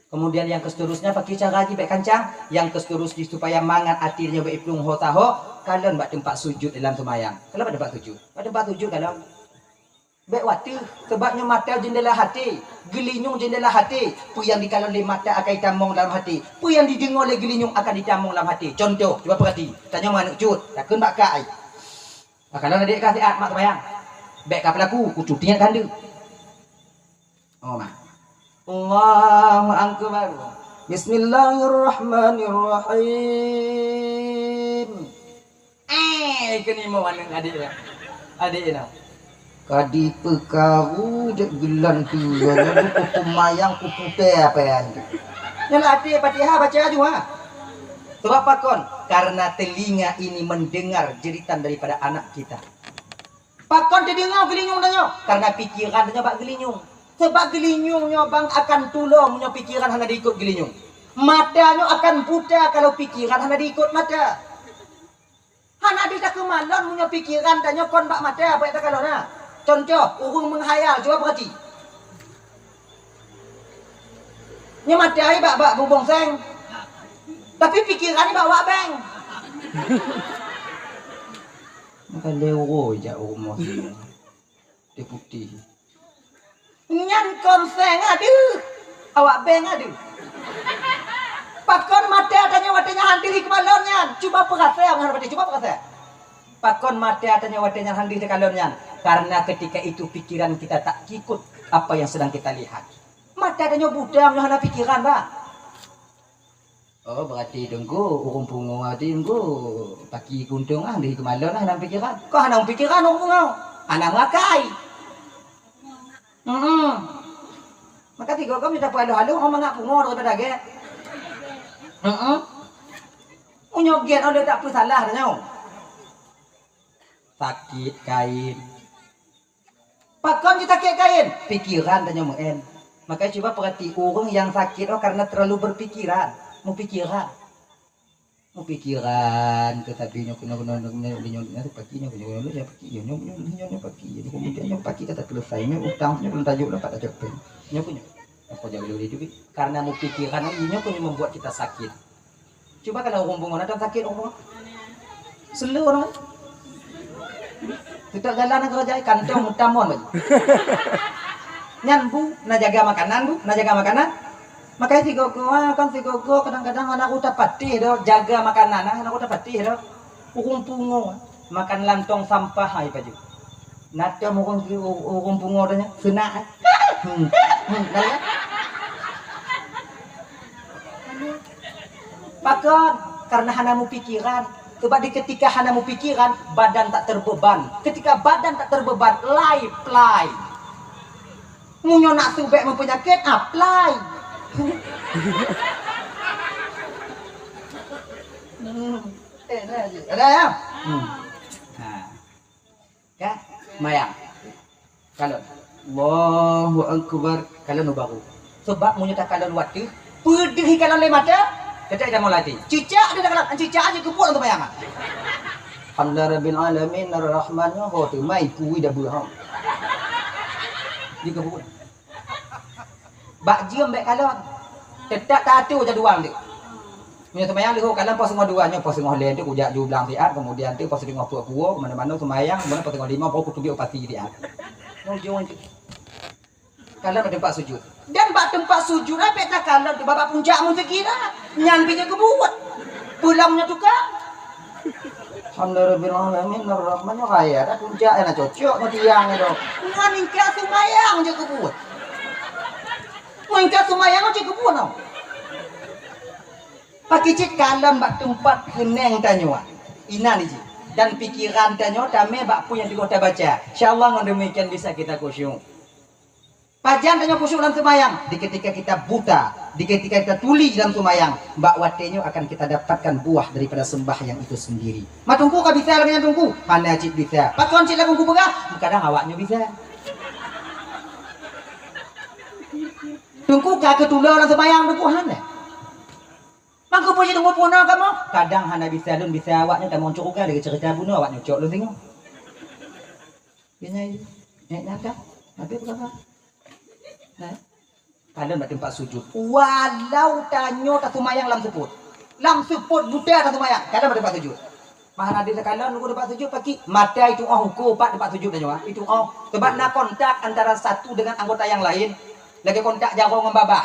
Kemudian nyang keuseterusnya, pakri cara jih bèk kancang. Nyang keuseterus jih supaya mangat até nyoe bèk iplueng ho taho, kalon bak teumpat sujud dalam seumayang. Kalon bak teumpat sujud. Bak teumpat sujud kalon. Bèk watèe, sabab nyoe mata jeundela até, geulinyueng jeundela até. Peue nyang jikalon lé mata akan jitamong lam até. Peue nyang jideungoe lé geulinyueng akan jitamong lam até. Contoh, cuba peurati. Tanyoe meuaneuk cut, takheun bak kah ai. Kalon adék kah siat mak seumayang. Bèk kah peulaku, kucuti nyan kah handeuk. Oh, ma. Allahu Akbar. Bismillahirrahmanirrahim. Eh, keuneuk mo aneuk adék nyan. Adék nyan. Ka dipeukaru dek geulan tu, nyan kupeue mayang kuputéh apa nyan. Nyan até Fatihah baca aju, ha. Sebab pakon? Karena telinga ini mendengar jeritan daripada anak kita. Pakon teudeungoe geulinyueng tanyoe? Karena pikiran tanyoe bak geulinyueng. Sebab geulinyueng nyoe bang akan tulông meunyoe pikiran hana diikot geulinyueng. Mata nyoe akan buta kalau pikiran hana diikot mata. Hana deuh takeumalon meunyoe pikiran tanyoe kon bak mata, bèk takalon na. Contoh, ureueng meukhayal, cuba peurati. Nyoe mata ai bak, bak bubông seng. Tapi pikiran ai bak wak beng. Maka lé uroe jak u rumoh si Deputi. Nyan kon seng adeuh, awak beng adeuh. Pakon mata tanyoe watèe nyan han deuh takalon nyan? Cuba peurasa ngon watèe, cuba peurasa. Pakon mata tanyoe watèe nyan han deuh takalon nyan? Karena ketika itu pikiran kita tak ikut apa yang sedang kita lihat. Mata tanyoe buta meunyoe hana pikiran, bah. Oh, berarti teungku ureueng pungo, berarti teungku paki kuntong ah, deuh takalon ah lam pikiran. Kok hana pikiran ureueng pungo? Hana meuakai. Heeh. Maka sigoe gob mita peuhalo-halo, oh mangat pungo daripada gèt. Heeh. Meunyoe gèt, oh, lé tak peusalah tanyoe. Sakét kain. Pakon jisakét kain? Pikiran tanyoe meu'en. Makanya cuba perhati, ureueng nyang sakét oh karena terlalu berpikiran, mupikiran. Mupikiran keu sabe nyoe keunoe, keunoe, keunoe, nyoe, nyoe, nyoe, paki nyoe, nyoe, nyoe, nyoe, paki nyoe, nyoe, nyoe, nyoe, nyoe, paki nyoe, kemudian nyoe paki ka teuselesai, nyoe utang nyoe belum tajok dapat tajok peng. Nyoe keu nyoe. Apa jadi boleh duit? Karena mupikiran, nyoe keu nyoe membuat kita sakit. Cuba kalau ureueng pungo, na sakét ureueng pungo? Seuleu ureueng. Teutap jalan nanggroe jai, kantong mutamon baju. Nyan bu, na jaga makanan bu, na jaga makanan. Makanya sigoe-goe, ah, kan sigoe-goe kadang-kadang aneuk uta patéh do, jaga makanan, ah, aneuk uta patéh do. Ureueng pungo, makan lantong sampah ai baju. Na tom ureueng, ureueng pungo tanya, seunak, eh. Hmm. Hmm, kan, ya? Pakon? Karena hana mupikiran. Sebab di ketika hana mupikiran, badan tak terbeban. Ketika badan tak terbeban, lai plai. Meunyoe nafsu bèk meupeunyakét, apply. Hmm. Eh, ada ya? Hmm. Ha. Ka? Mayang. Kalon. Allahu Akbar. Kalon baru. Sebab meunyoe takalon watèe, peudeuh kalon lé mata, teutap ita mulai. Cicak dia takalon, cicak aja keubuet untuk mayang. Alhamdulillah Rabbil Alamin, Ar-Rahman, ho teumai kui dah beuh. Dia keubuet. Bak jeuem bèk kalon. Teutap taatur jadual dia. Meunyoe seumayang leuhô kalon poh singoh dua, nyoe poh singoh lhèe tu kujak ju blang siat, kemudian tu poh singoh peuet kuwoe, keumanö-manö seumayang, kemudian poh singoh limong baru kutubiet u pasi siat. Nyoe ujong tu. Kalon bak teumpat sujud. Dan bak teumpat sujud, bèk takalon tu bak puncak meusikira. Nyan pih jeuet keubuet. Pulang nyoe tukang. Alhamdulillahirabbil alamin, arrahmanir rahim. Ada puncak, ada cocok ngon tiang tu. Ngon ingkat seumayang jeuet keubuet. Ngon ingkat seumayang jeuet keubuet, no. Pakri cit kalon bak teumpat keuneng tanyoe. Inan jih. Dan pikiran tanyoe tamè bak peue nyang teungoh tabaca. Insya Allah ngon demikian bisa kita khusyuk. Pajan tanyoe khusyuk lam seumayang? Di ketika kita buta, Di ketika kita tuli dalam seumayang, bak watée nyoe akan kita dapatkan buah daripada sembahyang itu sendiri. Mak Teungku ka bisa lagée nyan Teungku? Hana cit bisa. Pakon cit lagu kupeugah? Kadang awak nyoe bisa. Teungku ka keutulo lam seumayang Teungku hana. Mangko puji Teungku puna kamoe? Kadang hana bisa, lôn bisa awak nyoe tamong curuga lagée cerita bunoe awak nyoe cok lôn singoh. Keunyai, eh, nyan kan? Habis berapa? Eh? Kalon bak teumpat sujud. Walau tanyoe taseumayang lam seupôt. Lam seupôt buta taseumayang, kalon bak teumpat sujud. Mahan hadis kalon nunggu teumpat sujud paki. Mata itu oh uko pat teumpat sujud tanyoe, ah. Itu oh. Sebab na kontak antara satu dengan anggota yang lain. Lagée kontak jaroe ngon babah.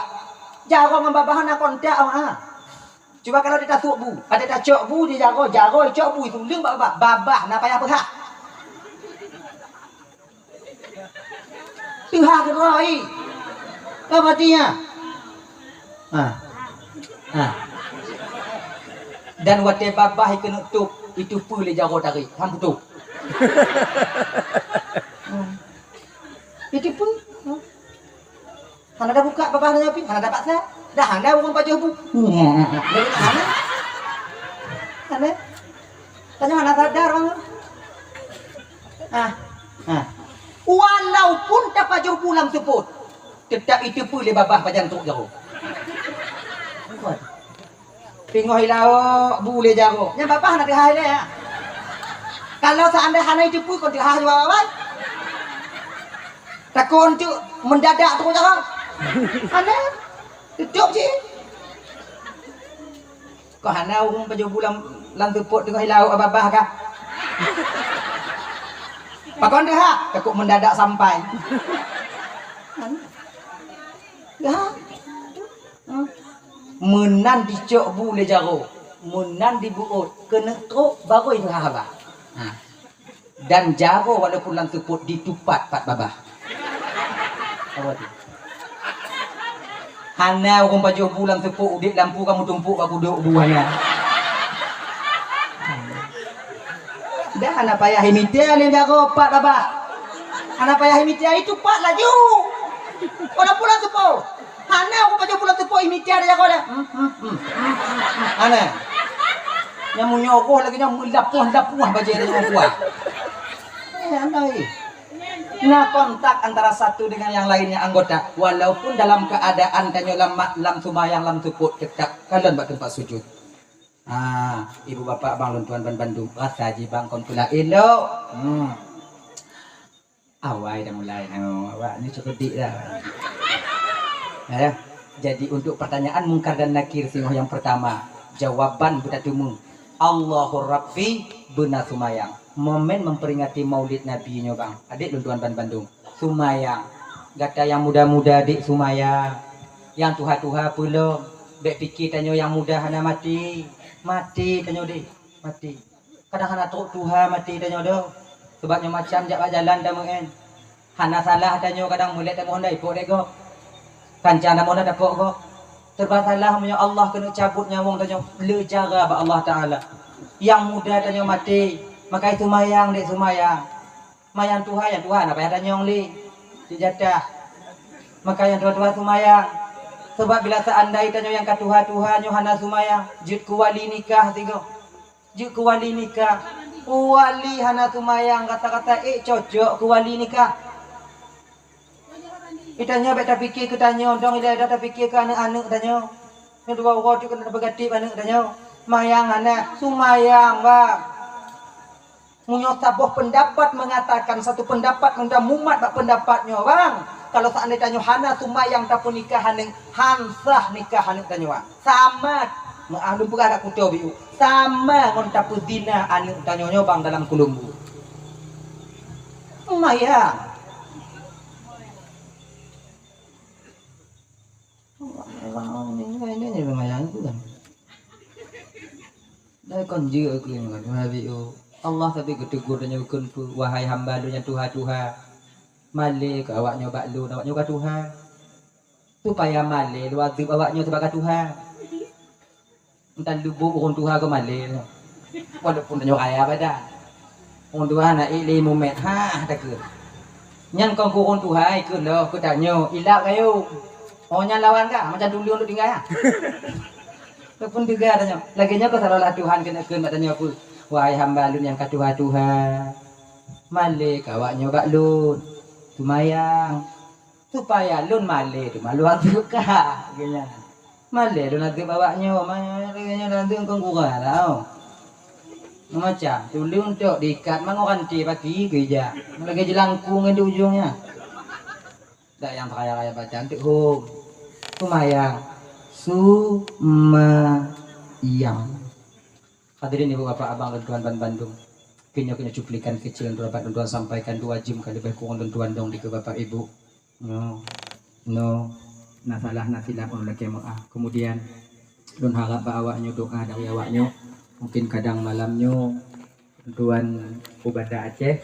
Jaroe ngon babah na kontak, oh, ah. Cuba kalau di tasuk bu, ada tacok bu di jaroe, jaroe cok bu itu leueng bak babah. Babah na payah peuhah. Teuhah keudroe. Apa artinya? Ha. Ha. Dan watée babah keuneuk tôp, itu peue lé jaroe tarék, han putôh. Hmm. Itu peue? Hmm. Hana tabuka babah tanyoe pih, hana tapaksa. Dah hana ureuëng pajoh bu. Hana. Hana. Tanyoe hana sadar ureuëng. Ah. Ah. Walaupun tapajoh bu lam seupôt, teutap iteupeue lé babah pajan trok jaroe. Kuat. Teungoh ilaok bu lé jaroe. Nyan babah na teuhah ilée, ya. Kalau seandai hana iteupeue kon teuhah jaweueb awai. Takon tu mendadak tu jaroe. Hana. Tutup cit. Kok hana ureuëng pajoh bu lam, lam seupôt teungoh ilaok babah kah? Pakon teuhah? Takot mendadak sampai. Hana. Ya. Meunan dicok bu lé jaroe, meunan dibeuôt, keuneuk trok baru ieuhah haba. Ha. Dan jaroe walaupun lam seupôt ditupat pat babah. Apa tu? Hana ureuëng pajoh bu lam seupôt udeb lampu kamu tumpuk bak kudok bu hana. Dah hana payah imita lé jaroe pat babah. Hana payah imita itu pat laju. Walaupun lam seupôt. Hana ureuëng pajoh bu lam seupôt imita lé jaroe dah. Hmm, hmm, hmm, hmm, hmm, hmm. Hana. Nyang meunyoe roh lagée nyan meulapoh-lapoh bajée lé nyoe kuah. Eh, hana, eh. Na kontak antara satu dengan yang lainnya anggota, walaupun dalam keadaan tanyoe lam ma-, lam seumayang lam seupôt teutap kalon bak teumpat sujud. Ah, ibu bapak bang lôn tuan ban bandum, rasa jih bang kon peulaén lom. Hmm. Awai dah mulai, oh, awak ni cerdik dah. Ya. Jadi untuk pertanyaan Mungkar dan Nakir singoh yang pertama, jawaban beutatumu, Allahu Rabbi beuna seumayang. Momen memperingati Maulid Nabi nyoe bang, adik lôn tuan ban bandum. Seumayang. Gata nyang muda-muda dek seumayang. Nyang tuha-tuha peulom. Bèk pike tanyoe nyang muda hana maté. Maté tanyoe dek. Maté. Kadang hana trok tuha maté tanyoe doh. Sabab nyoe macam jak bak jalan tameu'en. Hana salah tanyoe kadang mulèe tamoh hana ipok lé gob. Kanca tamoh hana tapok gob. Serba salah meunyoe Allah keuneuk cabot nyawöng tanyoe le cara bak Allah Taala. Nyang muda tanyoe maté, makai seumayang dek seumayang. Ma nyang tuha, nyang tuha hana payah tanyong lé. Cit jatah. Maka nyang tuha-tuha seumayang. Sabab bila seandai tanyoe nyang ka tuha-tuha nyoe hana seumayang, jeuet keu wali nikah sigoe. Jeuet keu wali nikah. Wali hana seumayang kata-kata, eh, cocok keu wali nikah. Itanyoe bèk tapike keu tanyoe, dong ilèe dah tapike keu aneuk-aneuk tanyoe. Nyoe dua uroe tu keuneuk tapeugah tiep aneuk tanyoe. Seumayang hana, seumayang, bang. Meunyoe saboh peundapat meungatakan satu peundapat ngon mumat bak peundapat nyoe, bang, kalau seandai tanyoe hana seumayang tapeunikah aneuk, han sah nikah aneuk tanyoe, bang. Sama, meuah lôn peugah dak kuto biu, sama ngon tapeuzina aneuk tanyoe nyoe, bang, dalam keulumbu. Seumayang. Orang ini, ini, ini memang yang itu kan. Dah kon jeuet keu nyoe, wahai biu. Allah tapi geutegur tanyoe kheun peue, wahai hamba Lôn nyang tuha-tuha. Malèe keu awak nyoe bak Lôn, awak nyoe ka tuha. Supaya malèe Lôn azeub awak nyoe sabab ka tuha. Entah lubuk ureueng tuha keu malèe. Walaupun tanyoe raya badan. Ureueng tuha na ék lé mumet, ha, takheun. Nyan kon keu ureueng tuha, ikheun lom keu tanyoe, ilap kayong. Oh, nyan lawan ka, macam dulu untuk tinggal ya. Ataupun juga tanya. Lagi nyoe kok seolah-olah Tuhan kena kena tanya apa? Wahai hamba lôn nyang ka tuha-tuha. Malé ka awak nyoe bak lôn. Sumayang. Supaya lôn malé tu malu azeueb ka. Geunya. Malé lôn azeueb awak nyoe, malé nyoe azeueb kon kurang lah. Macam tu lôn tok diikat mangoh ranté paki geujak. Lagèe jelangkung di ujungnya. Dak nyang raya-raya baca antuk hom. Sumayang. Sumayang. Hadirin ibu bapak abang dan tuan ban bandum. Keunoe keunoe cuplikan kecil untuk dapat tuan sampaikan dua jam kali lebih kurang dan tuan dong di ke bapak ibu. No, no, na salah na silap ulun lakèe meu'ah. Kemudian lôn harap bak awak nyoe doa dari awak nyoe. Mungkin kadang malam nyoe tuan u Banda Aceh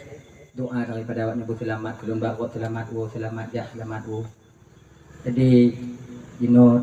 doa daripada awak nyoe beuseulamat keu lôn bak rot seulamat woe seulamat jak seulamat woe. Jadi jinoe